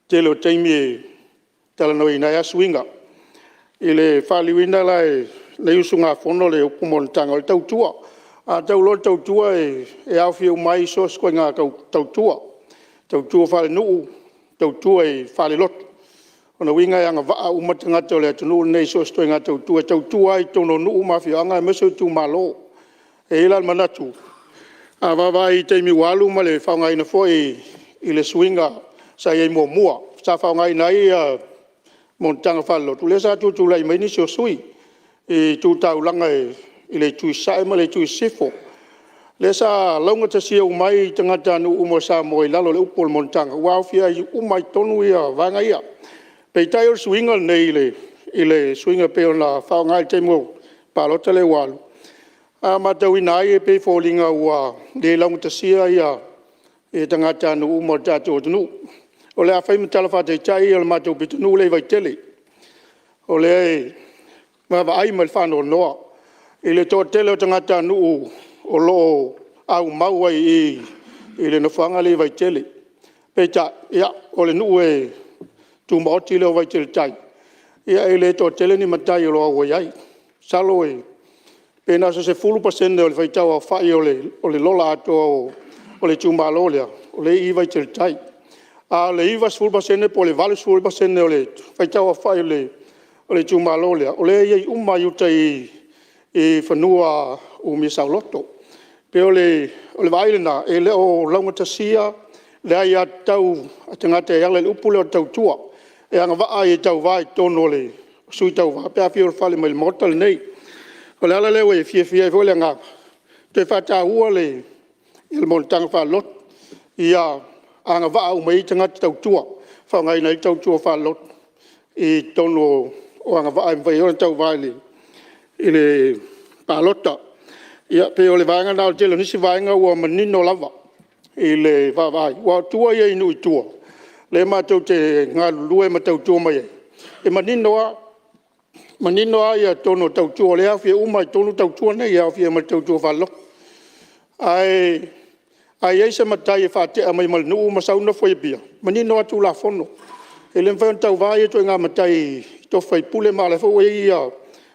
tele o taimi e talanoaina ai lava suiga. I le faaliliuina la e lenei usugafono le upu monotaga, o le tautua. A tau loa le tautua e aofia uma ai so o se ituaiga tautua, tautua faalenuu, tautua faalelotu. O lona uiga e agavaa uma tagata o le atunuu lenei i so o se ituaiga tautua e tautua ai i totonu o nuu ma afioaga aemaise o itumalo. E i ai la le manatu, a vaavaai i taimi ua alu ma le faaaogaina foi i le suiga sa i ai muamua sa faaaogaina ai monotaga faalelotu, lea sa tutulai mai ai nisi o sui usufono i tu taulaga i le itu i sasae ma le itu i sisifo. Lea sa laugatasia uma ai tagatanuu uma o Samoa i lalo o le upu o le monotaga, ua aofia uma ai i totonu vaega ia. Peitai o le suiga lenei i le suiga e pei ona faaaoga i le taimi o le palota lea ua alu, a matauina ai e pei e foliga ua le laugatasia tagatanuu uma o le tatou atunuu. O le a fai ma tala faataitai o le matou pitonuu lea i Vaitele. O lea e vaavaai ma le faanoanoa i le toatele o tagatanuu o lo o aumau ai i i le nofoaga lea i Vaitele. Peitai, o le nuu e tumaoti lea o Vaitele tai, e le toatele ni matai o lo o auai ai. Masalo pe na o se 10% o le faitau aofai o le lola atoa o le itumalo lea, o lea e i i Vaitele Tai. A o le 90% po o le 80% o le faitau aofai o le itumalo lea, o lea e i ai uma lava i uta i fanua umia saoloto. E pei o le vaai lena, e le o laugatasia le aiatatau a tagata e ala i le upu lea o le tautua. E agavaa ai e tauva i totonu o sui tauva pe a fia ulufale mai i le Maota lenei. O le ala lea ua fiafia ai foi le agaga, e toe faataua le monotaga faale-lotu, ia agavaa uma i ai tagata tautua, faaaogaina ai le tautua faale-lotu i totonu o agavaa e mafai ai ona tauva i le palota. Ia e pei o le vaega lena o le tele o nisi vaega ua manino lava i le vaavaai, aua o tua ia i nuu i tua, lea e matou te galulue ma tautua mai ai, e manino lava. E manino lava totonu o tautua o lea e aofia uma lava i totonu tautua nei e aofia ai ma le tautua faale-lotu. Ae a i ai se matai e faatea mai ma le nuu ma sau nofo i Apia, e manino lava le Tulafono, e le mafai ona tauva ia ituaiga matai i tofi faipule ma o la foi ua i ai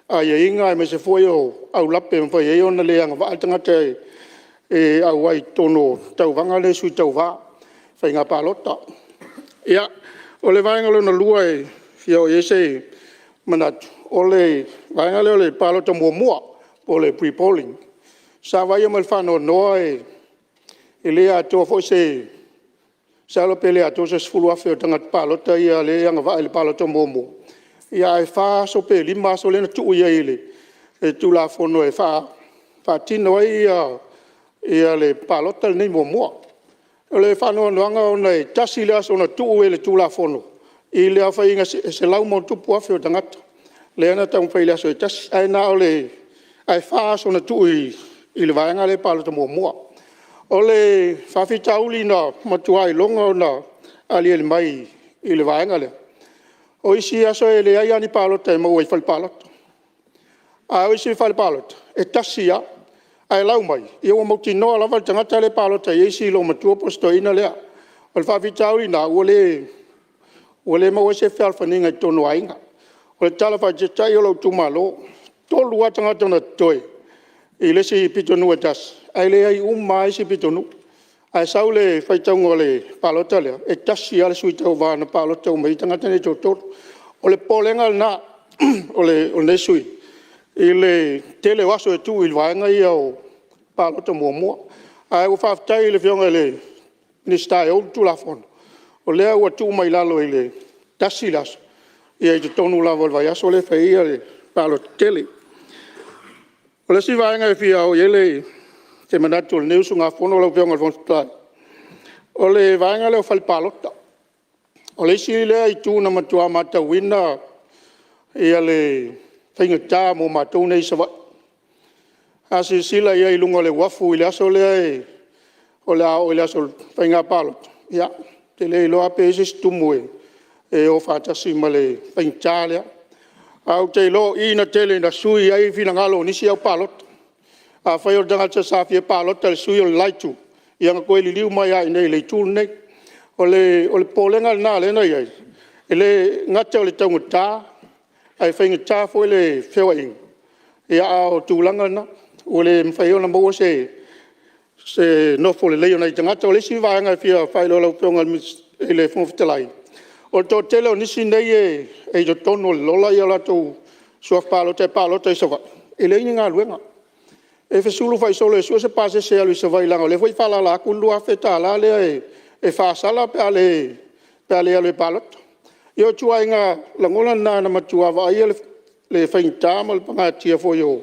aiaiga aemaise foi o aulape e mafai ai ona le agavaa le tagata e auai i totonu o tauvaga lea e sui tauva, faiga palota. Ia o le vaega lona lua e fia oo i ai se manatu, o le vaega lea o le palota muamua po o le pre-polling. Sa vaaia ma le faanoanoa e le atoa foi se masalo pe le atoa se 10,000 o tagata palota ia lea e agavaa i le palota muamua, ia ae 4 aso pe 5 aso lea na tuu i ai e le Tulafono e faatino ai ia le palota lenei muamua. O le faanoanoaga ona e tasi le aso na tuu i ai e le Tulafono i le aofaiga e 100+ afe o tagata lea na taumafai i le aso e tasi. Ae 4 aso na tuu i le vaega lea o le palota muamua. O le faafitauli na matua iloga ona aliali mai i le vaega lea, o isi aso e leai lava ni palota e maua i fale palota. A o isi fale palota, e tasi lava, ae lau mai, ia ua mautinoa lava le tagata lea e palota i ai si olomatua po o si toeaina lea. O le faafitauli lena, ua le maua ai se fealofaniga i totonu o aiga. O le tala faataitai o lou itumalo, e 3 lava tagata na totoe i le isi pitonuu e tasi, ae leai uma lava isi pitonuu. Ae sau le faitauga o le palota lea, e tasi lava le sui tauva na palota uma i ai tagata nei e toatolu. O le popolega lena o lenei sui usufono i le tele o aso e tuu i le vaega lea o palota muamua. Ae ua faafetai i le afioga i le Minisita e ou le Tulafono, o lea ua tuu mai i lalo i le tasi le aso, ia i totonu lava o le vaiaso lea e fai ai le palota tele. O le isi vaega e fia oo i ai se manatu o lenei usugafono lau afioga i le Fofoga Fetalai, o le vaega lea o fale palota. O le isi lea itu na matua matauina le faigata mo matou nei i Savaii. A silasila i ai i luga o le uafu i le aso lea o le a oo i le aso o le faiga palota, ia ou te le iloa pe i ai se isi tumu e o faatasi ma le faigata lea. Ae ou te iloa o i na tele ina sui ai finagalo o nisi aupalota. Afai o le tagata sa fia palota i le sui o le la itu, ia na toe liliu mai lava i inei i le itu lenei. O le popolega lena lea na i ai, e le gata o le taugata ae faigata foi le feoaiga, ia ae o le tulaga lena, ua le mafai ai ona maua se nofo lelei o nai tagata. O le isi vaega e fia faailoa i lau afioga i le Fofoga Fetalai, o le toatele o nisi nei e i totonu o le lola ia latou suafa palota e palota i Savaii, e leai ni galuega. E fesulufai solo e sue se pasese e alu i Savaii leaga o lea foi e faalala atu le $2,000 lea e faasala pe a le alu e palota. Ia o ituaiga lagona na na matua vaaia le faigata ma le pagatia foi o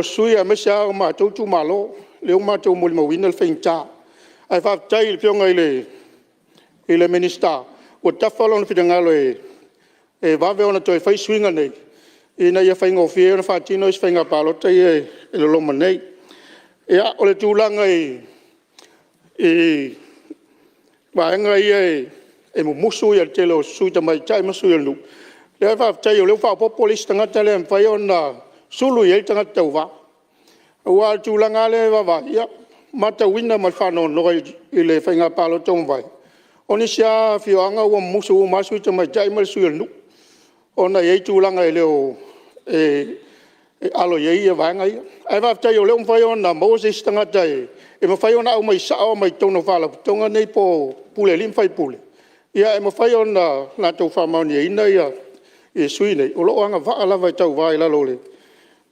sui usufono aemaise lava o matou itumalo lea ua matou molimauina le faigata. Ae faafetai i le afioga i le Minisita, ua tafa lona finagalo e vave ona toe fai suiga nei, ina ia faigofie ai ona faatino isi faiga palota ia e loloma nei. Ia o le tulaga i vaega ia e mumusu le tele o sui tamaitai ma sui o nuu, ia faafetai o lea ua faaopoopo le isi tagata lea e mafai ona sulu i ai le tagata tauva. Aua o le tulaga lava lea e vaavaai, ia matauina ma le faanoanoa i le faiga palota ua mavae, o nisi lava afioaga ua mumusu uma lava le sui tamaitai ma le sui o le nuu, ona e i ai tulaga e alo i ai vaega ia. Ae faafetai o lea ua mafai ona maua se isi tagata e mafai ona aumai sao mai totonu o Faalapotopotoga nei po o Pule a Alii ma Faipule, ia e mafai ona latou faamaoniaina sui nei, o lo o agavaa lava e tauva i lalo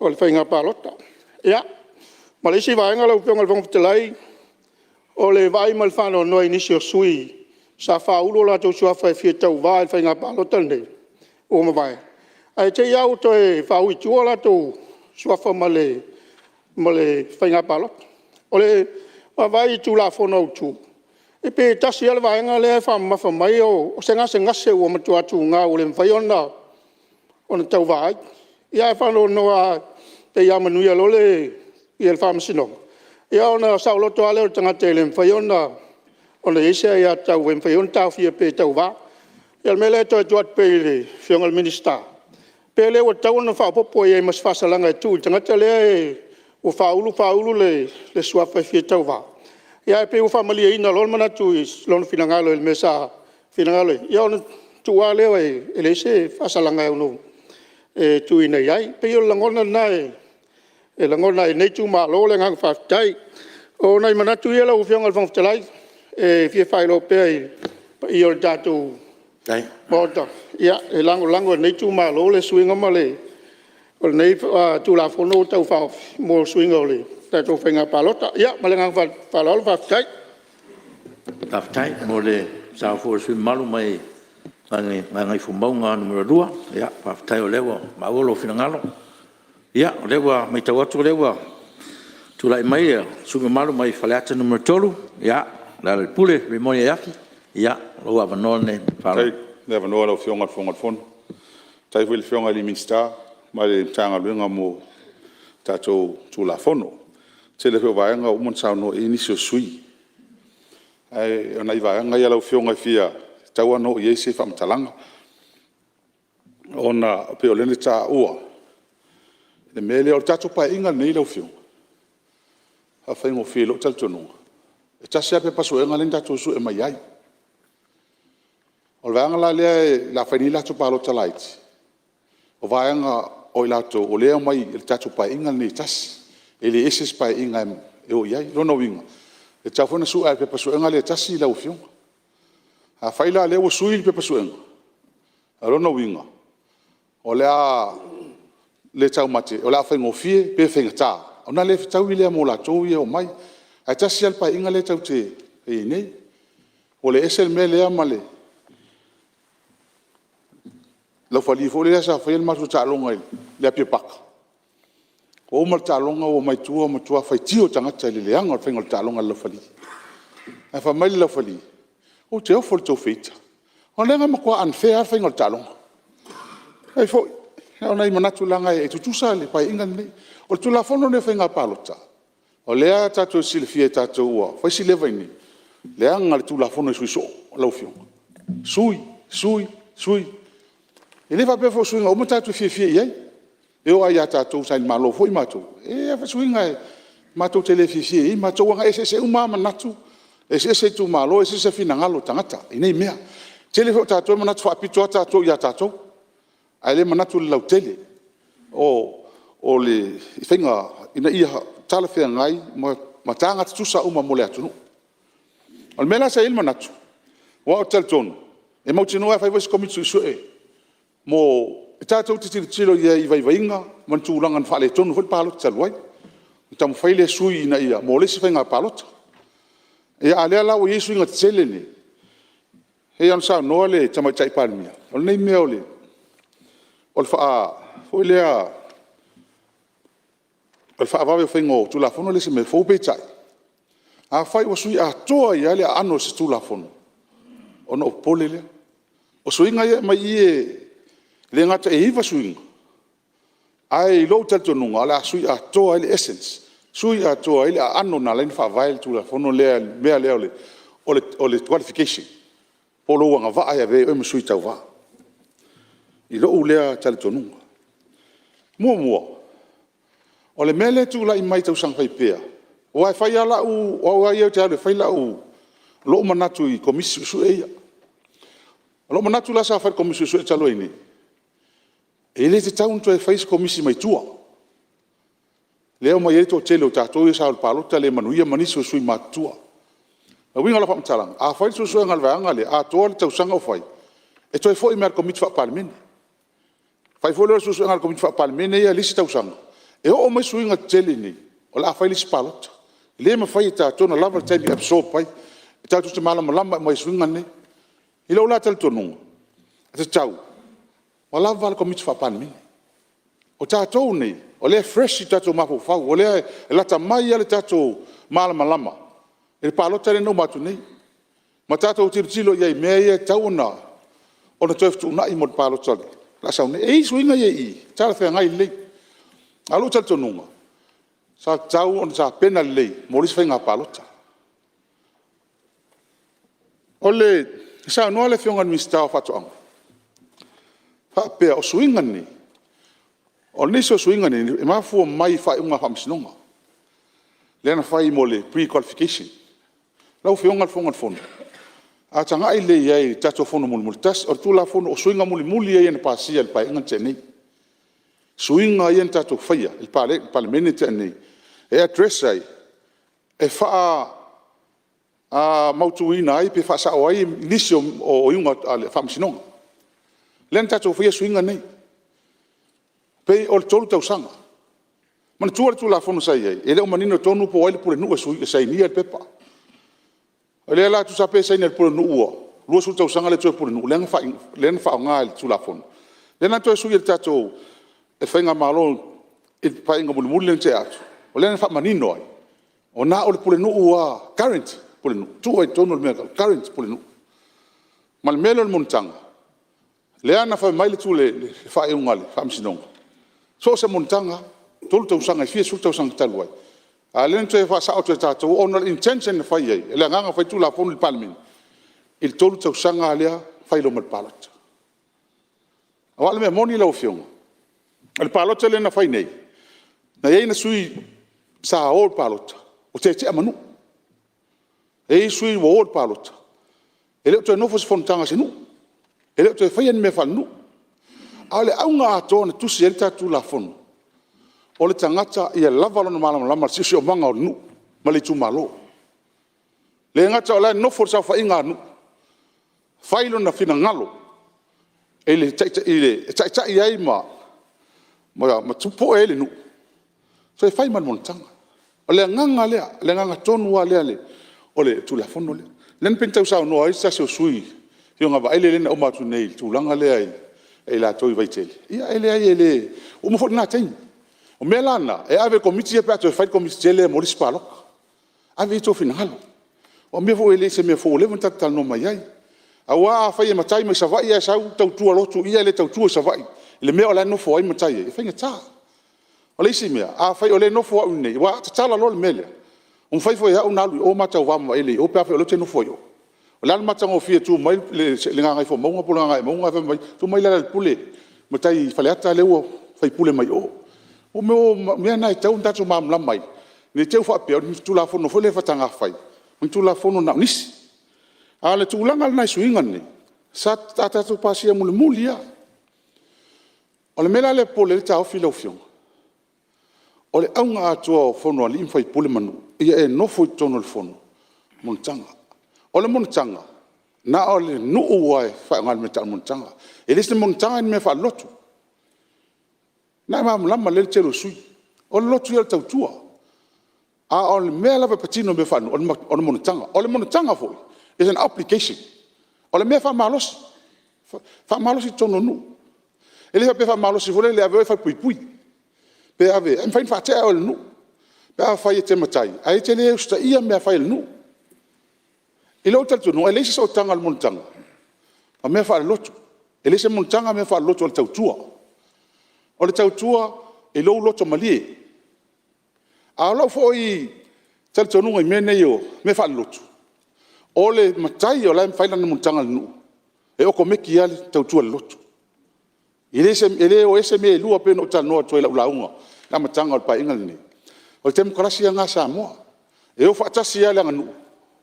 o le Faiga Palota. Ia ma le isi vaega lau Afioga i le Fofoga Fetalai, o le vaai ma le faanoanoa i nisi o sui usufono sa faaulu o latou suafa e fia tauva i le Faiga Palota lenei ua mavae, ae te i lava ua toe faaui i tua o latou suafa ma le Faiga Palota. O le vaavaai i le Tulafono Autu, e pei e tasi lava le vaega lea e faamamafa mai o se gasegase ua matua tuga ua le mafai ona tauva ai. Ia ae faanoanoa lava pei a manuia loa le Faamasinoga, ia ona saoloto lava lea o le tagata e le mafai ona i ai se aiatatau e mafai ai ona taofia pea e tauva. Ia o le mea lea e toe tuu atu pea i le Afioga i le Minisita, pe le ua tatau ona faaopoopo i ai ma se faasalaga e tuu i le tagata lea ua faaulu faaulu le suafa e fia tauva, ia ae pei ua faamalieina loa le manatu i lona finagalo i le mea sa finagalo i ai, ia ona tuu lava lea e leai se faasalaga e ono tuuina i ai. E pei o le lagona lena e lagona ai e lenei itumalo le agaga faafetai. O nai manatu ia lau Afioga i le Fofoga Fetalai e fia faailoa pea i le paia o le tatou Maota, ia e lagolago e lenei itumalo le suiga o lenei Tulafono ua Tau Faaofi mo suiga o le tatou Faiga Palota. Ia ma le agaga faaaloalo faafetai. Faafetai mo le sao foi o le sui usufono mamalu mai Gagaifomauga 2, faafetai o lea ua maua lou finagalo. Ia o lea ua matau atu o lea ua tulai mai le sui usufono mamalu mai Faleata 3, Lealailepule Rimoni Aiafi. Ia, o lou avanoa lenei. Faafetai mo le avanoa i lau Afioga i le Fofoga o le Fono. Faafetai foi i le Afioga i le Minisita ma le Matagaluega mo tatou Tulafono. O le tele foi o vaega ua uma ona saunoa i ai nisi o sui usufono. Ae o nai vaega ia lau Afioga e tatau lava ona oo i ai se faamatalaga, ona e pei o lea na taua le mea lea. O le tatou Paeaiga lenei lau Afioga, e faafaigofie i lou talitonuga, e tasi lava le pepa suega lea na tatou sue mai ai. O le vaega la lea o le a fai nei latou palota laiti, o vaega o i latou o lea e omai i le tatou Paeaiga lenei e tasi, e le ese se Paeaiga e o i ai. O lona uiga, e tatau foi ona sue lava i le pepa suega lea e tasi lau Afioga. Afai la o lea ua sui le pepa suega, o lona uiga o le a le taumate, o le a faigofie pe faigata ona le fetaui lea ma latou ia e omai. Ae tasi lava le Paeaiga lea tatou te i ai nei. Ua le ese le mea lea ma le laufali foi lea sa faia le matou taaloga i le Apia Paka. Ua uma le taaloga ou omai i tua ua matua faitio tagata i le leaga o le faiga o le taaloga a le laufali. Ae fai mai le laufali, ou te ofo i le tou feita, ona o lea na matua unfair lava le faiga o le taaloga. Fai atu foi, o nai manatu leaga e tutusa le Paeaiga lenei. O le Tulafono lenei o Faiga Palota, o lea tatou te silafia tatou ua fai si leva i inei, leaga le Tulafono e sui soo lau Afioga. Sui, sui, sui. E le faapea foi o suiga uma tatou te fiafia i ai. E oo lava ia tatou sa i le Malo foi matou, e i ai lava suiga matou te le fiafia i ai matou aua na eseese uma lava manatu, eseese itumalo, eseese finagalo o tagata i nei mea. O le tele foi o tatou e manatu faapito lava tatou ia tatou, ae le manatu i le lautele i faiga ina ia talafeagai ma taga tutusa uma mo le atunuu. O le mea la sa i ai le manatu, aua ou te talitonu e mautinoa e fai foi se Komiti Suesue e tatou te tilotilo i ai i vaivaiga ma ni tulaga na faaletonu foi le Palota talu ai, ona taumafai lea e sui ina ia mo le isi faiga palota. A o lea la ua i ai suiga tetele nei, e pei ona saunoa le Tamaitai Palemia, o lenei mea o le foi lea o le faavave o faiga o Tulafono e le o se mea fou. Peitai, afai ua sui atoa ai lava le aano o se Tulafono, ona ou popole lea. O suiga ia e aumai i i, e le gata e 9 suiga, ae i lou talitonuga o le a sui atoa ai le essence, sui atoa ai le aano na ala ai ona faavae le Tulafono lea i le mea lea o le qualification po o lou agavaa e avea ai oe ma sui tauva, i lou lea talitonuga. Muamua, o le mea lea e tulai mai i tausaga faipea, aua e fai lava lau… o au lava ia ou te alu e fai lou manatu i Komisi Suesue ia. O lou manatu la sa fai i le Komisi Suesue talu ai nei, e le tatau ona toe faia se Komisi mai tua. Lea e omai ai le toatele o tatou ia sa o i le palota le manuia ma nisi o sui matutua. O le uiga o lau faamatalaga, a fai le suesuega a le vaega lea atoa le tausaga o fai, e toe foi mai lava i le Komiti Faa-Palemene. Fai foi lea o le suesuega a le Komiti Faa-Palemene ia i le isi tausaga, e oo mai suiga tetele i inei, o le a fai le isi palota. E le mafai e tatou ona lava le taimi e absorb ai, e tatou te malamalama uma i suiga nei. I lou la talitonuga, e tatau ona lava le Komiti Faa-Palemene. O tatou nei, o lea e fresh o tatou mafaufau, o lea e lata mai lava lo tatou malamalama i le palota lea na uma atu nei, ma tatou tilotilo i ai i mea ia e tatau ona toe fetuunai mo le palota o le a sau nei. E i ai suiga ia e i i, e talafeagai lelei. A o lou talitonuga, sa tatau ona tapena lelei mo le isi faiga palota. Na saunoa le Afioga i le Minisita o Faatoaga e faapea o suiga nei, o nisi o suiga nei e mafua mai i faaiuga a Faamasinoga lea na fai mo le pre-qualification. Lau Afioga i le Fofoga Fetalai, a tagai lelei i ai i le tatou Fono mulimuli, o le Tulafono o suiga mulimuli ia na pasia e le Paeaiga na tea nei, suiga ia na tatou faia i le Palemene na tea nei e address ai, e faamautuina ai pe faasao ai nisi o iuga a le Faamasinoga. Lea na tatou faia suiga nei, pei o le 3 tausaga. Manatua le Tulafono sa i ai, e le o manino tonu po o ai le pulenuu e sainia le pepa. O lea la tusa pe saini e le pulenuu ua 20 tausaga le toe pulenuu lea na faaaoga i le Tulafono. Lea la na toe sui e le tatou faigamalo i le Paeaiga mulimuli lea na tea atu, o lea na faamanino ai, ua na o le pulenuu lava, current pulenuu, tuu ai i totonu o le mea e tau o le current pulenuu. Ma le mea lea o le monotaga, lea na fai mai le faaiuga a le Faamasinoga, so o se monotaga lava, 3 tausaga e fia sefulu tausaga talu ai, a o lea na toe faasao atu e tatou ona o le intention na fai ai, o le agaga na fai ai le Tulafono i le Palemene, i le 3 tausaga lava lea fai loa ma le palota. Aua o le mea moni lau Afioga, o le palota lea na fai nei, na i ai sui sa o i le palota ua tetea ma nuu. E i ai sui ua o i le palota, e le o toe nofo i se fonotaga a se nuu, e le o toe faia ni mea faalenuu. A o le auga atoa na tusi ai le tatou Tulafono, o le tagata ia lava lona malamalama i le siosiomaga o le nuu ma le itumalo. E le gata o la e nofo i le saofaiga a nuu, fai lona finagalo e taitai ai ma tapue ai le nuu, toe fai ma le monotaga. O le agaga lea, o le agaga tonu lava lea o le Tulafono lea. Lea na pei ona tau saunoa ai se tasi o sui usufono le Afioga ia Vaele lea na uma atu nei i le tulaga lea ia i latou i Vaitele, ia e leai e le… ua uma foi lena taimi. O mea la na, e ave i le Komiti ia pe a toe fai le Komiti tele mo le isi palota, ave i ai outou finagalo. O mea foi e le o se mea fou ua leva ona tatou talanoa mai ai. Aua afai e matai mai Savaii ae sau tautua lotu i i ae le tautua i Savaii i le mea o la e nofo ai ma matai ai, e faigata. O le isi mea, afai o lea e nofo au i inei, aua a tatala loa le mea lea, ua mafai foi e au ona alu i o ma tauva ma Vaele i o pe afai o lea ou te nofo i o. O le a le matagofie e tu mai le Gagaifomauga po o le Gagaemauga ae fai mai, tuu mai Lealailepule le matai Faleata lea ua faipule mai o. O mea na e tatau ona tatou malamalama ai, ne i te i ua faapea o ni Tulafono foi lea faataga fai, o ni Tulafono na o nisi. A o le tulaga lena i suiga nei, sa tatou pasia mulimuli lava. O le mea la lea e popole ai le taofi lau Afioga, o le auga atoa o fono a alii ma faipule ma nuu, ia e nofo i totonu o le fono monotaga. O le monotaga, na o le nuu lava e faaaoga i le mea e tau o le monotaga. E le o se monotaga o ni mea faalelotu. O lena e malamalama lelei le tele o sui usufono. O le lotu ia o le tautua, a o le mea lava e patino i mea faalenuu, o le monotaga. O le monotaga foi, is an obligation. O le mea faamalosi, faamalosi i totonu o nuu. E le faapea e faamalosi foi lele e ave oe e falepuipui, pe ave… e mafai ona faatea oe e le nuu pe afai e te matai ae te le usitaia mea fai a le nuu. I lou talitonuga, e leai se sootaga a le monotaga ma mea faalelotu. E le o se monotaga mea faalelotu o le tautua. O le tautua i lou loto malie. A o lou foi talitonuga i mea nei o mea faalelotu, o le matai o la e fai lana monotaga i le nuu, e okomeki lava le tautua i le lotu. E le o ese mea e lua pei ona ou talanoa atu ai i lau lauga i le amataga o le Paeaiga lenei. O le temokalasi lena a Samoa, e o faatasi lava le aganuu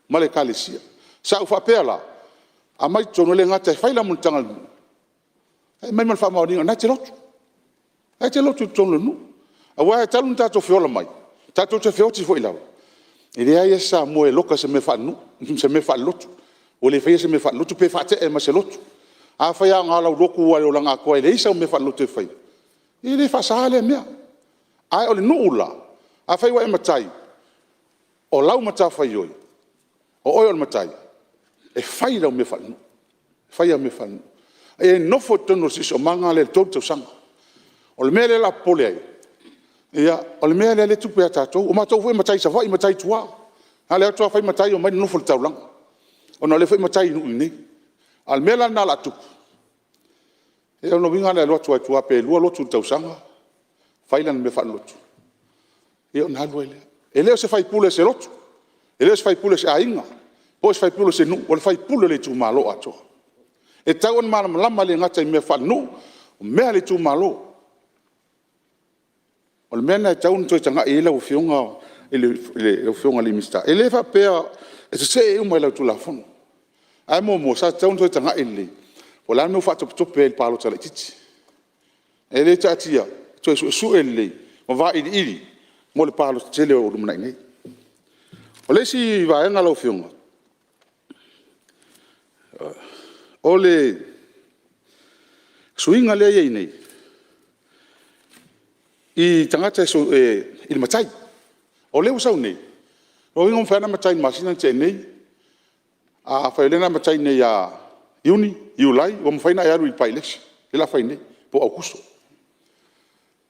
ma le Ekalesia. Sa ou faapea la, aumai i totonu e le gata e fai lau monotaga i le nuu, ae aumai ma le faamaoniga o lena e te lotu, o lena e te lotu i totonu o le nuu. Aua talu ona tatou feola mai, tatou te feoti foi lava, e leai lava se Samoa e loka i se mea faalenuu, se mea faalelotu, ua le faia se mea faalelotu pe faatea ai ma se lotu. Afai lava na o lau lotu lava i le olaga atoa e leai sau mea faalelotu e faia, ia e le faasaina lea mea. A o le nuu la, afai ua e matai, o lau matafaioi o oe o le matai, e fai lau mea faalenuu, fai au mea faalenuu. E nofo i totonu o le siosiomaga lea i le 3 tausaga. O le mea lea o le a popole ai, o le mea lea e tupu ia tatou. O matou foi e matai i Savaii matai i tua. Na o le o atu lava fai matai omai nonofo i le taulaga ona o lea foi e matai i nuu i inei. A o le mea la lena o le a tupu, o lona uiga o le alu atu lava i tua pe 2 lotu i le tausaga fai lana mea faalelotu, ia ona alu ai lea. E le o se faipule o se lotu, e le o se faipule o se aiga, po o se faipule o se nuu, o le faipule o le itumalo atoa. E tatau ona malamalama e le gata i mea faalenuu, o mea a le itumalo. O le mea lena e tatau ona toe tagai i ai lau Afioga i le Minisita. E le faapea e sesee uma i lau Tulafono, ae muamua, sa tatau ona toe tagai lelei po o le a le mea ua faatopetope ai i le palota laitiiti. Ae le taatia, toe suesue lelei ma vailiili mo le palota tele o lumanai nei. O le isi vaega lau Afioga, o le suiga lea e i ai nei i tagata i le matai. O lea ua sau nei, o lona uiga ua mafai lava ona e matai i le masina na tea nei. Afai o lea na e matai nei ia Iuni, Iulai ua mafai ona e alu i le bi-election lea o le a fai nei po o Aokuso.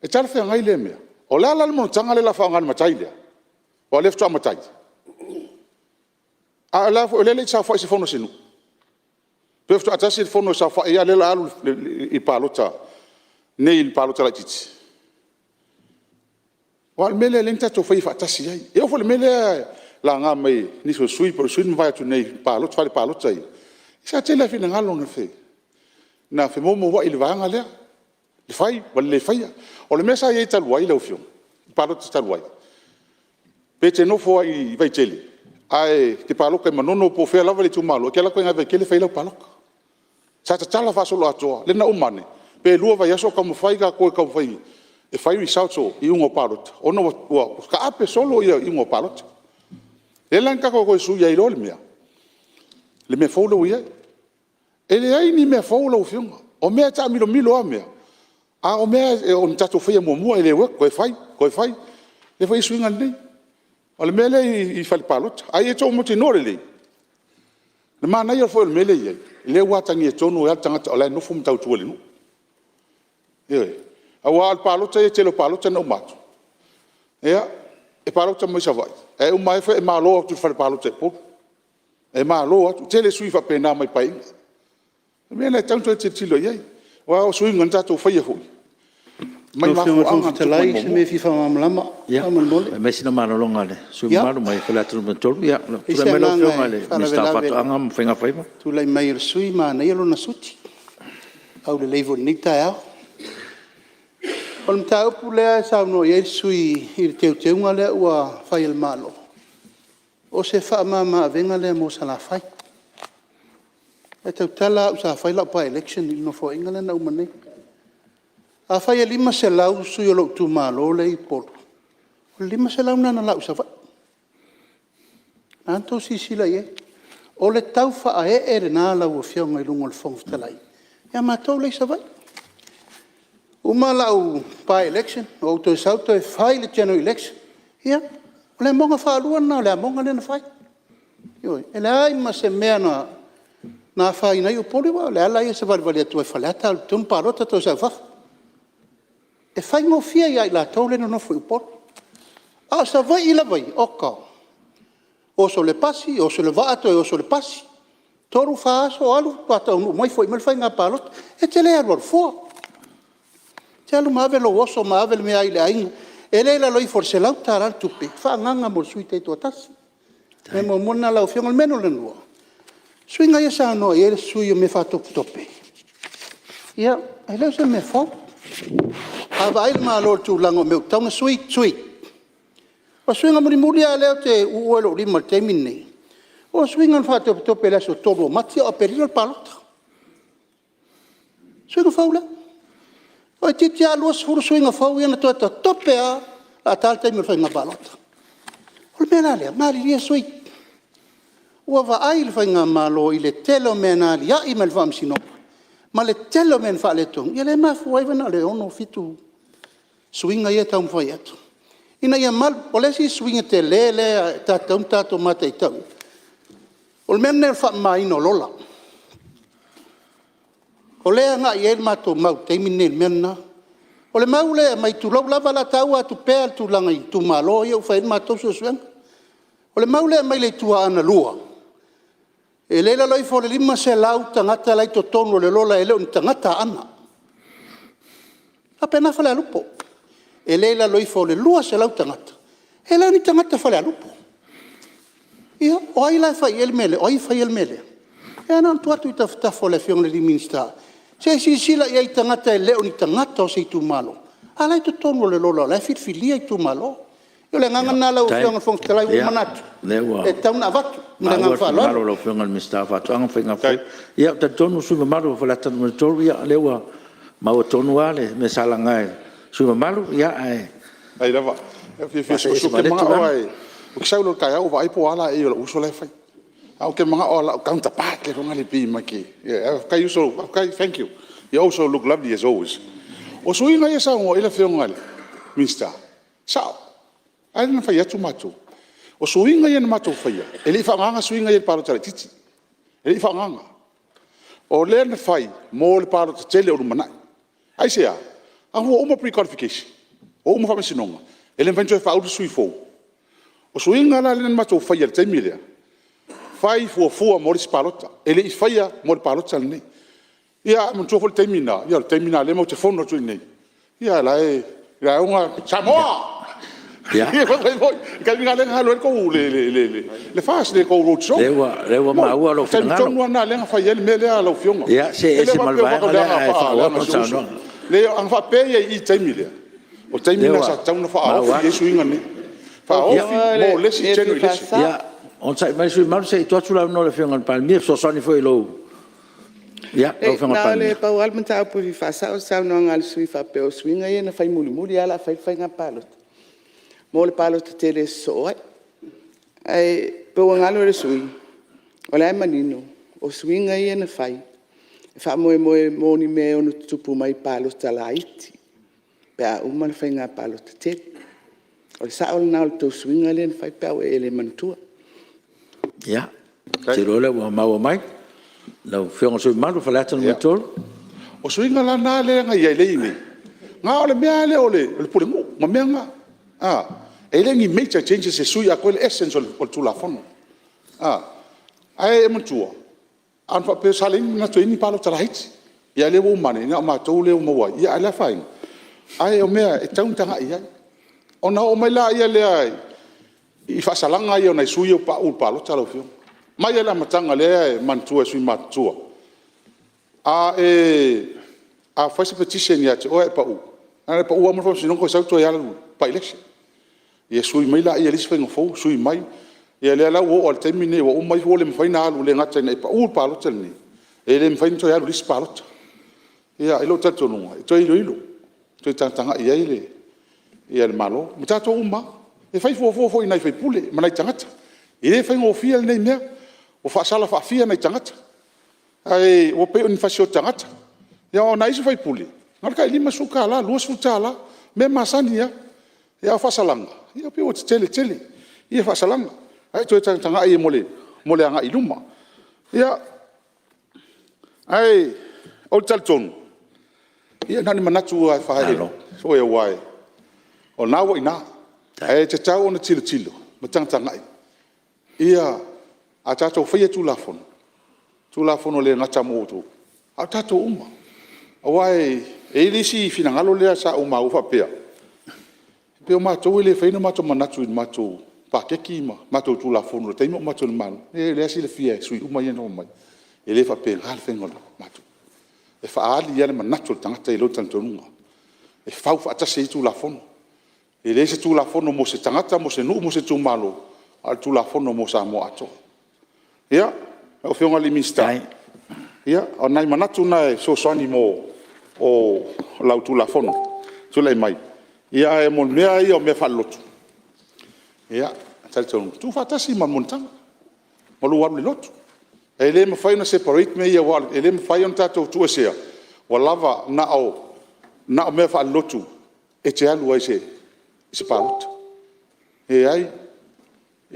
E talafeagai lea mea? O le a la le monotaga lea o le a faaaoga e le matai lea aua o lea faatoa matai? A o lea e le i saofai i se fono a se nuu? Pe faatoa tasi le fono e saofai ai a o lea o le a alu i le palota nei i le palota laitiiti? Aua o le mea lea na tatou faia faatasi ai. E oo foi i le mea lea na laga mai e nisi o sui usufono po o le sui usufono na mavae atu nei i fale palota ia, sa tele lava finagalo na femoumoai i le vaega lea, le fai ma le le faia. O le mea sa i ai talu ai lau Afioga i le palota talu ai, pe te nofo lava i Vaitele ae te palota i Manono po o fea lava le itumalo, e te alu atu lava i Vaitele fai ai lau palota. Sa tatala faasoloatoa, lea na uma ane pe 2 vaiaso o taumafai tatou e taumafai e fai results o iuga o palota ona ua taape solo iuga o palota. Lea la na tatou toe sui ai loa le mea i le mea fou lea ua i ai. E leai ni mea fou lau Afioga, o mea e taamilomilo lava mea, a o mea na tatou faia muamua e le work toe fai, toe fai. Lea foi e i ai suiga nei. O le mea lea i fale palota, a ia outou mautinoa lelei, le manaia foi o le mea lea e i ai, lea ua atagia tonu ai lava le tagata o la e nofo ma tautua i le nuu. Ioe. Aua o le palota ia i le tele o palota na uma atu, e palota mai Savaii ae uma ifo e malo atu i le fale palota i Upolu. E malo atu. E tele sui faapena mai Paeaiga. O le mea lena e tatau ona toe tilotilo i ai aua o suiga na tatou faia foi mai Lau Afioga i le mafuaaga Fofoga na tutupu mai Fetalai, o se muamua. mea e fia faamalamalama Ia, faamolemole. fai mai sina malologa a le sui usufono Ia, mamalu mai Faleata 3. e leai Tulai se mai lau agaga Afioga i e le Minisita o faalavelave i le Faatoaga ma Faiga Faiva. tulai mai o le sui usufono, manaia lona suti, aulelei foi i lenei taeao. O le mataupu lea e saunoa i ai le sui usufono i le teuteuga lea ua fai e le Malo, o se faamama-avega lea mo Salafai. E tautala lava au sa fai lau bi-election i le nofoaiga lea na uma nei. Afai e 500 sui o lou itumalo lea e i Upolu, o le 500 lena na lau i Savaii. O lena ua outou silasila i ai. O le tau faaee lena lau Afioga i luga o le Fofoga Fetalai ia matou la e i Savaii. Uma lau bi-election ou toe sau toe fai le general election. Ia, o le amoga faalua lena o le amoga lea na fai. Ioe. E leai ma se mea na afaina ai Upolu, aua o le ala ia o le savalivali atu ai i Faleata alu i totonu palota toe sau i fafo. E faigofie ia i latou lea e nonofo i Upolu. A o Savaii lava ia, oka, oso i le pasi, oso i le vaa toe oso i le pasi, 3, 4 aso o alu faatoa taunuu mai foi mai le faiga palota. E te le alualu fua. E te alu ma ave lou oso ma ave le meaai i le aiga. E le i lalo ifo o le $100 le tupe faaagaaga mo le sui taitoatasi. O le mea muamua lena lau Afioga. O le mea lona lua, o suiga ia e saunoa i ai le sui usufono o mea faatopetope, ia, e le o se mea fou. A vaai le Malo i le tulaga o mea ua tatau ona sui, sui. O le suiga mulimuli lava lea ou te uua i lou lima i le taimi lenei, o suiga na faatopetope i le aso 3 o Mati a o Aperila le palota. O suiga fou lea. Toeitiiti lava 20 suiga fou ia na toe tatope lava o le a ta le taimi o le faiga palota. O le mea la lea, malilie sui usufono, ua vaai le faigamalo i le tele o mea na aliae mai i le faamasinoga, ma le tele o mea na faaletonu, ia lea e mafua ai na o le 6, 7 suiga ia e taumafai atu, ina ia malu. O le isi suiga tele lea e tatau ona tatou mataitu, o le mea lenei o le faamamaina o lola. O lea e agai i ai le matou mau i le taimi lenei i le mea lena. O le mau lea e aumai, tulou lava, o le a tau atu pea le tulaga i itumalo ia ua fai i ai a matou suesuega. O le mau lea e aumai le Itu Aana 2, e le i lalo ifo o le 500 tagata la e i totonu o le lola e le o ni tagata Aana. E faapena Falealupo, e le i lalo ifo o le 200 tagata e le o ni tagata Falealupo. Ia, o ai la e fai i ai le mea lea? O ai e faia le mea lea? Ia na ona tuu atu i tafatafa o le Afioga i le Minisita se i silasila i ai i tagata e le o ni tagata o se itumalo, a o la e i totonu o le lola o la e filifilia itumalo. Ia o le agaga lena lau Afioga i le Fofoga Fetalai ua ou manatu e tatau ona avatu. Ma le agaga faaaloalo. Ia, ou te talitonu le sui usufono mamalu o Faleata 3, o lea ua maua tonu lava le mea sa laga e le sui usufono mamalu. Ae Faafetai lava. Ou te sau loa i le taeao ou vaai po o a laei o lou uso la e fai. Ae ou te manao lava o lau counterpart lea pei ma te… Ae faafetai uso, thank you, you also look lovely as always. O suiga ia e saunoa i ai le Afioga i le Minisita, e sao. A lea na fai atu matou, o suiga ia na matou faia, e le i faaaogaina suiga ia i le palota laitiiti, e le i faaaogaina. O lea na fai mo le palota tele o lumanai. Aisea? Ua uma pre-qualification, ua uma faamasinoga, e le mafai ona toe faaulu se sui fou. O suiga la lea na matou faia i le taimi lea, fai fuafua mo le isi palota. E le i faia mo le palota lenei. Ia manatua foi le taimi lena, ia o le taimi lena o lea matou te fono atu i inei, a o la e lauga Samoa, le taimi lena lea na alu ai le FAST i le tou road show. O lea ua maua lou finagalo. O le taimi tonu lava lena lea na fai ai le mea lea lau Afioga. Ia see E le ese ma le faapea vaega ua lea ae tatou faaauau leaga lau si ou uso. saunoaga. Leai ana faapea e i ai i i le taimi lea, o le taimi lena sa tatau ona faaofi ai suiga nei, faaofi mo le isi General Election. Ia, onosai mai le sui usufono mamalu se i tuu atu le avanoa i le Afioga i le Palemia e fesoasoani foi i lou… Ia, lau Afioga i le Na o Palemia. le pau lava le mataupu e fia faasao o le saunoaga a le sui usufono faapea o suiga ia na fai mulimuli lava o le a fai le faiga palota, mo le palota tele e sosoo ai. Ae pei ua galo i le sui usufono, o la e manino, o suiga ia na fai, e faamoemoe mo ni mea e ono tutupu mai i palota laiti pe a uma le faiga palota tele. O le sao lena o le tou suiga lea na fai pe a ua e le manatua. Ia, ou te iloa o lea ua maua mai lau Afioga i le sui usufono mamalu mo Faleata 3. O suiga la na lea na i ai nei, na o le mea lava lea o le pulenuu ma mea na. E le o ni major changes e sui atoa le essence o le Tulafono. Ae manatua, ana faapea sa leai ni manatu e i ai ni palota laiti, a o lea ua uma ane, na o matou lea ua maua ai, ae le afaina. Ae o mea e tatau ona tagai i ai. Ona oo mai lea i faasalaga ia o nai sui ia ua pauu i le palota lau Afioga. Mai lava i le amataga o lea e manatua e sui usufono matutua, a fai se petition ia te oe ae e pau, na ona e pau lava uma le faamasinoga toe sau toe alu i le bi-election. Ia sui mai lea i le isi faiga fou sui mai. Ia lea la ua oo lava i le taimi lenei ua uma ifo ua le mafai ona alu, e le gata ina e pau i le palota lenei, e le mafai ona toe alu i le isi palota. Ia, i lou talitonuga, e toe iloilo, toe tagatagai i ai le Malo ma tatou uma lava. E fai fuafua foi i nai sui usufono ma nai tagata. E le faigofie lenei mea, ua faasala faafia nai tagata, ae ua pei o ni fasioti tagata. Ia aua o nai isi sui usufono, na o le tai $50, $20, mea masani lava. A o faasalaga, ia pei ua tetele tele faasalaga, ae toe tagatagai i ai mo le agai i luma. Ia, ae ou te talitonu, ia na o ni manatu lava e faaee aua o lena ua i ina, ae tatau ona tilotilo ma tagatagai a tatou faia Tulafono, Tulafono e le gata mo outou, a o tatou uma. Aua e i ai le isi finagalo lea sa ou maua e faapea, pei o matou e le faia ni o matou manatu i le matou paketi ma matou Tulafono i le taimi a o matou i le Malo. Leai o lea e silafia e sui usufono uma ia e nonofo mai, e le faapena le faiga o le matou… E faaali lava le manatu o le tagata i lona talitonuga e fau faatasi ai Tulafono. E le o se Tulafono mo se tagata mo se nuu mo se itumalo, a o le Tulafono mo Samoa atoa. Ia, lau Afioga i le Minisita, o nai manatu na e fesoasoani mo lau Tulafono e tulai mai, ae mo mea lava ia o mea faalelotu, ia, e talitonu, tuufaatasi ma le monotaga ma lou alu i le lotu. E le mafai ona separate mea ia aua e le mafai ona tatou tuuesea ua lava na o mea faalelotu e te alu ai i se palota. E leai,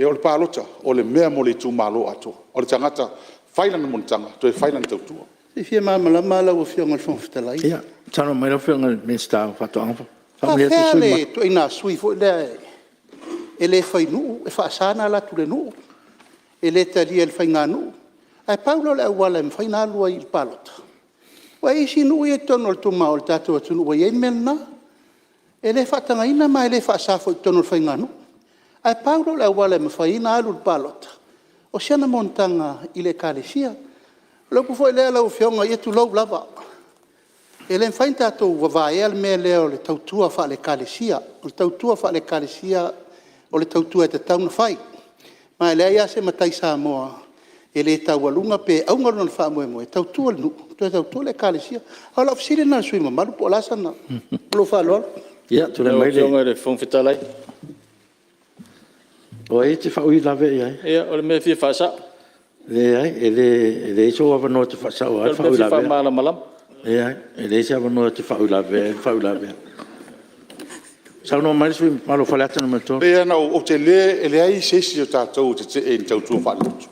o le palota, o le mea mo le itumalo atoa. O le tagata e fai lana monotaga toe fai lana tautua. E fia malamalama lava lau Afioga i le Fofoga Fetalai. Ia, saunoa mai lau Afioga i le Minisita o Faatoaga. E faapefea le ituaiga sui foi lea e le fai nuu, e faasa ona alu atu i le nuu, e le talia e le faiganuu, ae pau lea o le auala e mafai ona alu ai i le palota? Aua e i ai isi nuu ia i totonu o le tatou atunuu ua i ai le mea lena. E le faatagaina ma e le faasaina foi i totonu o le faiganuu. Ae pau lea o le auala e mafai ai ona alu i le palota, o si ana monotaga i le Ekalesia. O le upu foi lea lau Afioga, ia tulou lava, e le mafai ona tatou vavaea le mea lea o le tautua faale-Ekalesia. O le tautua faale-Ekalesia o le tautua e tatau ona fai. Ma e leai lava se matai Samoa e le taualuga pe auga lona faamoemoe e tautua le nuu toe tautua le Ekalesia. O lau fesili lena i le sui usufono mamalu po o le a sana… Ma lou faaaloalo. Ia, tulai mai. Lau Afioga i le Fofoga Fetalai… O ai e te faauilavea i ai? Ia, o le mea e fia faasao. Leai, e leai sou avanoa e te faasaoa ai le faauilavea. O le mea e fia faamalamalama. Leai, e leai se avanoa e te faauilavea ai le faauilavea. Saunoa mai le sui usufono mamalu mo Faleata 3. E leai se isi o tatou e tetee i le tautua faalelotu.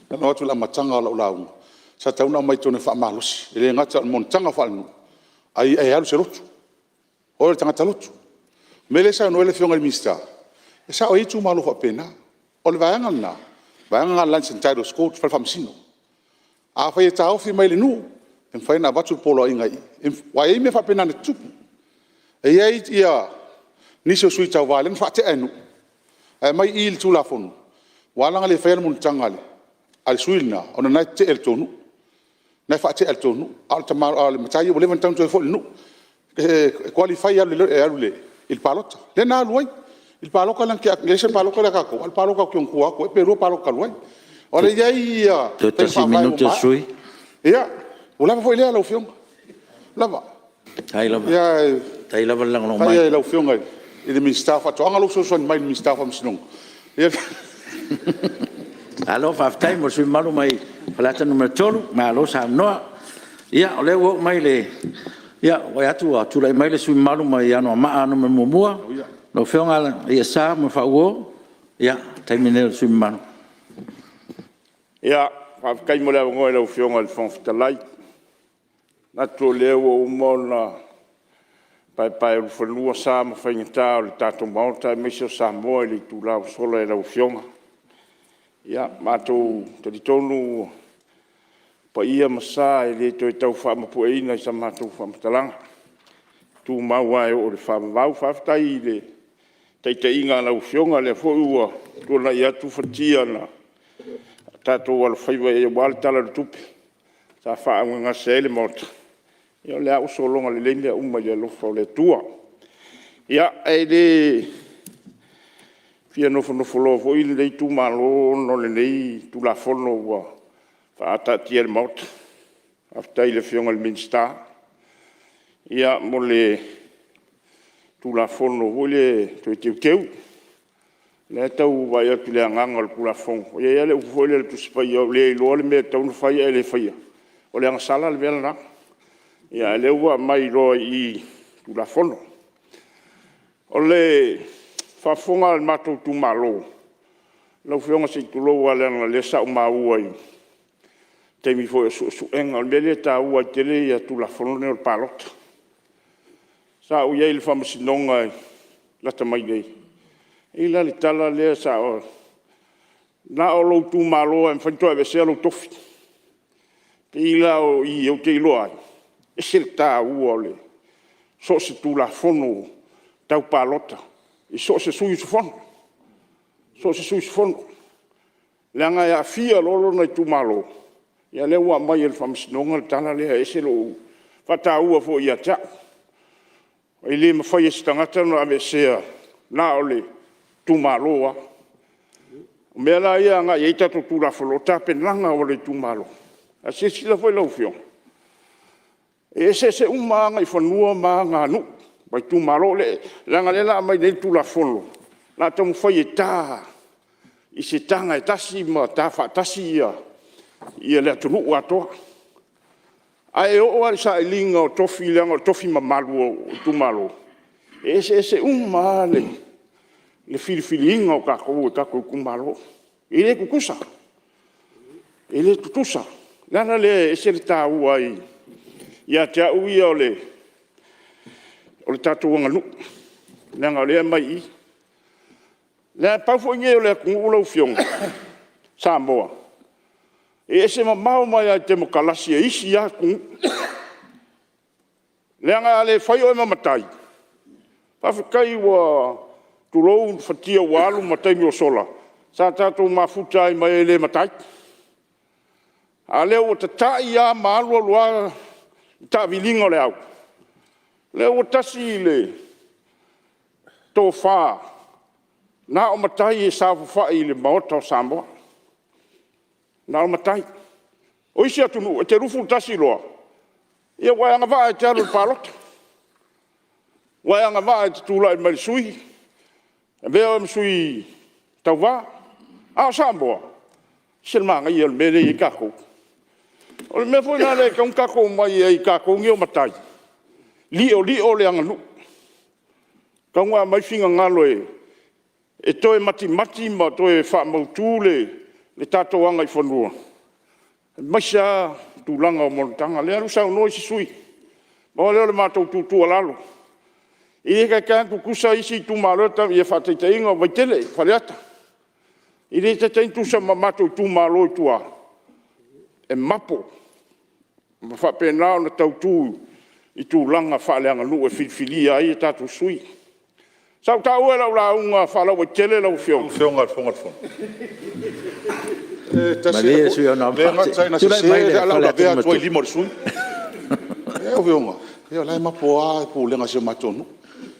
Na ou fai atu i le amataga o lau lauga, sa tatau ona aumai i totonu e faamalosi. E le gata o le monotaga faalenuu, a ia e alu i se lotu, o oe o le tagata lotu. O le mea lea e saunoa ai le Afioga i le Minisita, e sao e i ai itumalo faapena. O le vaega lena, o le vaega lena o le Lands & Titles Court, fale faamasino. Afai e taofi mai e le nuu, e mafai ona avatu le poloaiga i i, aua e i ai mea faapena na tutupu. E i ai nisi o sui tauva o lea na faatea e nuu, ae aumai i i i le Tulafono, ua ala ona le faia le monotaga a le sui lena, ona o lena e tetee i le tou nuu, lena e faatea e le tou nuu. A o le matai ia ua leva ona tatau ona toe foi i le nuu, e qualify e alu i le palota. Lea na alu ai i le palota lea na tea atu nei, e ese le palota lea a tatou, a o le palota atu i ona tua atu pe 2 palota talu ai. O le i ai ia Toe tasi minute o le sui usufono. Ia, ua lava foi lea lau Afioga, ua lava. Ae Faafetai lava le lagolago mai. fai lava i lau Afioga i le Minisita o Faatoaga lou fesoasoani mai i le Minisita o Faamasinoga. Malo faafetai mo le sui usufono mamalu mai Faleata 3, malo saunoa. Ia, o lea ua oo mai le… Ia, ua vaai atu ua tulai mai le sui usufono mamalu mai Anoamaa 1, lau Afioga Alaiasa Moefaauouo. Ia, o le taimi lenei o le sui usufono mamalu. Faafetai mo le avanoa i lau Afioga i le Fofoga Fetalai. E manatu o lea ua uma ona paepaeulufanua sa ma faigata o le tatou Maota aemaise o Samoa i le itula ua sola i lau Afioga. Matou te talitonu o paia ma sa e le toe tau faamapueina i sa matou faamatalaga, e tumau lava e oo i le faavavau. Faafetai i le taitaiga a lau Afioga, o lea foi ua tuanai atu futia na tatou alofaiva i ai aua le Tala o le Tupe sa faaaaogagase ai le Maota. Ia o lea lava ua sologa lelei mea uma i le alofa o le Atua. Ia, e le fia nofonofoloa foi lenei itumalo ona o lenei Tulafono ua faataatia i le Maota. Faafetai i le Afioga i le Minisita mo le Tulafono foi lea Toe Teuteu. O lea e tau vaai atu i le agaga o le Tulafono, e i ai lava le upu foi lea i le Tusi Paia, o le iloa le mea e tatau ona fai ae le faia, o le agasala le mea lena. A o lea ua aumai loa i i i le Tulafono. O le faafofoga a le matou itumalo, lau Afioga se i tulou lava leaga o lea sa ou maua i le taimi foi o suesuega. O le mea lea e taua ai tele le Tulafono lenei o le Palota. Sa ou i ai i le faamasinoga lata mai nei, e i ai la le tala lea sa… na o lou itumalo lava e mafai ona toe aveesea lou tofi. E pei la o i ou te iloa ai, e ese le taua o so o se Tulafono Tau Palota i so o se sui usufono, so o se sui usufono, leaga e aafia loa lona itumalo, ia lea ua aumai e le Faamasinoga le tala lea, e ese lou faataua foi ia te au. E le mafai e se tagata ona aveesea na o le itumalo lava. O mea la ia e agai i ai tatou Tulafono, o tapenaga o le itumalo. Ae silasila foi lau Afioga, E eseese uma lava agaifanua ma aganuu ma itumalo. Leaga o lea o le a aumai nei le Tulafono, o le a taumafai e ta i se taga e tasi ma ta faatasi le atunuu atoa. Ae oo lava i le sailiga o tofi leaga o tofi mamalu o itumalo, e eseese uma lava le filifiliina o tatou e tatou itumalo. E le tutusa, e le tutusa. O le ala lea e ese le taua ia te au ia o le tatou aganuu, leaga o lea e aumai i i. E pau foi lenei o le atunuu lau Afioga Samoa, e ese mamao mai lava i temokalasi a isi atunuu. Leaga a le faia oe ma matai, faafetai ua, tulou futia ua alu ma taimi ua sola, sa tatou mafuta ai ma e le matai. A o lea ua tatai lava ma alu alu lava taaviliga o le au, lea ua tasi le tofa, na o matai e saofafai i le Maota o Samoa, na o matai. O isi atunuu, e te 21 loa, ia ua e agavaa e te alu i le palota, ua e agavaa e te tulai mai i le sui, avea oe ma sui tauva. A o Samoa, e ese le manaia o le mea lea e i ai tatou. O le mea foi la lea e tatau ona tatou omai ai tatou nei o matai, liolio le aganuu. E tatau ona aumai finagalo e toe matimati ma toe faamautu le tatou agaifanua, aemaise lava tulaga o monotaga. O lea ua saunoa isi sui usufono, pau lava lea o le matou tuutuualalo, e le taitai lava ona tutusa isi itumalo ia faataitaiga o Vaitele, Faleata, e le taitai ona tutusa ma matou itumalo i tua, e mapo ma faapena ona tautu i tulaga faaleaganuu e filifilia ai a tatou sui. Sa ou taua i lau lauga faalauaitele lau Afioga, Malie le sui usufono mo E Anoamaa le gata ina tulai sese mai ae o le a ou Faleata lavea atu ai 3. i lima o le sui usufono. Lau Afioga, o la e mapo lava pulega a si o matou nuu.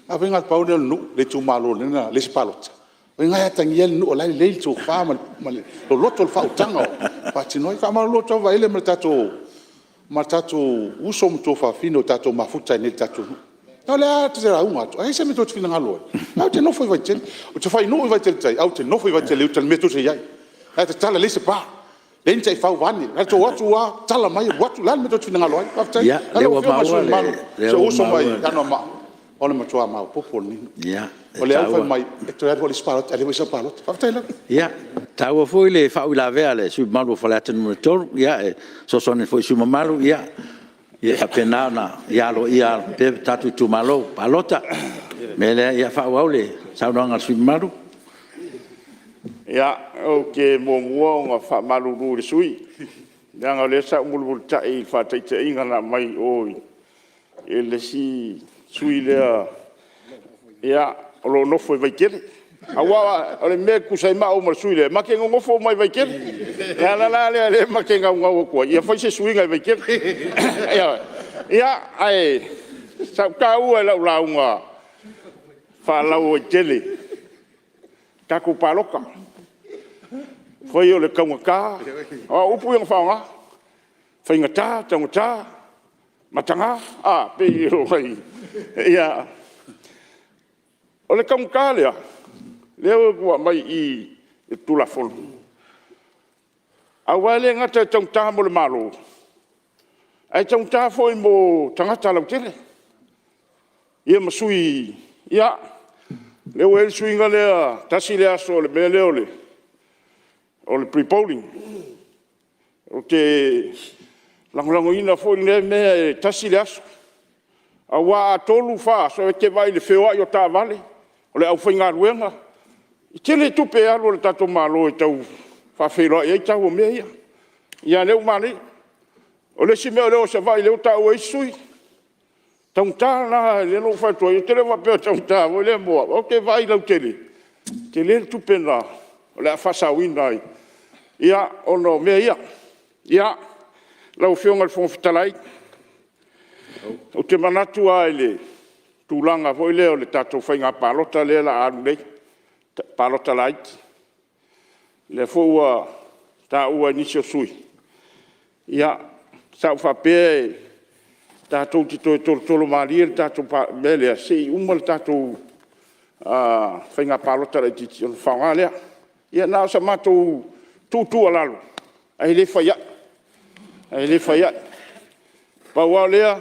Afai na o le pau lenei o le nuu, le itumalo lea na leai se palota. O i ina e atagia ai le nuu o la e lelei le tofa ma le loloto o le faautaga e faatino ai. E faamalulu atu lava Vaele ma tatou uso ma tuafafine o tatou mafuta ai nei i le tatou nuu. O lea lava ou te lauga atu, a i ai se mea tou te finagalo ai, o la ou te nofo i Vaitele. Ou te fai nuu i Vaitele tai, ae ou te nofo i Vaitele uta i le mea tou te i ai. O la e tatala e leai se pa, leai ni taifau vaeane, na o le tou o atu lava tatala mai alu atu. O le a le mea tou te finagalo ai? Faafetai. Lau Afioga i le sui usufono mamalu, si ou uso mai Anoamaa, o le matua maopoopo o lenei nuu. O lea ua fai mai e toe alu foi i le isi palota ae leai foi sau palota. Faafetai lava. Ia, e taua foi le faauilavea a le sui usufono mamalu mo Faleata 3. E fesoasoani foi i le sui usufono mamalu, ia faapena ona aloaia pea le tatou itumalo palota. O le mea lea, ia faaauau le saunoaga a le sui usufono mamalu. Ia, ou te muamua ona faamalulu i le sui usufono, leaga o lea sa ou mulimulitai i faataitaiga na aumai i o i le isi sui usufono lea o lo o nofo i Vaitele. Aua o le mea e tutusa ai maua ma le sui usufono lea, ma te nonofo uma lava i Vaitele. O le ala la lea o lea ma te naunau atu ai, ia fai se suiga i Vaitele. Ioe. Ia, ae sa ou taua i lau lauga faalauaitele tatou palota. E fai o le taugata, o au upu ia na faaaoga, faigata, taugata, mataga. O le taugata lea, lea ua aumai i i i le Tulafono, aua e le gata ina taugata mo le Malo, ae taugata foi mo tagata lautele ia ma sui. Ia, lea ua i ai le suiga lea, tasi le aso o le mea lea o le pre-polling. Ou te lagolagoina foi lea mea e tasi le aso, aua a 3, 4 aso, e te vaai i le feoai o taavale, o le aufaigaluega, e tele tupe e alu a le tatou Malo e tau faafeiloai ai tau o mea ia. A o lea ua manaia. O le isi mea o le o i Savaii lea ua taua e isi sui usufono, taugata lena, lea na ou fai atu ai, ou te le faapea o le taugata foi lea mo au, ae ou te vaai lautele, e tele le tupe o le a faasaoina ona o mea ia. Ia, lau Afioga i le Fofoga Fetalai, ou te manatu lava i le tulaga foi lea o le tatou faiga palota lea o le a alu nei, palota laiti. O lea foi ua taua e nisi o sui usufono, ia, sa ou faapea e Tatou te toe tolotolo malie le tatou mea lea se i uma le tatou faiga palota laitiiti ona faaaoga lea. Ia na o se matou tuutuualalo, ae le fai ai, ae le fai ai. Pau lava o lea,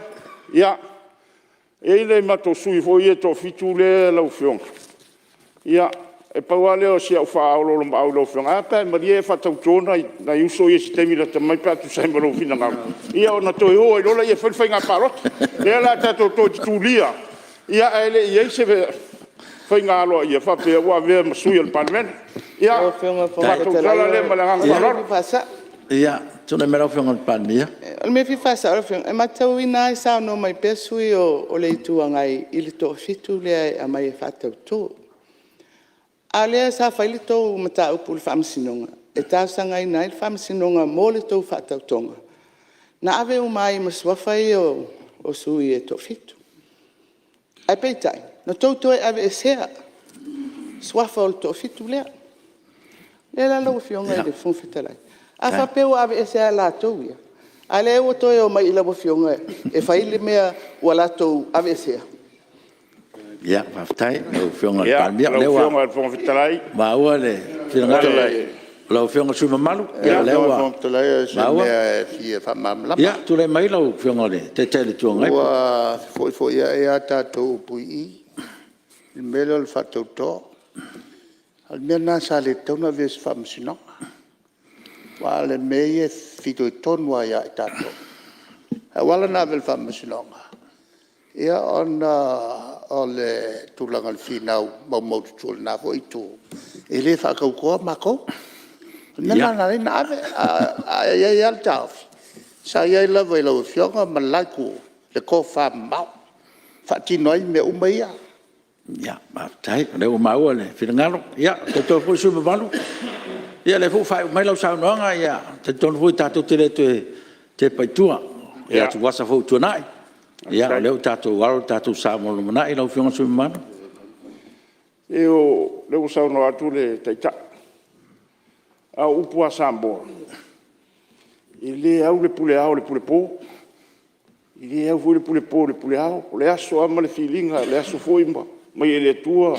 e i ai le matou sui usufono foi ia e toafitu lea lau Afioga, ia, e pau lava lea o si au faaoloolomaau i lau Afioga, ae a pe a e malie e faatauto nai uso ia i se taimi lata mai pe a tusa ai ma lou finagalo, ia ona toe o ai loa lea e fai le faiga palota. O lea o le a tatou toe tutulia lava, ae le i i ai se faiga aloaia faapea ua avea ma sui o le Palemene. Ia, Lau o Afioga i le le Fofoga matou Fetalai, tala lea ma le o agaga se mea faaaloalo. e fia faasao. Ia, tulai mai lau Afioga i le Palemia. O le mea e fia faasao lau Afioga, e matauina lava e saunoa mai pea sui usufono o le Itu Agai i le toafitu lea e aumai e faatauto. A o lea sa fai le tou mataupu i le Faamasinoga e talosagaina ai le Faamasinoga mo le tou faatautoga, na ave uma ai ma suafa o sui usufono e toafitu. Ae peitai, na outou toe aveesea suafa o le toafitu lea. O lea la lau Afioga i le Fofoga Fetalai, a faapea ua aveese lava e latou ia, a o lea ua toe omai i lau Afioga e fai le mea ua latou aveesea? Faafetai i lau Afioga i le Palemia, o Lau lea ua Afioga i le Fofoga Fetalai… maua le finagalo o lau Afioga i le sui usufono mamalu. Lau Afioga i le Fofoga Fetalai o se mea e fia faamalamalama. Ia, tulai mai lau Afioga i le Taitai o le Itu Agai. Ua fefoifoiai lava tatou upu i i i le mea lea o le faatauto. A o le mea lena sa le tatau ona avea i se faamasinoga, aua o le mea ia e fitoitonu lava ia i tatou. Ae ua ala ona ave i le Faamasinoga, ia ona o le tulaga o le finau maumaututu o lena foi Itu, e le faatautoa matou. O le mea lena na ala ai ona ave. Ae i ai lava le taofi, sa i ai lava i lau Afioga ma le la Itu le tofamamao e faatino ai mea uma ia. Faafetai o lea ua maua le finagalo. Ia, o outou foi sui usufono mamalu, ia o lea foi ua faaiu mai lau saunoaga, e talitonu foi tatou te le toe tepa i tua i atuvasa foi ua tuanai. O lea ua tatou alo lo tatou sa mo le lumanai lau Afioga i le sui usufono mamalu. Se o lea ua saunoa atu le Taitai, a o upu lava a Samoa, e le au le pule ao i le pule po, e le au foi le pule po i le pule ao. O le aso lava ma le filiga, o le aso foi ma aumai e le Atua.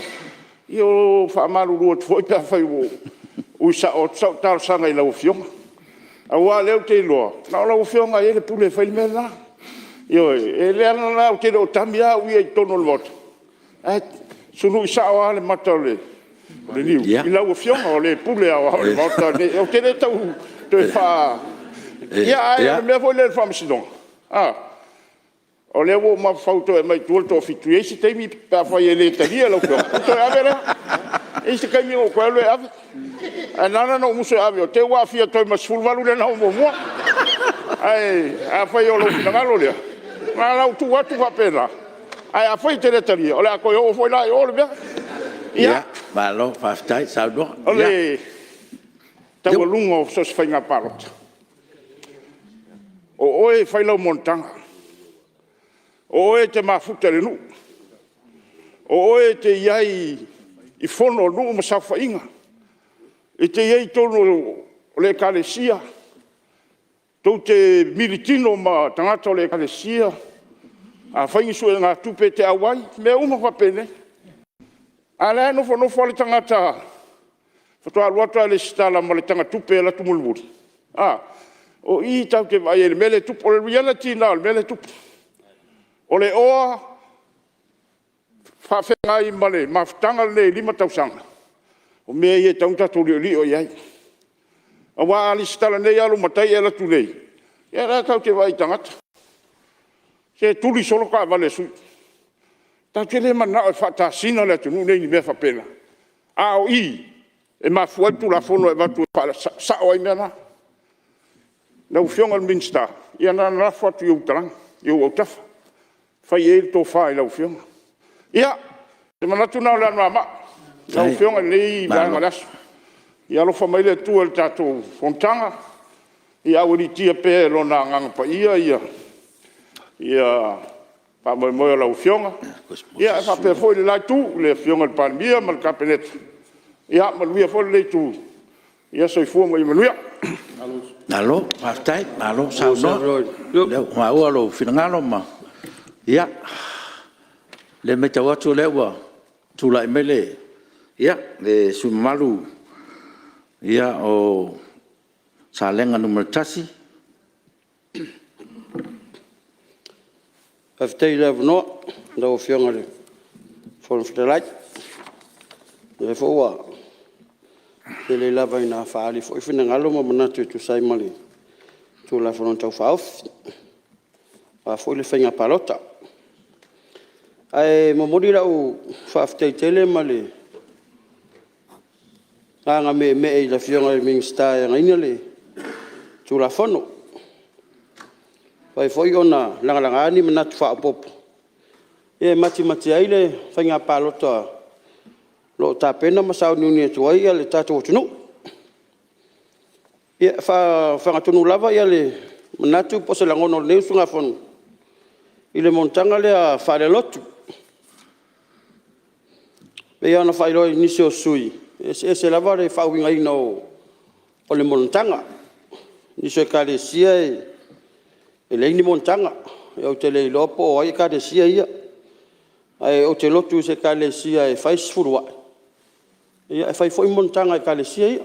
Ia e faamalulu atu foi pe afai ua ui sao atu sau talosaga i lau Afioga, aua o lea ou te iloa, na o lau Afioga e i ai le pule e fai ai le mea lena. Ioe. O le ala lena ou te le o tagi lava au ia i totonu o le Maota, ae sului sao lava le mata o le niu i lau Afioga o le pule aoao i le Maota lenei. Ou te le tau toe faa… ae o le mea foi lea i le Faamasinoga, a, o lea ua ou mafaufau e toe aumai i tua le toafitu, e i ai se taimi pe afai e le talia lau Afioga, ona toe ave lea. E i ai se taimi ona ou toe alu lea e ave. Ae na ala ona ou musu e ave, i te'i ua aafia atu ai ma le 18 lea na o muamua. Ae afai o lou finagalo lea, na ona ou tuu atu faapena, ae afai e te le talia, o le a toe oo foi la i o le mea. Ia, Malo faafetai saunoa. O le taualuga o so o se faiga palota, o oe e fai lau monotaga, o oe e te mafuta i le nuu, o oe e te i ai i fonu a nuu ma saofaiga, e te i ai i totonu o le Ekalesia, tou te militino ma tagata o le Ekalesia, a fai ni suegatupe e te auai, mea uma faapena. A o la e nofonofo lava le tagata faatoa alu atu lava e resitala ma le tagatupe e alu atu mulimuli, a, o i tatou te vaai ai i le mea lea e tupu. O le reality lena o le mea lea e tupu. O le oa faafeagai ma le mafutaga lenei i le 5 tausaga, o mea ia e tatau ona tatou liolio i ai. Aua a resitala nei lava lou matai e alu atu nei, ia o lea tatou te vaai i tagata, se tuli solo taavale a sui. Tatou te le mananao e faatasina le atunuu lenei i ni mea faapena, a o i e mafua ai le Tulafono e avatu e faasao ai mea na. Lau Afioga i le Minisita, ia na ona lafo atu i ou autafa, fai i ai le tofa i lau Afioga. Ia, o se manatu lena o Anoamaa lau Afioga i lenei vaega o le aso. Ia alofa mai le Atua i le tatou fonotaga, ia aualiitia pea e Lona agaga paia faamoemoe o lau Afioga, ae faapea foi le la Itu i le Afioga i le Palemia ma le Kapeneta, ia manuia foi lenei Itu. Soifua ma ia manuia. Malo faafetai, malo saunoa. O lea ua maua lou finagalo ma Ia, o lea e matau atu o lea ua tulai mai le sui usufono mamalu o Salega 1. Faafetai i le avanoa lau Afioga i le Fofoga Fetalai. O lea foi ua tele lava ina faaali foi finagalo ma manatu e tusa ai ma le Tulafono Tau Faaofi, aua foi le faiga palota. Ae momoli lau faafetai tele ma le agaga meemee i le Afioga i le Minisita e ona ina le Tulafono. Ua mafai foi ona lagalaga ni manatu faaopoopo e matimati ai le faiga palota o lo o tapena ma sauniuni atu ai le tatou atunuu. Ia, e fagatonu lava le manatu po o se lagona o lenei usugafono i le monotaga lea faalelotu. E pei lava ona faailoa e nisi o sui usufono, e eseese lava le faauigaina o le monotaga. O nisi o Ekalesia e leai ni monotaga, ou te le iloa po o ai Ekalesia ia. Ae ou te lotu i se Ekalesia e fai le sefuluai, ia e fai foi monotaga a Ekalesia ia.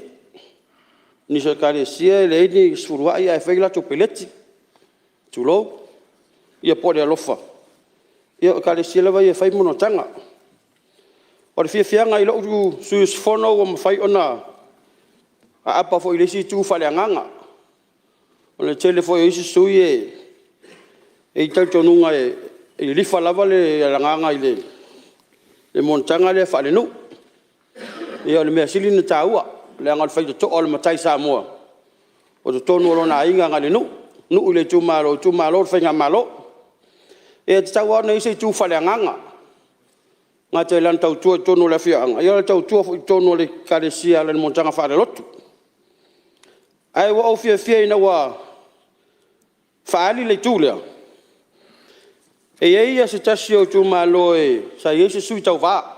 O nisi o Ekalesia e leai ni sefuluai ae fai a latou peleti, tulou, ia po o le alofa. Ia o Ekalesia lava ia e fai monotaga. O le fiafiaga i lou sui usufono ua mafai ona aapa foi i le isi itu faaleagaga. O le tele foi o isi sui usufono e i ai le talitonuga e lilifa lava le agaga i le monotaga lea faalenuu. Ia o le mea sili ona taua, leaga o le faitotoa o le matai Samoa o totonu o lona aiga agai le nuu, nuu i le itumalo, itumalo i le faigamalo. E tatau lava ona i ai se itu faaleagaga, e le gata i lana tautua i totonu o le afioaga, a o le tautua foi i totonu o le Ekalesia e ala i le monotaga faalelotu. Ae ua ou fiafia ina ua faaali le itu lea, e i ai se tasi o itumalo sa i ai se sui tauva,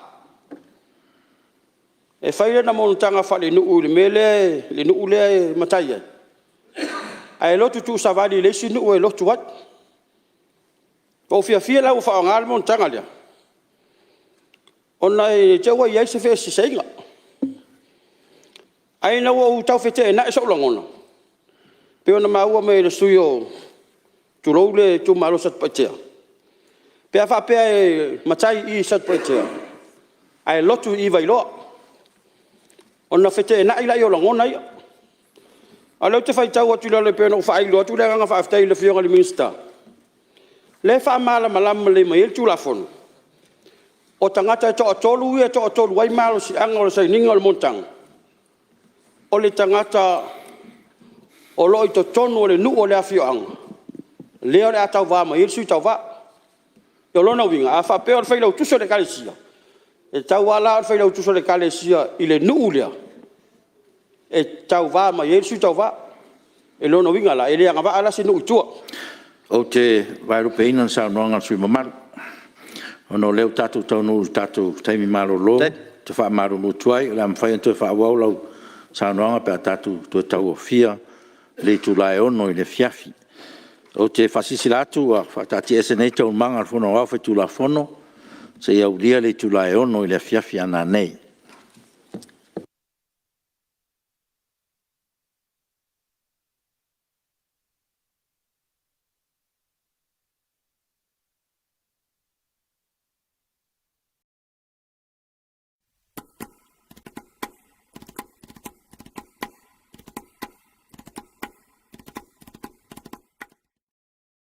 e fai lana monotaga faalenuu i le nuu lea e matai ai, ae lotu tuusavali i le isi nuu e lotu ai. Ua ou fiafia la ua faaaoga le monotaga lea, ona ne i te i ua i ai se feeseeseaiga. Ae ina ua ou tau feteenai sou lagona, pei ona maua mai e le sui usufono tulou le itumalo o Satupaitea, pe a faapea e matai i Satupaitea ae lotu i Vailoa, ona feteenai lea o lagona ia. A o lea ou te faitau atu i lalo pei ona ou faailo atu le agaga faafetai i le Afioga i le Minisita, lea e faamalamalama lelei mai ai le Tulafono, o tagata e toatolu ia e toatolu ai malosiaga o le sainiga o le monotaga, o le tagata o lo o i totonu o le nuu o le afioaga lea o le a tauva mai ai le sui tauva. O lona uiga, a faapea o le failautusi o le Ekalesia, e tatau lava la i le failautusi o le Ekalesia i le nuu lea e tauva mai ai le sui tauva. O lona uiga la, e le agavaa la se nuu i tua. Ou te vaelupeina le saunoaga a le sui usufono mamalu, ona o lea ua tatou taunuu i le tatou taimi malolo, ou te faamalulu atu ai, o le a mafai ona toe faaauau lau saunoaga pe a tatou toe tauaofia i le itula e 6:00 i le afiafi. Ou te faasilasila atu ua faataatiaese nei Taualumaga a le Fono Aoao Faitulafono seia aulia le itula e 6:00 i le afiafi a nanei.